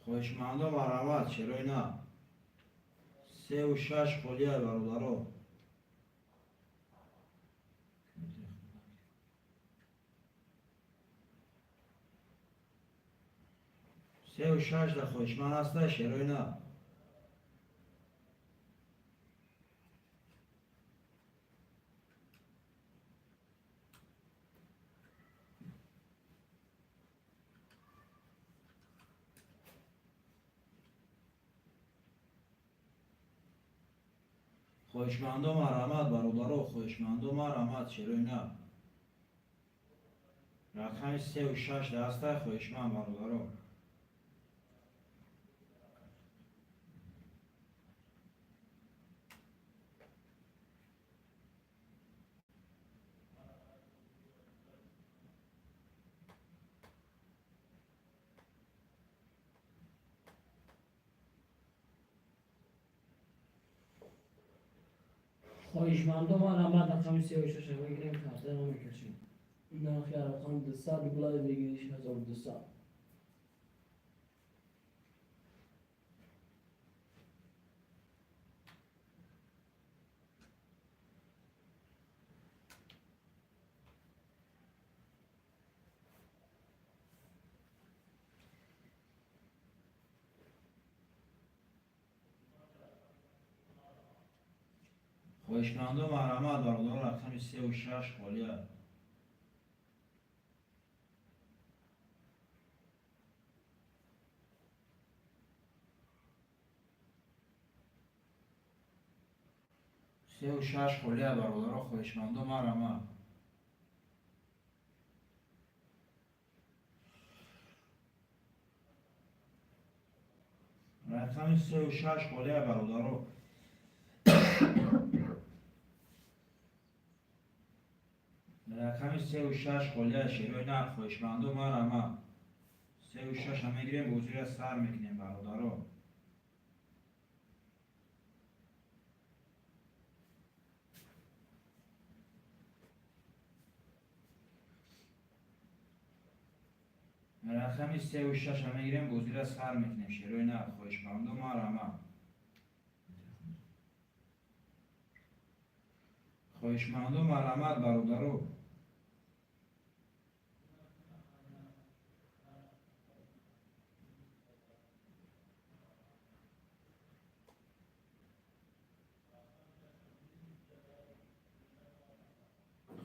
Хоҳишмандо, марҳамат, шерои нар. 3 6 холия, бародаро. 3 6 да хоҳишманд ҳастай, шерои нар. Хоҳишмандо, марҳамат, бародаро, хоҳишмандо, марҳамат, шерои нар. Рақами 3 6 да ҳастай хоҳишманд, бародаро. Хоҳишмандо, марҳамат, рақами 3 6 мегирем, картаро мекашем. Нархи рақам 200 рубла, выигрыш 1200. Хоҳишмандо, марҳамат, бародаро, рақами 3 6 холия. 3 6 холия, бародаро, хоҳишмандо, марҳамат. Рақами 3 6 холия, бародаро. Рақами 3 6 холия, шерои нар. Хоҳишмандо, марҳамат. 3 6 мегирем, бозиро сар мекунем, бародаро. Рақами 3 6 мегирем, бозиро сар мекунем, шерои нар. Хоҳишмандо, марҳамат. Хоҳишмандо, марҳамат, бародаро.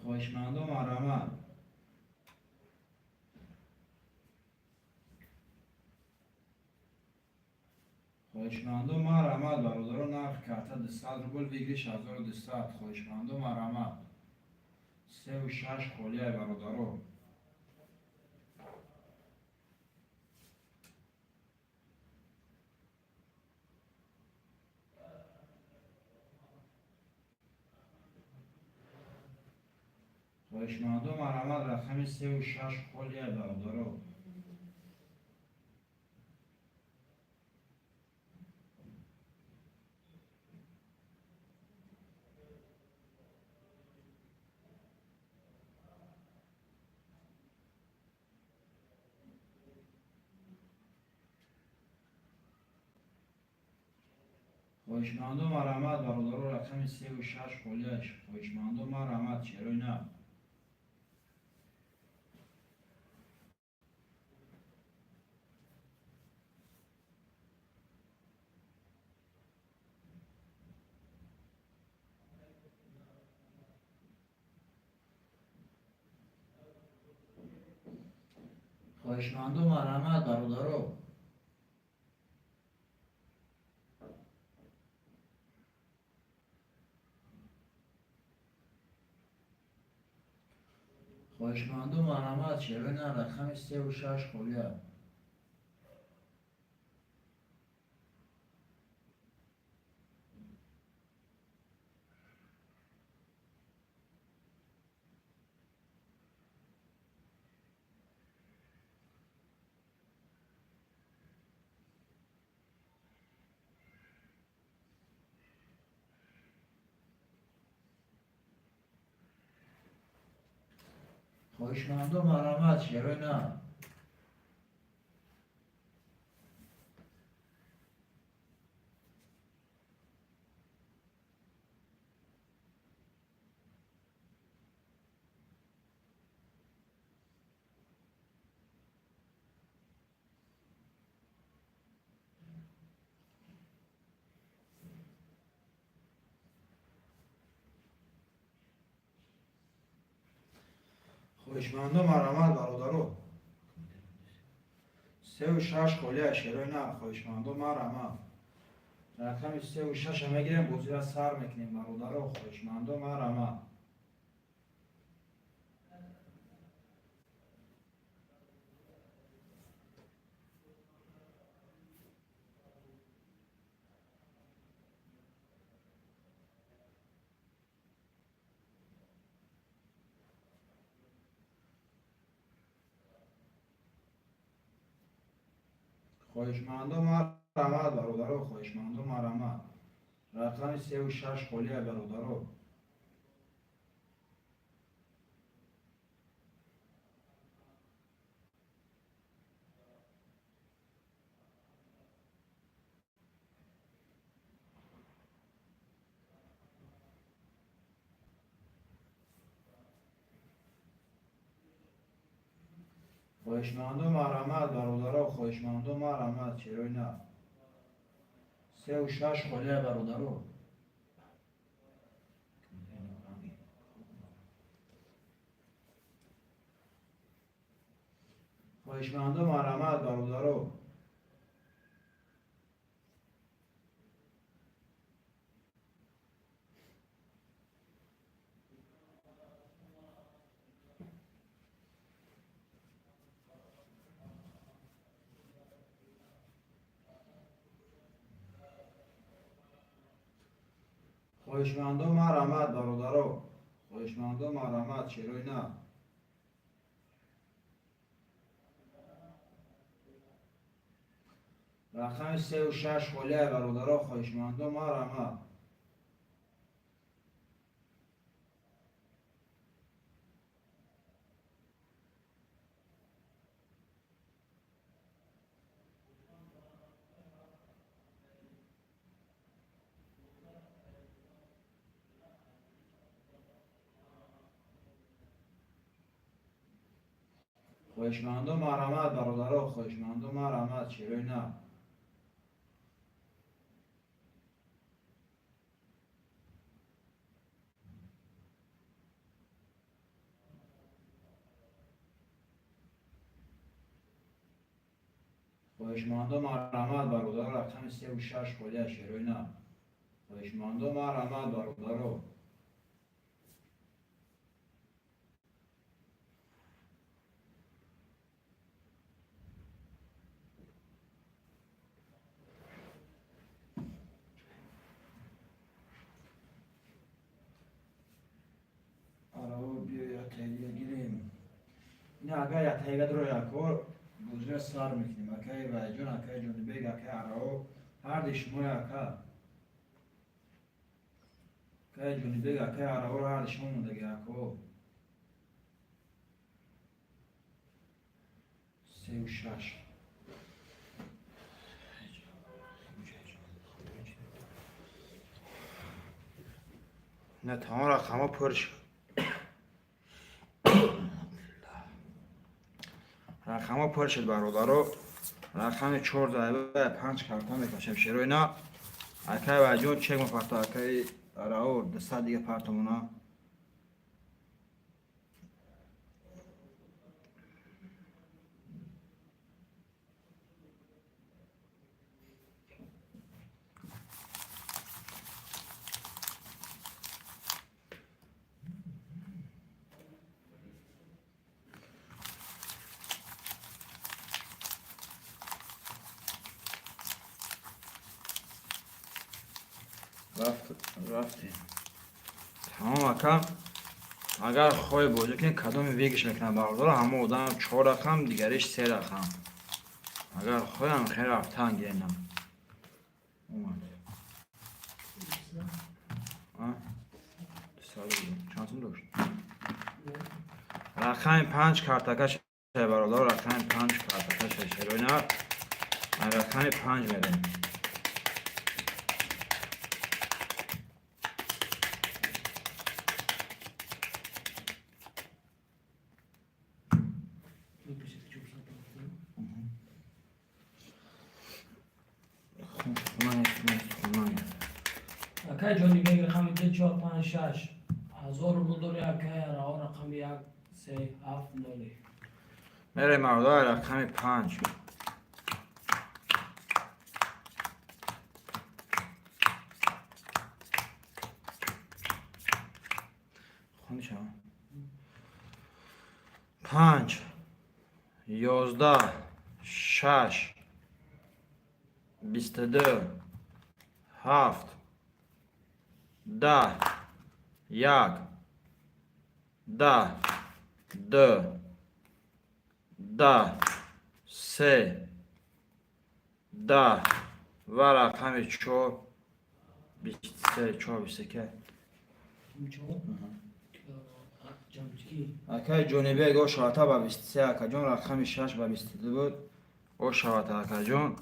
Хоҳишмандо, марҳамат. Хоҳишмандо, марҳамат, бародаро. Нархи карта 200 рубл, выигрыш 1200. Хоҳишмандо, марҳамат. 3 6 холия, бародаро. Хоҳишмандо, марҳамат, рақами сеу шаш холия, бародаро. Хоҳишмандо, марҳамат, бародаро, рақами сеу шаш холияш. Хоҳишмандо, марҳамат, шерои нав. Хоҳишмандо, марҳамат, бародаро. Хоҳишмандо, марҳамат, шерои нав, рақами сеу шаш холия. Хоҳишмандо, марҳамат, шерои нав. Хоҳишмандо, марҳамат, бародаро. Сеу шаш холия, шерои нав. Хоҳишмандо, марҳамат. Рақами сеу шаша мегирем, бозира сар мекунем, бародаро. Хоҳишмандо, марҳамат. Хоҳишмандо, марҳамат, бародаро. Хоҳишмандо, марҳамат. Рақами сеу шаш холия, бародаро. Хоҳишмандо, марҳамат, бародаро. Хоҳишмандо, марҳамат, шерои нав. Сеу шаш холия, бародаро. Хоҳишмандо, марҳамат, бародаро. Хоҳишмандо, марҳамат, бародаро. Хоҳишмандо, марҳамат, шерои нав. Рақами сеу шаш холия, бародаро. Хоҳишмандо, марҳамат. Хоҳишмандо, марҳамат, бародаро. Хоҳишмандо, марҳамат, шерои нав. Хоҳишмандо, марҳамат, бародаро. Рақами сеу шаш холия, шерои нав. Хоҳишмандо, марҳамат, бародаро. Агар ятайга дуро якор бозира сар мекунем. Акаи Вайҷон, акаи Ҷонибек, акаи Арао, ҳарди шумои ака. Акаи Ҷонибек, акаи Арао, ҳарди шумо мондаги ако. 3 6. На тамом рақамҳо пур шуд. Рақамҳо пур шуд, бародаро. Рақами чор заба панҷ карта мекашем. Шерои на акаи Вайҷон чек мепарта, акаи Арао 200 дига партомона. Рафтем. Тамом ака. Агар хоҳӣ бозӣ кунӣ, кадоми выигрыш мекунам, бародаро, ҳама одам чор рақам, дигариш се рақам. Агар хоҳам хел рафтан гиренам. Омад. А? Чанд сум дошт? Рақами панҷ картака бародаро, рақами панҷ картака шероина. Рақами панҷ мерем. Акай Ҷонибек рақами 2, 4, 5, 6 1000 рубл дори, акай Арао рақами 1, 3, 7, 0. Мерем, бародар, рақами панҷ. Хонди шава. Панҷ, 11, шаш, 22, ҳафт, 10, як, 10, ду, 10, се, 10 ва рақами чор, 23, чор, 23. Акаи Ҷонибек о шавата ба 23, акаҷон, рақами шаш ба 22 буд. О шавата, акаҷон.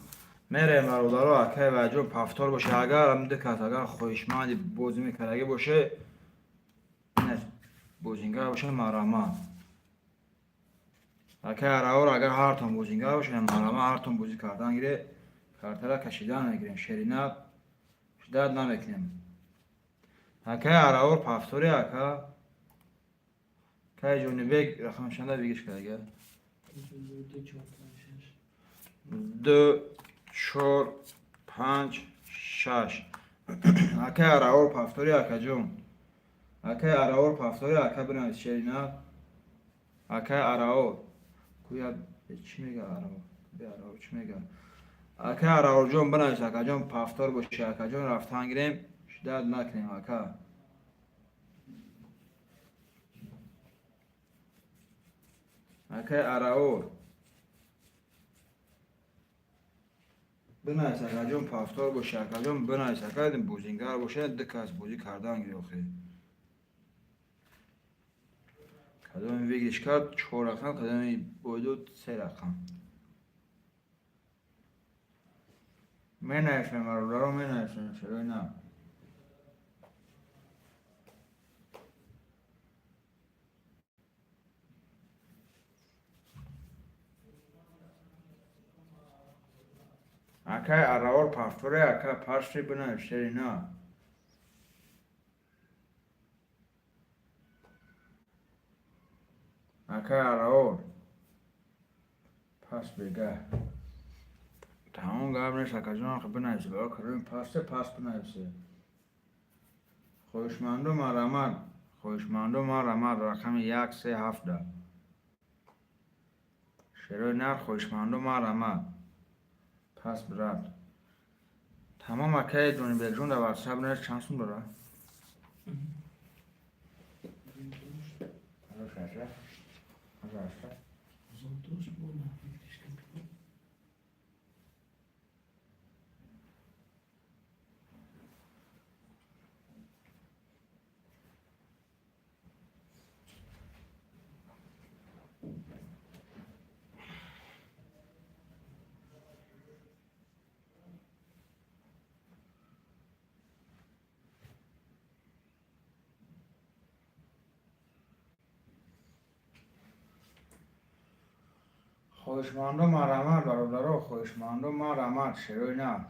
Мерем, бародаро, акаи Вайҷон повтор боше. Агар ду кас агар хоҳишманди бозӣ мекардагӣ боше, бозингар боше, марама. Акаи Араор, агар ҳартон бозингар боше, марама, ҳартон бозӣ кардан гире, картара кашидан мегирем, шерина шидат намекунем. Акаи Араор повтори, ака. Акаи Ҷонибек рақами чанда выигрыш кардага? Ду, чор, панҷ, шаш. Акаи Араор повтори, акаҷон. Акаи Араор повтори, ака, бинавис, шерина. Акаи Араор. Куя чӣ мега Араор? Бе Араор чӣ мега? Акаи Араорҷон, бинавис, акаҷон, повтор боши, акаҷон, рафтан гирем, шидат накунем, ака. Акаи Араор. Бинавис, акаҷон, повтор боши, акаҷон, бинавис, ака, бозингар боше, ду кас бозӣ кардан гире охи. Кадоми выигрыш кард чор рақам, кадоми бойдод се рақам. Менависем, бародаро, менависем, чаро на. Акаи Араор повторе, ака, пашти бинавис, шери на. Акаи Араор. Пас бега. Тамом гап нест, акаҷон, бинавис, кадоми пасте, пас бинависе. Хоҳишманду марамат, хоҳишманду марамат, рақами як, се, ҳафта. Шерои нар, хоҳишманду марамат. Пас брат. Тамом, акаи Ҷонибекҷон, дар ватсап нест, чанд сум дора? Хоҳишмандо, марҳамат, бародаро, хоҳишмандо, марҳамат, шерои нар.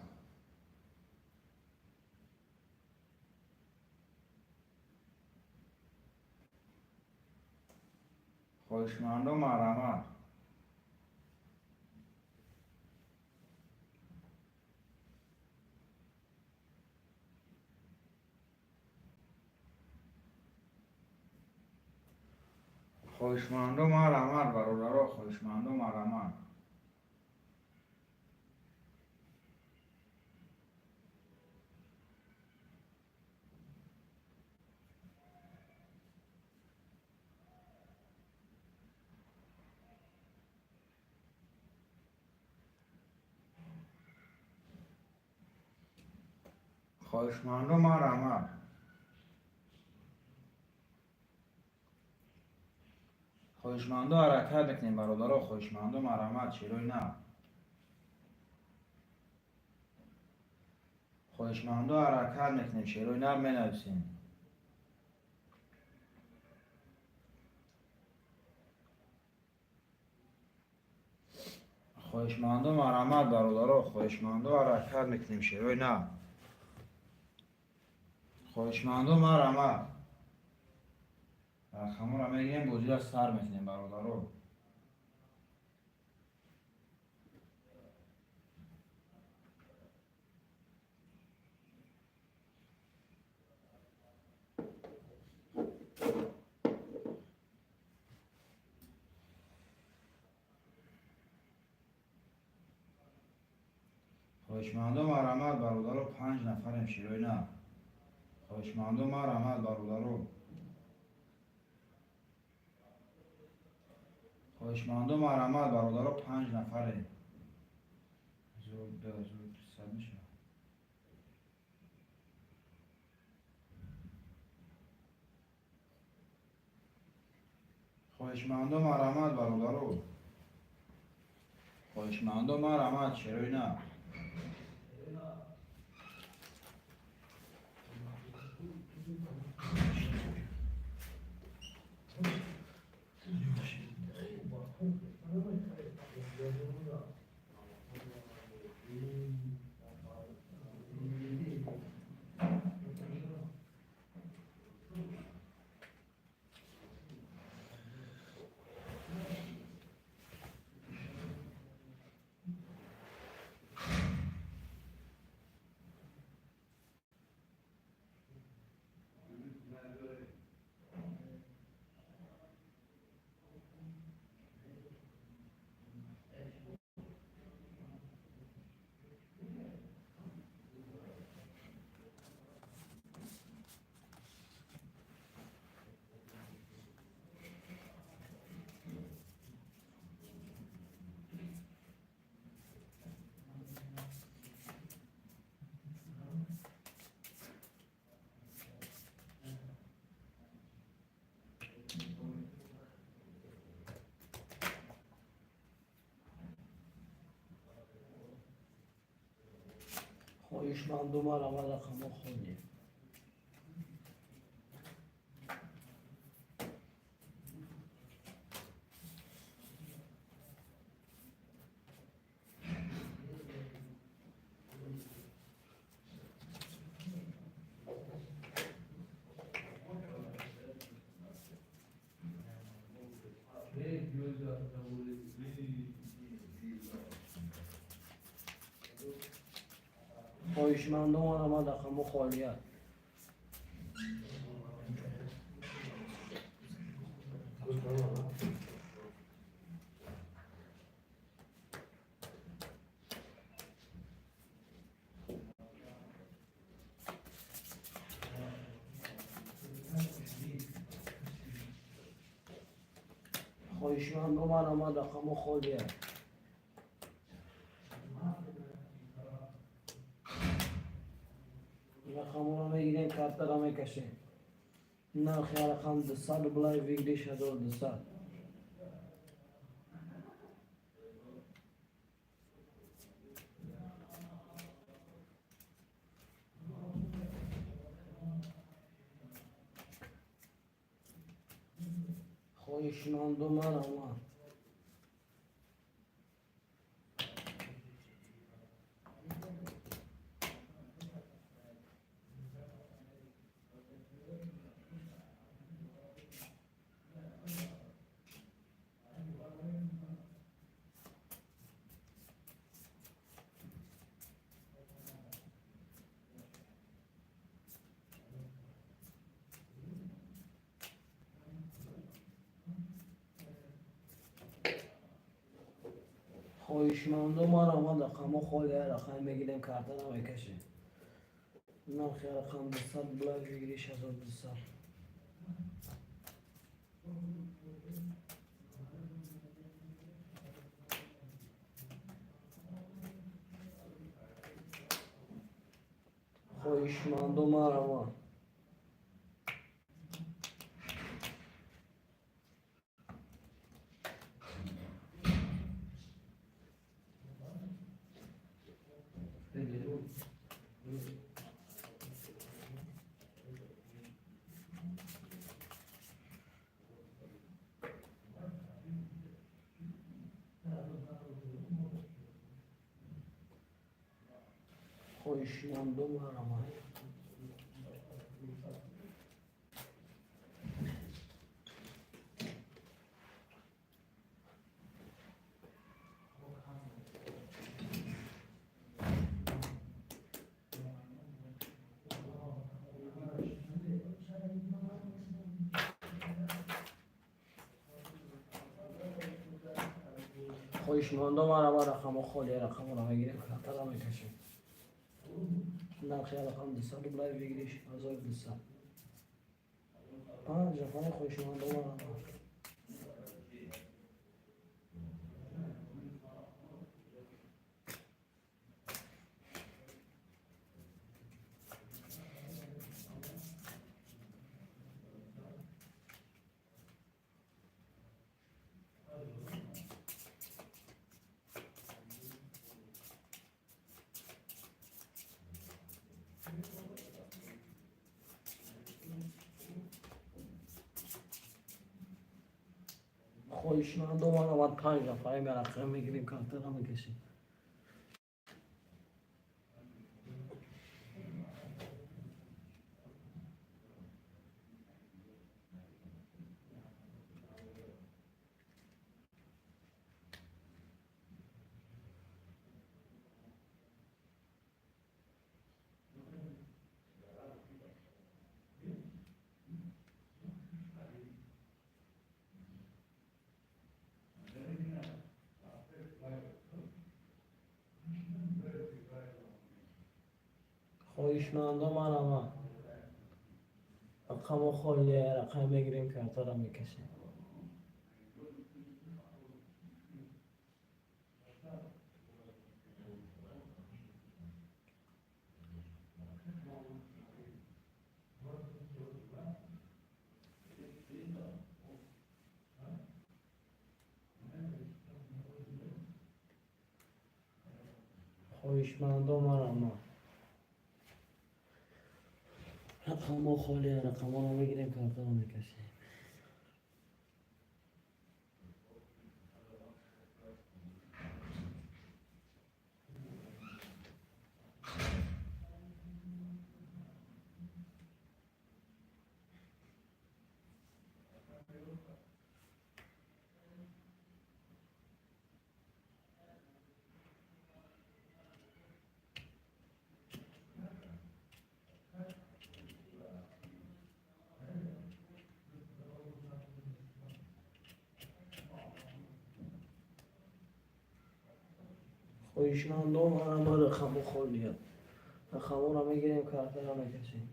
Хоҳишмандо, марҳамат. Хоҳишмандо, марҳамат, бародаро, хоҳишмандо, марҳамат. Хоҳишмандо, марҳамат. Хоҳишмандо, ҳаракат мекунем, бародаро, хоҳишмандо, марҳамат, шерои нав. Хоҳишмандо, ҳаракат мекунем, шерои нав менависем. Хоҳишмандо, марҳамат, бародаро, хоҳишмандо, ҳаракат мекунем, шерои нав. Хоҳишмандо, марҳамат. Рақамҳоро мегирем, бозиро сар мекунем, бародаро. Хоҳишмандо, марҳамат, бародаро, 5 нафарем, шерои нав. Хоҳишмандо, марҳамат, бародаро. Хоҳишмандо, марҳамат, бародаро, 5 нафарем. 1200 мешавад. Хоҳишмандо, марҳамат, бародаро. Хоҳишмандо, марҳамат, шерои нав. Хоҳишмандо, марҳамат, рақамҳо хонем. Хоҳишмандо, марҳамат, рақамҳо холият. Хоҳишмандо, марҳамат, рақамҳо холия. Рақамҳоро мегирем, картаро мекашем. Нархи рақам 200 рублай, выигрыш 1200. Хоҳишмандо, марҳамат. Хоҳишмандо, марҳамат, рақамҳо холия. Рақам мегирем, картаро мекашем. Нархи рақам 200 рублай, выигрыш 1200. Хоҳишмандо, марҳамат. Хоҳишмандо, марҳамат. Хоҳишмандо, марҳамат, рақамҳо холия. Рақамҳоро мегирем, картаро мекашем. Нархи рақам 200 рублай, выигрыш 1200. Панҷ рақами. Хоҳишмандо, марҳамат. Хоҳишмандо, марҳамат. Панҷ нафарем, рақам мегирем, картаро мекашем. Хоҳишмандо, марҳамат, рақамҳо холия. Рақам мегирем, картаро мекашем. Хоҳишмандо, марҳамат, рақамҳо холия. Рақамҳоро мегирем, картаро мекашем. Хоҳишмандон, ҳама рақамҳо холия. Рақамҳоро мегирем, картаро мекашем.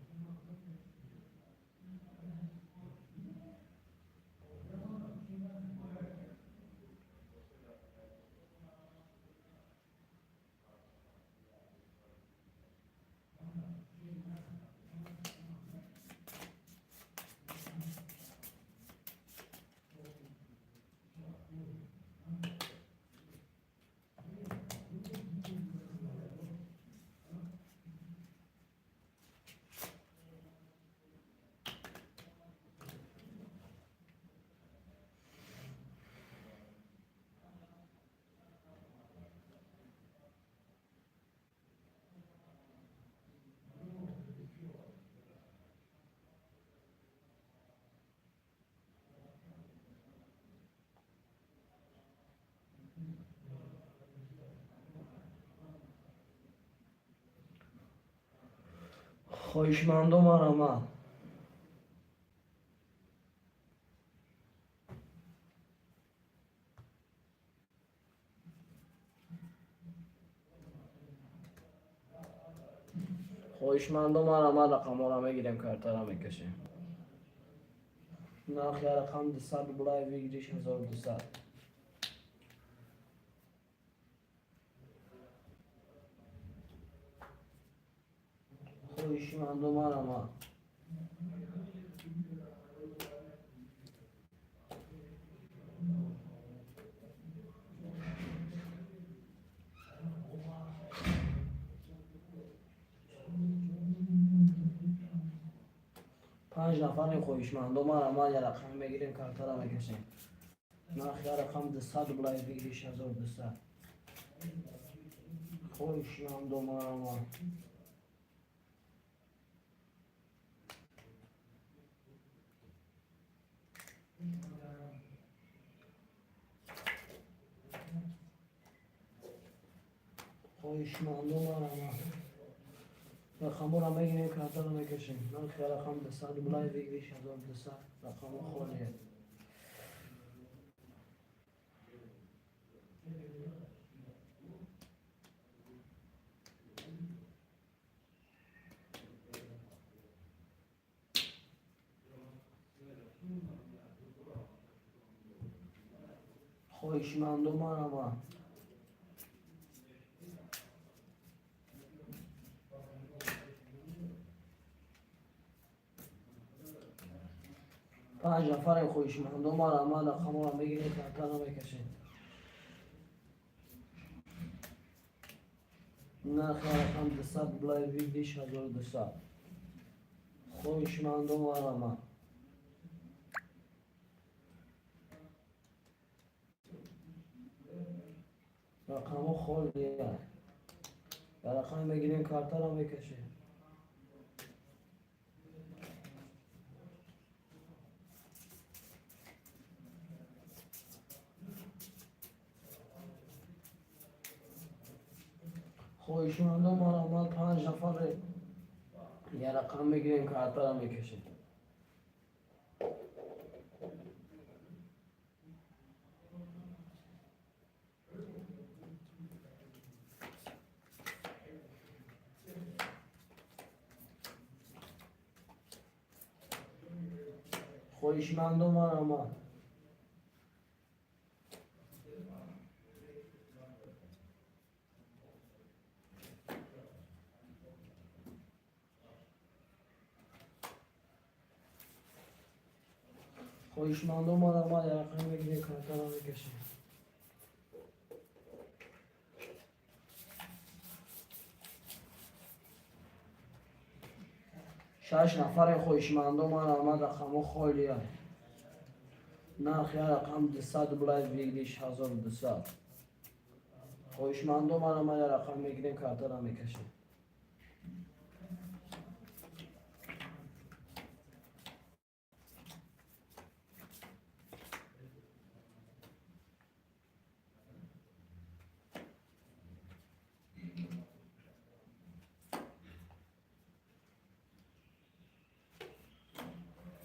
Хоҳишмандо, марҳамат. Хоҳишмандо, марҳамат, рақамҳоро мегирем, картаро мекашем. Нархи рақам 200 рублай, выигрыш 1200. Хоҳишмандо, марҳамат. Панҷ нафари хоҳишмандо, марҳамат, я рақам мегирем, картара мекашем. Нархи рақам 200 рублай, выигрыш 1200. Хоҳишмандо, марҳамат. Хоҳишмандо, марҳамат, рақамҳоро мегирем, картаро мекашем. Нархи рақам 200 рублай, выигрыш 1200. Рақамҳо холия. Хоҳишмандо, марҳамат. Панҷ нафаре хоҳишмандо, марҳамат, рақамҳоро мегирем, картаро мекашем. Нархи рақам 200 рублай, выигрыш 1200. Хоҳишмандо, марҳамат. Рақамҳо холия. Рақам мегирем, картаро мекашем. Хоҳишмандо, марҳамат. Панҷ нафаре, я рақам мегирем, картаро мекашем. Хоҳишмандо, марҳамат. Хоҳишмандо, марҳамат, рақам мегирем, картаро мекашем. Шаш нафаре хоҳишмандо, марҳамат, рақамҳо холия. Нархи рақам 200 рублай, выигрыш 1200. Хоҳишмандо, марҳамат, рақам мегирем, картаро мекашем.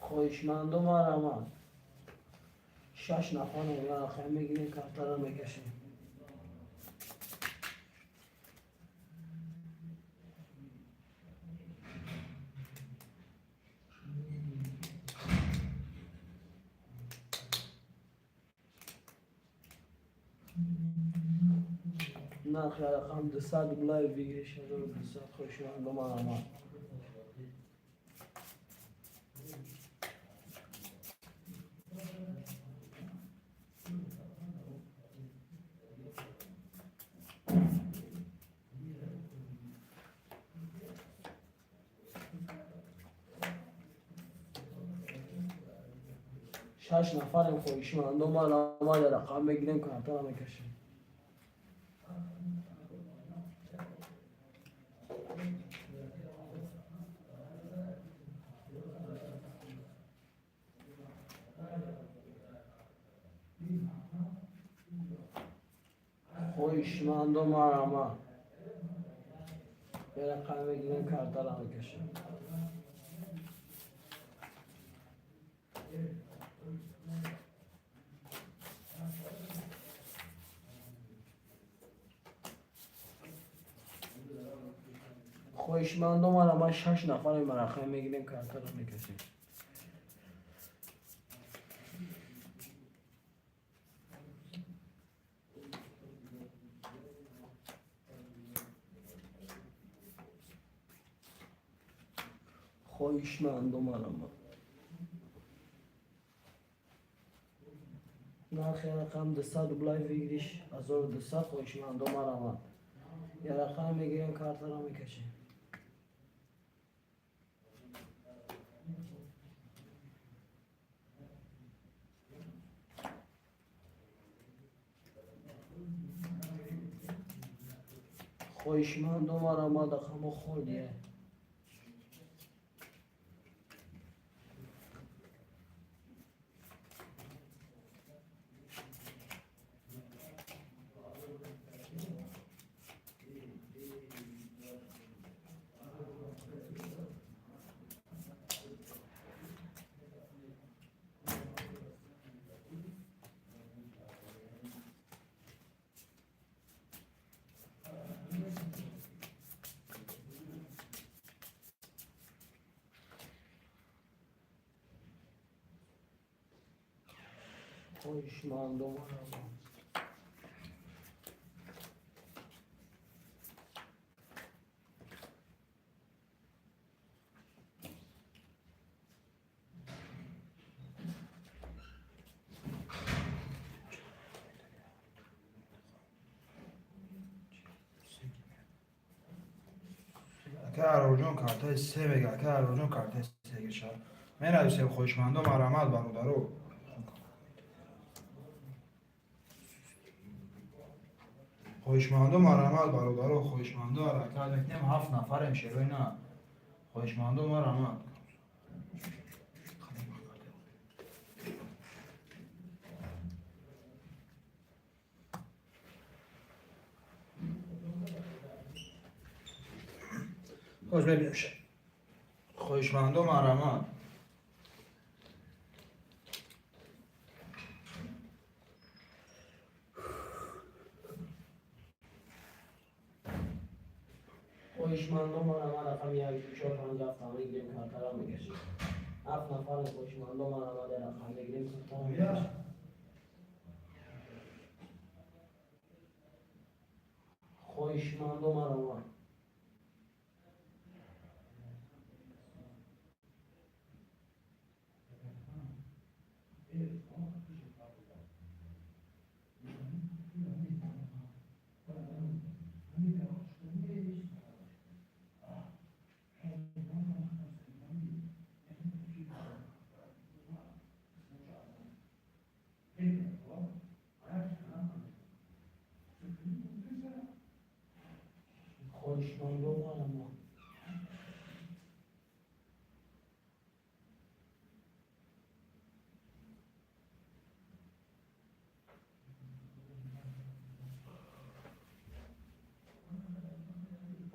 Хоҳишмандо, марҳамат. Шаш нафар рақам мегирем, картаро мекашем. Нархи рақам 200 рублай, выигрыш 1200. Хоҳишмандо, марҳамат. Шаш нафарем хоҳишмандо, марҳамат, рақам мегирем, картаро мекашем. Хоҳишмандо, марҳамат. Рақам мегирем, картара мекашем. Хоҳишмандо мара шаш нафар рақам мегирем, картара мекашем. Хоҳишмандо марама. Нархи рақам 200 рублай, выигрыш 1200. Хоҳишмандо марама. Я рақам мегирем, картара мекашем. Хоҳишмандо марама, рақамо холия. Хоҳишмандо марама. Ака Арорҷон, картаи се мега. Ака Арорҷон, картаи се гирша. Менависем, хоҳишмандо марамат, бародаро. Хоҳишмандо марамат, бародаро, хоҳишмандо, ҳаракат мекунем, ҳафт нафарем, шерои на. Хоҳишмандо марамат. Хош мебинем. Хоҳишмандо марамат. Хоҳишмандо марама, рақами як, ду, чор, панҷ, ҳафт мегирем, картара мекашем. Ҳафт нафар хоҳишмандо марама, рақам мегирем, картара мекашем. Хоҳишмандо марама. Хоҳишмандо марама.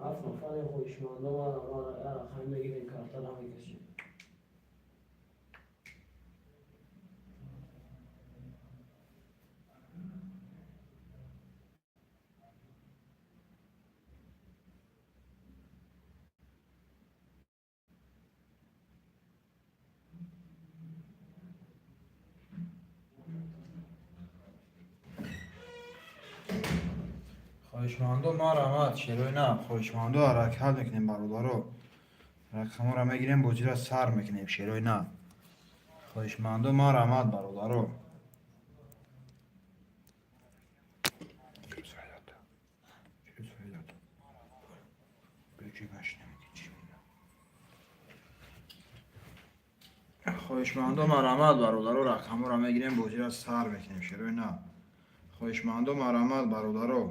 Ҳафт нафари хоҳишмандо марама, рақам мегирем, картара мекашем. Хоҳишмандо марамат, шерои на. Хоҳишмандо, ҳаракат мекунем, бародаро. Рақаморо мегирем, бозиро сар мекунем, шерои на. Хоҳишмандо марамат, бародаро. Хоҳишмандо марамат, бародаро, рақаморо мегирем, бозиро сар мекунем, шерои на. Хоҳишмандо марамат, бародаро.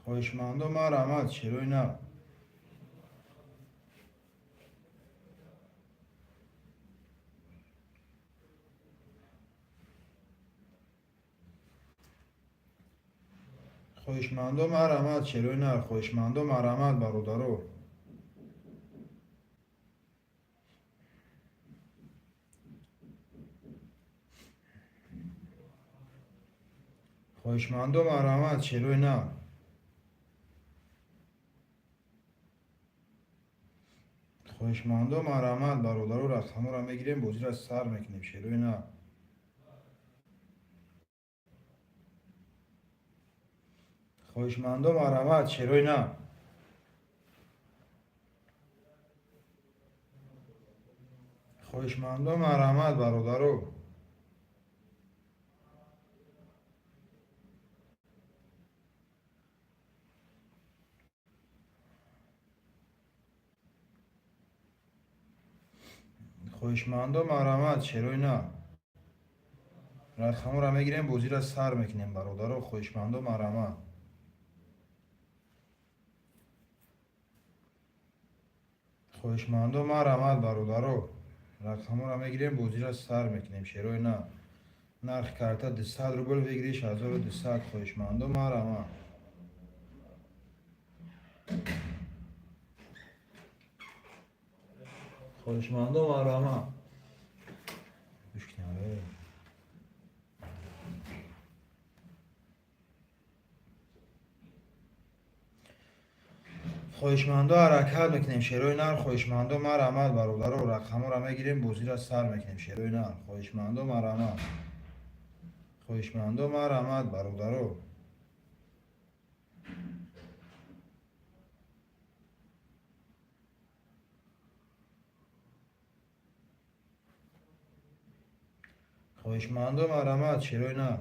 Хоҳишмандо марамат, шерои на. Хоҳишмандо, марҳамат, шерои нар. Хоҳишмандо, марҳамат, бародаро. Хоҳишмандо, марҳамат, шерои нар. Хоҳишмандо, марҳамат, бародаро, рақамҳоро мегирем, бозиро сар мекунем, шерои нар. Хоҳишмандо, марҳамат, шерои нар. Хоҳишмандо, марҳамат, бародаро. Хоҳишмандо, марҳамат, шерои нар. Рақамҳоро мегирем, бозиро сар мекунем, бародаро. Хоҳишмандо, марҳамат. Хоҳишмандо, марҳамат, бародаро. Рақамҳоро мегирем, бозиро сар мекунем, шерои нар. Нархи карта 200 рубл, выигрыш 1200. Хоҳишмандо, марҳамат. Хоҳишмандо, марҳамат. Гӯш кунем. Хоҳишмандо, ҳаракат мекунем, шерои нар. Хоҳишмандо, марҳамат, бародаро. Рақамҳоро мегирем, бозиро сар мекунем, шерои нар. Хоҳишмандо, марҳамат. Хоҳишмандо, марҳамат, бародаро. Хоҳишмандо, марҳамат, шерои нар.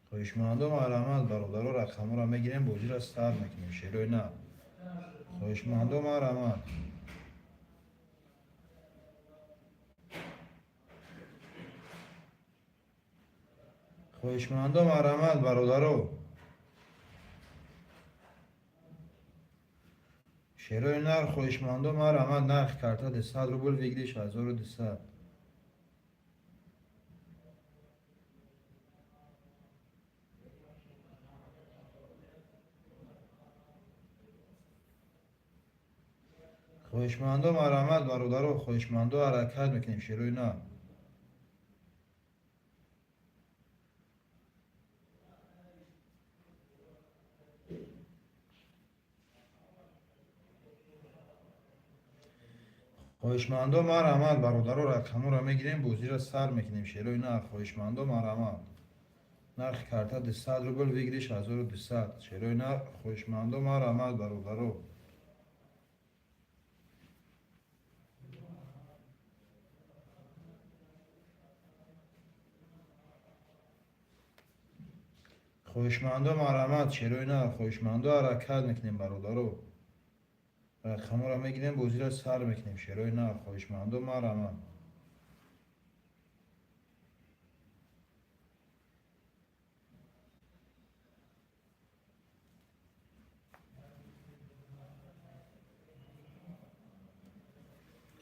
Хоҳишмандо, марҳамат, бародаро. Рақамҳоро мегирем, бозиро сар мекунем, шерои нар. Хоҳишмандо, марҳамат. Хоҳишмандо, марҳамат, бародаро. Шерои нар. Хоҳишмандо, марҳамат. Нархи карта 200 рубл, выигрыш 1200. Хоҳишмандо, марҳамат, бародаро. Хоҳишмандо, ҳаракат мекунем, шерои нар. Хоҳишмандо, марҳамат, бародаро. Рақамҳоро мегирем, бозиро сар мекунем, шерои нар. Хоҳишмандо, марҳамат. Нархи карта 200 рубл, выигрыш 1200. Шерои нар. Хоҳишмандо, марҳамат, бародаро. Хоҳишмандо, марҳамат, шерои нар. Хоҳишмандо, ҳаракат мекунем, бародаро. Рақамҳоро мегирем, бозиро сар мекунем, шерои нар. Хоҳишмандо, марҳамат.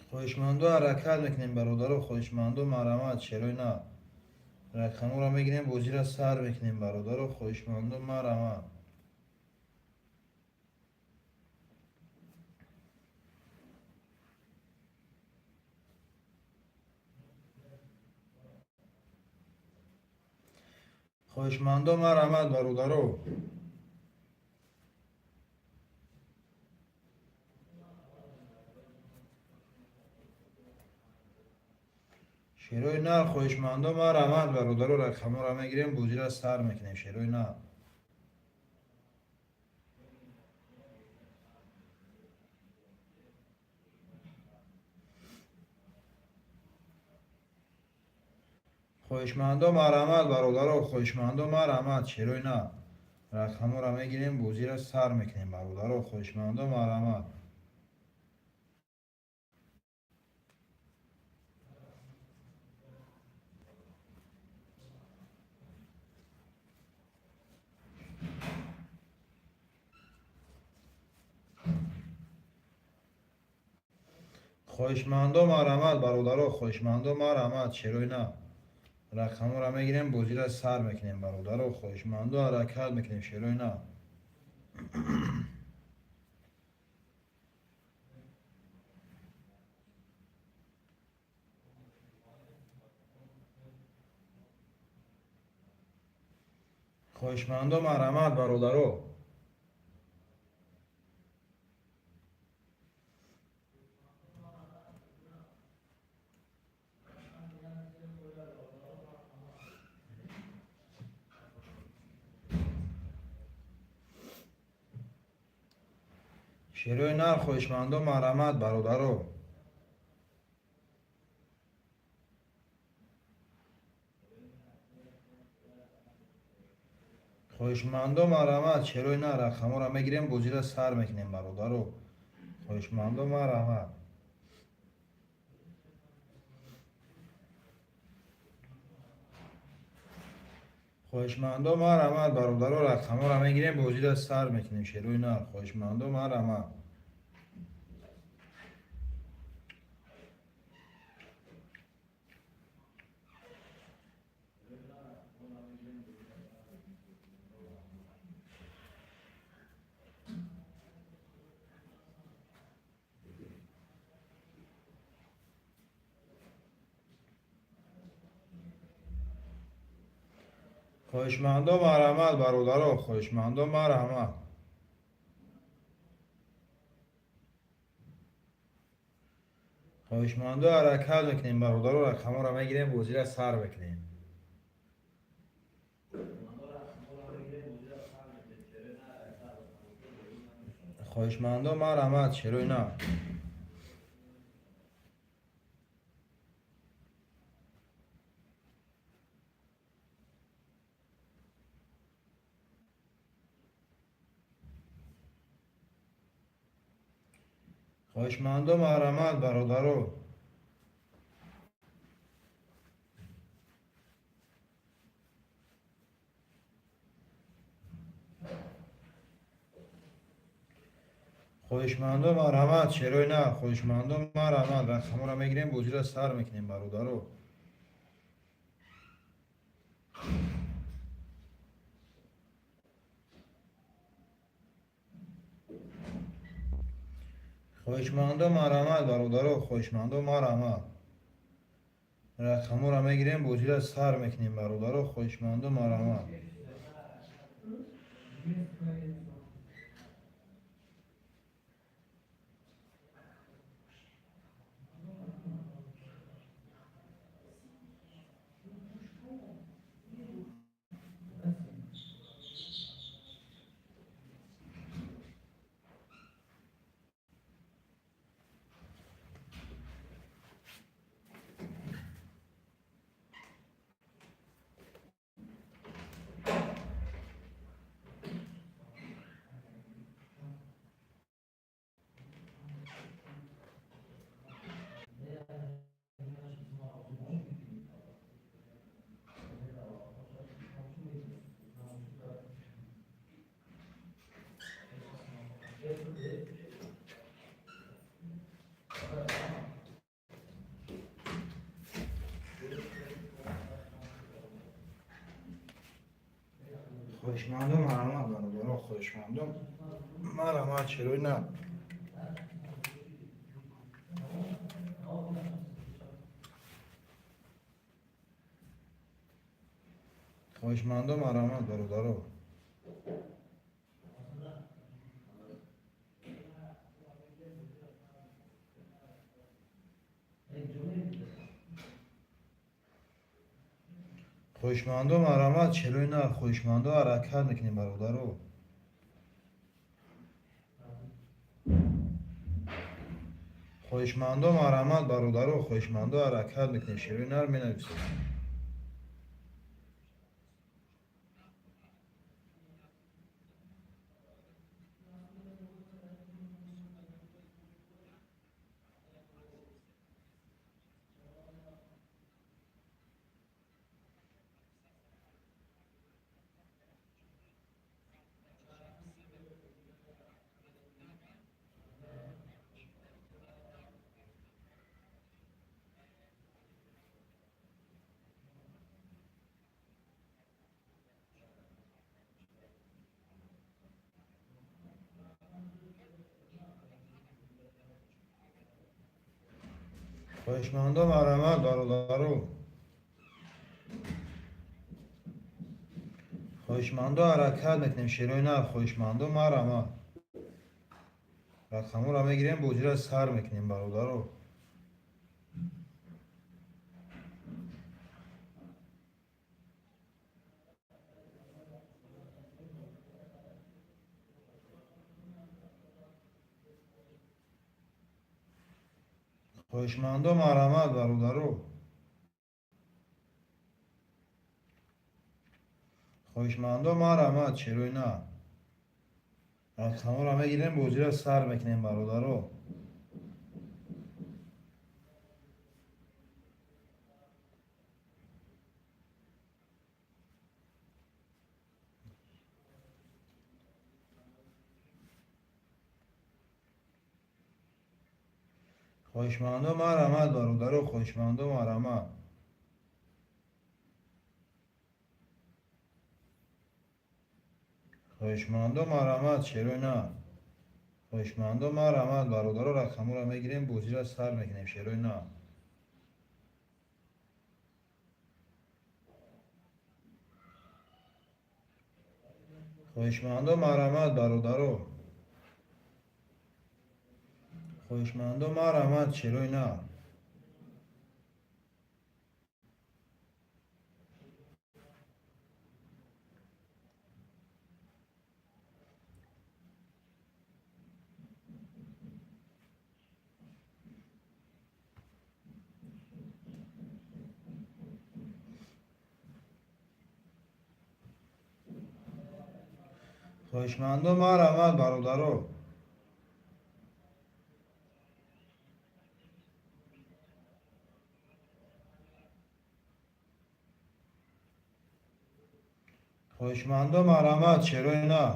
Хоҳишмандо, ҳаракат мекунем, бародаро. Хоҳишмандо, марҳамат, шерои нар. Рақамҳоро мегирем, бозиро сар мекунем, бародаро. Хоҳишмандо, марҳамат. Хоҳишмандо, марҳамат, бародаро. Шерои нар. Хоҳишмандо, марҳамат, бародаро. Рақамҳоро мегирем, бозиро сар мекунем, шерои нар. Хоҳишмандо, марҳамат, бародаро. Хоҳишмандо, марҳамат, шерои нар. Рақамҳоро мегирем, бозиро сар мекунем, бародаро. Хоҳишмандо, марҳамат. Хоҳишмандо, марҳамат, бародаро. Хоҳишмандо, марҳамат, шерои нар. Рақамҳоро мегирем, бозиро сар мекунем, бародаро, хоҳишмандо, ҳаракат мекунем, шерои нар. Хоҳишмандо, марҳамат, бародаро. Шерои нар, хоҳишмандо, марҳамат, бародаро. Хоҳишмандо, марҳамат, шерои нар, рақамҳоро мегирем, бозиро сар мекунем, бародаро. Хоҳишмандо, марҳамат. Хоҳишмандо, марҳамат, бародаро, рақамҳоро мегирем, бозиро сар мекунем, шерои нар. Хоҳишмандо, марҳамат. Хоҳишмандо, марҳамат, бародаро, хоҳишмандо, марҳамат. Хоҳишмандо, ҳаракат мекунем, бародаро, рақамҳоро мегирем, бозиро сар мекунем. Хоҳишмандо, марҳамат, шерои нар. Хоҳишмандо, марҳамат, бародаро. Хоҳишмандо, марҳамат, шерои нар. Хоҳишмандо, марҳамат, рақамҳоро мегирем, бозиро сар мекунем, бародаро. Хоҳишмандо, марҳамат, бародаро, хоҳишмандо, марҳамат. Рақамҳоро мегирем, бозиро сар мекунем, бародаро, хоҳишмандо, марҳамат. Хоҳишмандо, марҳамат, бародаро, хоҳишмандо, марҳамат, шерои нар. Хоҳишмандо, марҳамат, бародаро. Хоҳишмандо, марҳамат, шерои нар. Хоҳишмандо, ҳаракат мекунем, бародаро. Хоҳишмандо, марҳамат, бародаро, хоҳишмандо, ҳаракат мекунем, шерои нар менависем. Хоҳишмандо, марҳамат, бародаро. Хоҳишмандо, ҳаракат мекунем, шерои нар. Хоҳишмандо, марҳамат. Рақамҳоро мегирем, бозиро сар мекунем, бародаро. Хоҳишмандо, марҳамат, бародаро. Хоҳишмандо, марҳамат, шерои нар. Рақамҳоро мегирем, бозиро сар мекунем, бародаро. Хоҳишмандо, марҳамат, бародаро. Хоҳишмандо, марҳамат. Хоҳишмандо, марҳамат, шерои нар. Хоҳишмандо, марҳамат, бародаро. Рақамҳоро мегирем, бозиро сар мекунем, шерои нар. Хоҳишмандо, марҳамат, бародаро. Хоҳишмандо, марҳамат, шерои нар. Хоҳишмандо, марҳамат, бародаро. Хоҳишмандо, марҳамат, шерои нар.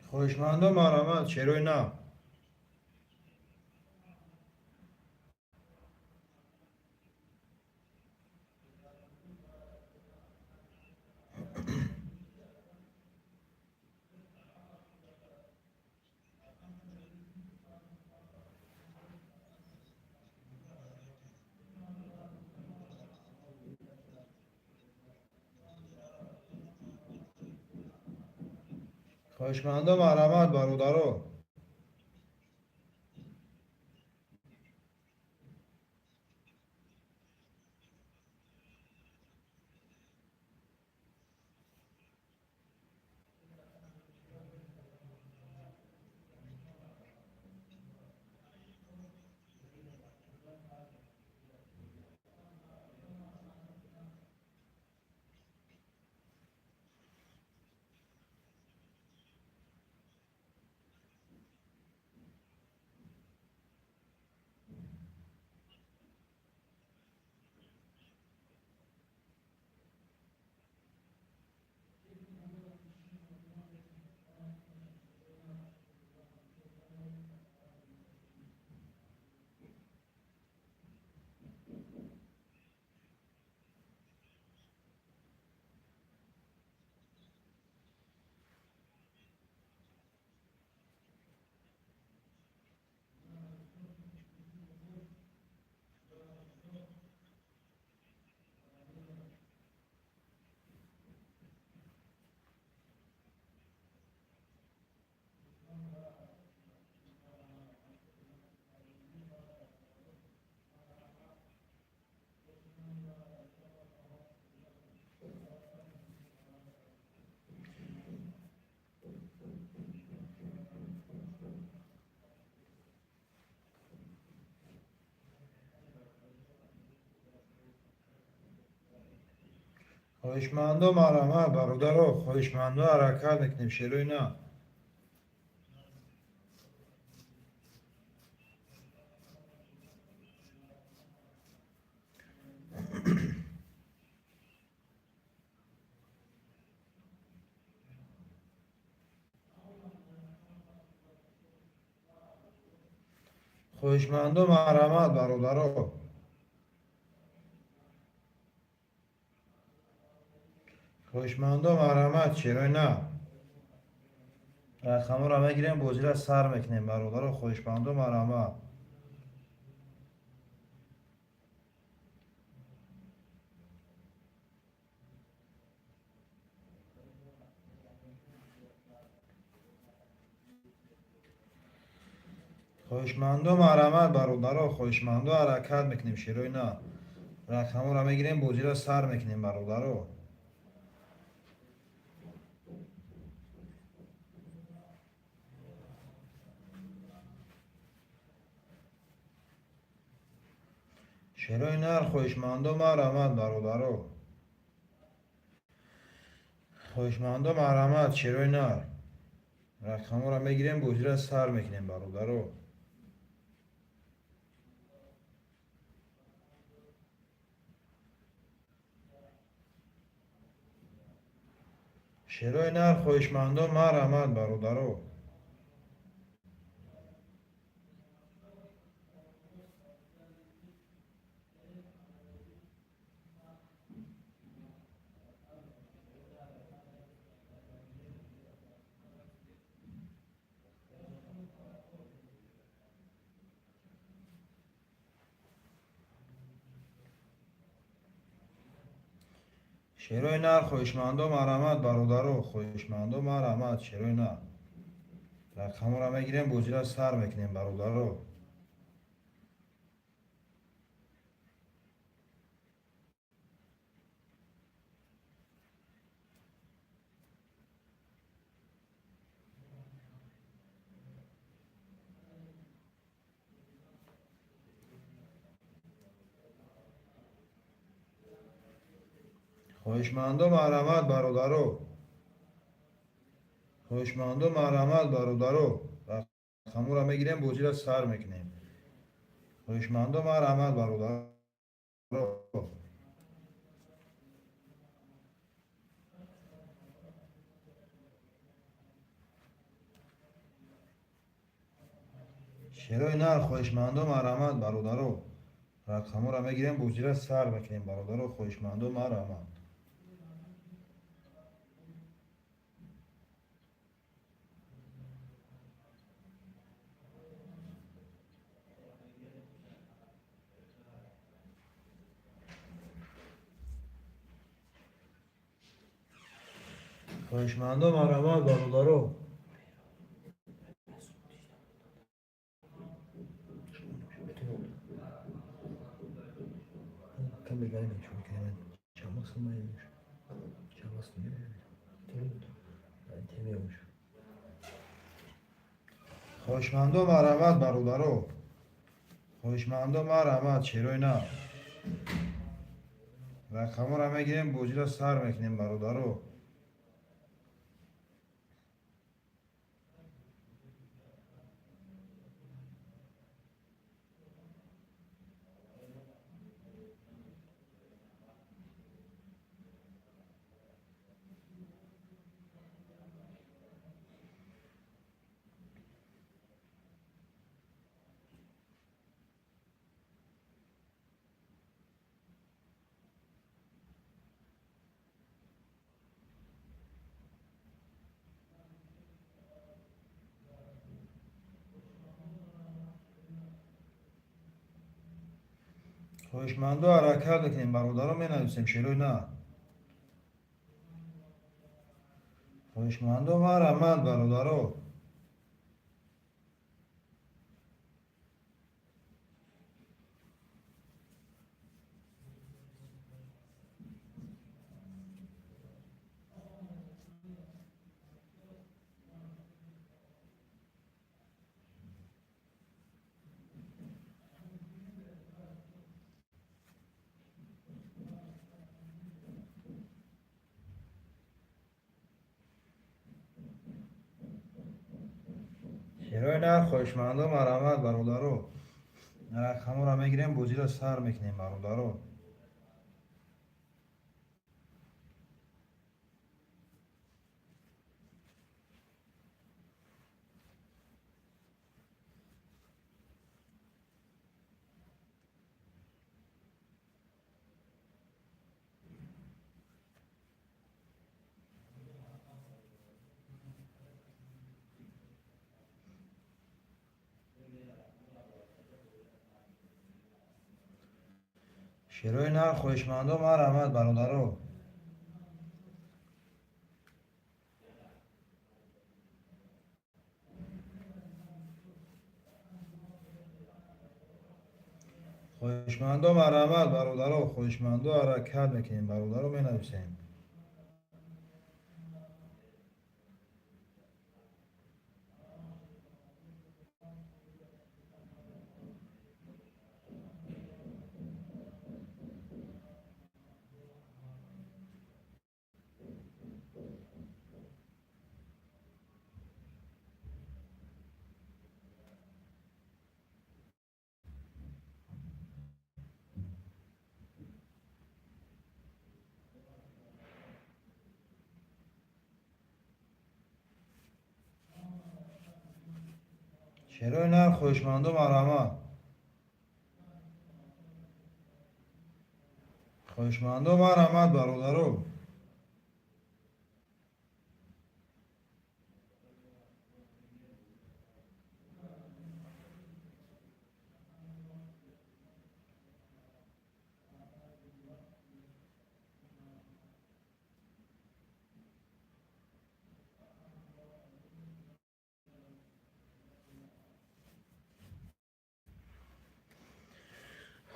Хоҳишмандо, марҳамат, шерои нар. Хоҳишмандо, марҳамат, бародаро. Хоҳишмандо, марҳамат, бародаро, хоҳишмандо, ҳаракат мекунем, шерои на. Хоҳишмандо, марҳамат, бародаро. Хоҳишмандо, марҳамат, шерои на. Рақамҳоро мегирем, бозиро сар мекунем, бародаро, хоҳишмандо, марҳамат. Хоҳишмандо, марҳамат, бародаро, хоҳишмандо, ҳаракат мекунем, шерои на. Рақамҳоро мегирем, бозиро сар мекунем, бародаро. Шерои нар, хоҳишмандо, марҳамат, бародаро. Хоҳишмандо, марҳамат, шерои нар. Рақамҳоро мегирем, бозиро сар мекунем, бародаро. Шерои нар, хоҳишмандо, марҳамат, бародаро. Шерои нар, хоҳишмандо, марҳамат, бародаро, хоҳишмандо, марҳамат, шерои нар. Рақамҳоро мегирем, бозиро сар мекунем, бародаро. Хоҳишмандо, марҳамат, бародаро. Хоҳишмандо, марҳамат, бародаро. Рақамҳоро мегирем, бозиро сар мекунем. Хоҳишмандо, марҳамат, бародаро. Шерои нар, хоҳишмандо, марҳамат, бародаро. Рақамҳоро мегирем, бозиро сар мекунем, бародаро, хоҳишмандо, марҳамат. Хоҳишмандо, марҳамат, бародаро. Хоҳишмандо, марҳамат, бародаро. Хоҳишмандо, марҳамат, шерои на. Рақамҳоро мегирем, бозиро сар мекунем, бародаро. Хоҳишмандо, ҳаракат мекунем, бародаро, менависем, шерои на. Хоҳишмандо, марҳамат, бародаро. Шерои нар, хоҳишмандо, марҳамат, бародаро. Рақамҳоро мегирем, бозиро сар мекунем, бародаро. Шерои нар, хоҳишмандо, марҳамат, бародаро. Хоҳишмандо, марҳамат, бародаро. Хоҳишмандо, ҳаракат мекунем, бародаро, менависем. Шерои нар, хоҳишмандо, марҳамат. Хоҳишмандо, марҳамат, бародаро.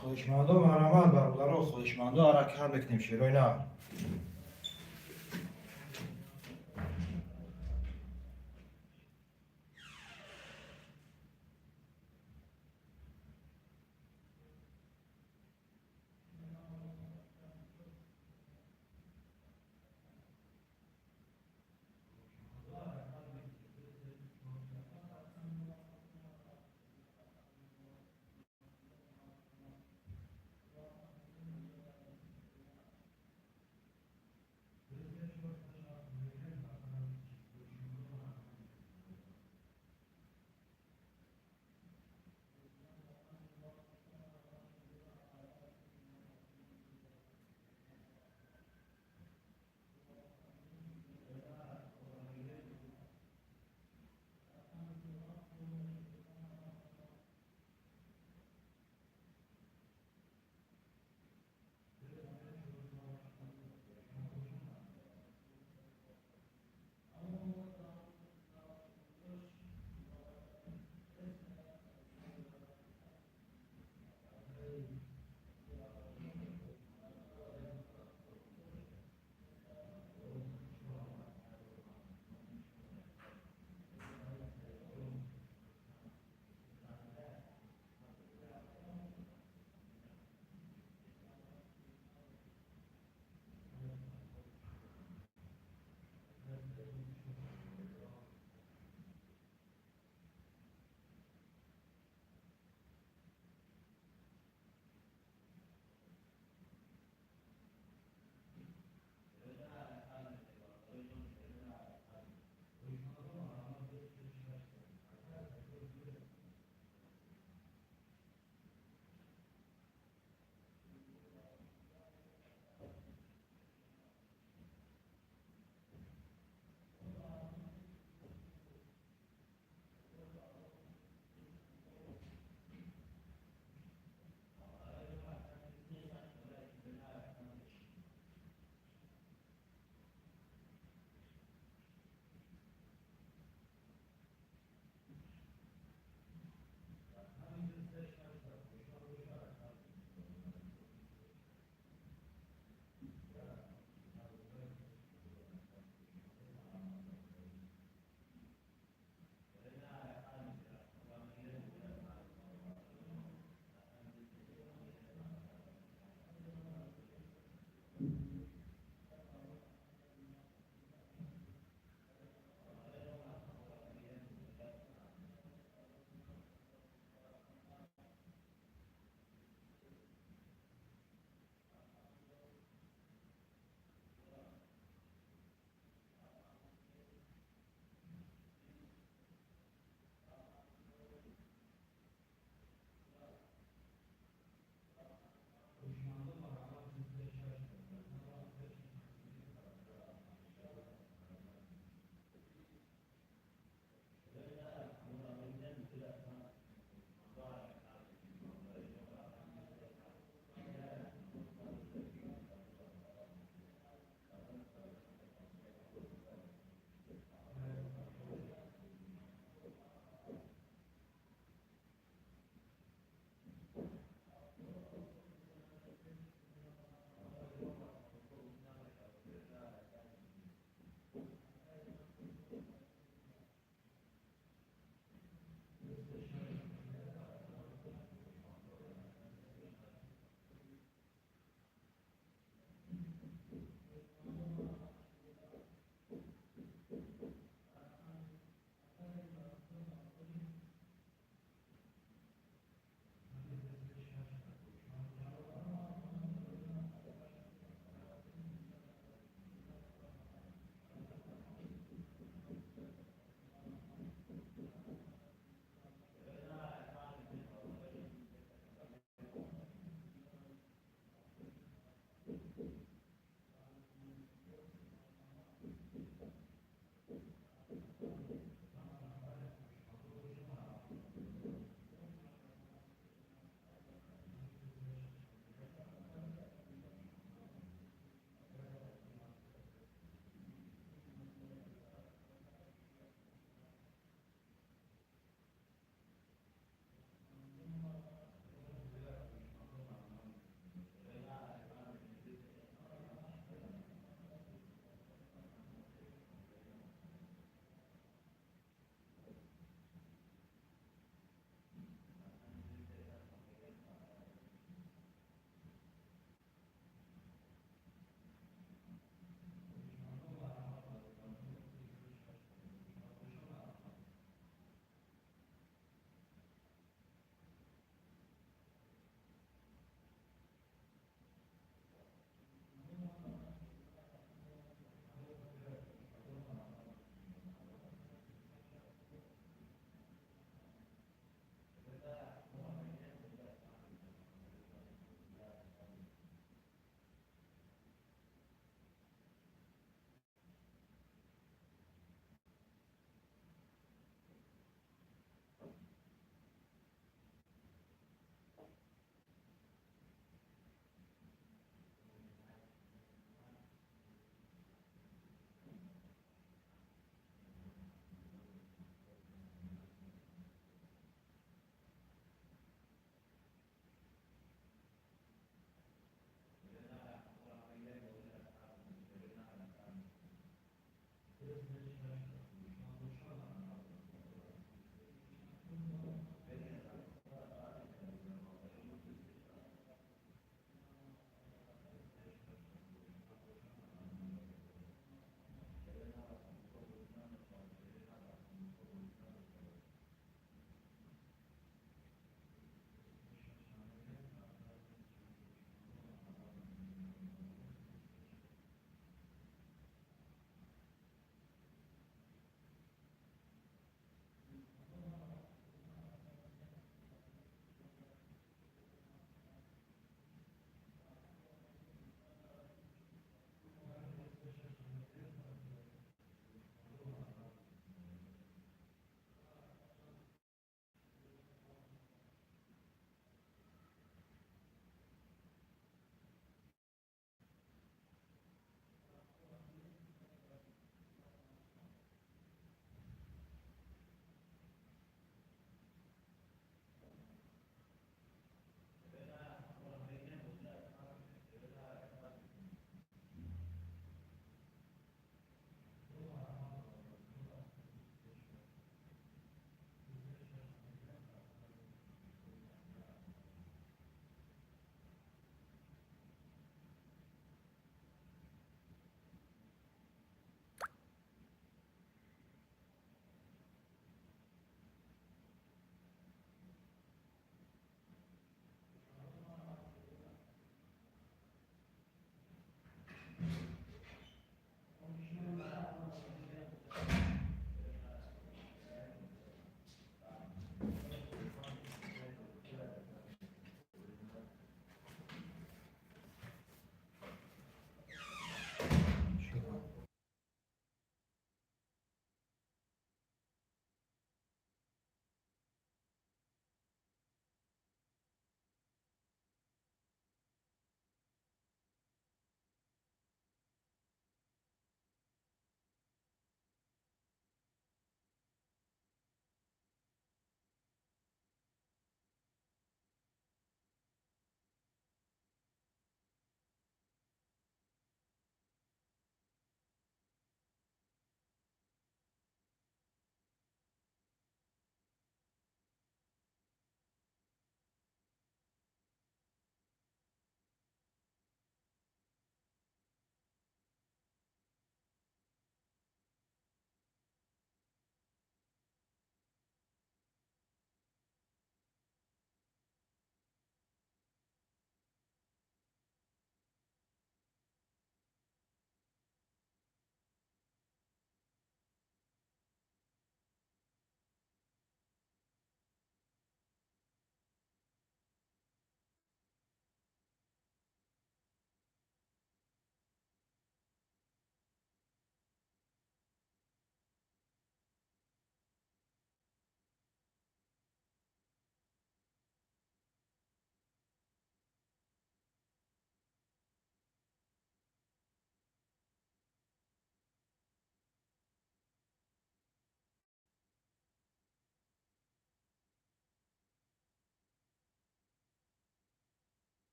Хоҳишмандо, марҳамат, бародаро. Хоҳишмандо, ҳаракат мекунем, шерои нар.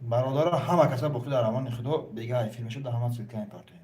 Бародаро, ҳама каса бохӣ дар амони Худо. Бега эфир мешуд, дар ҳама ссылка мепартоем.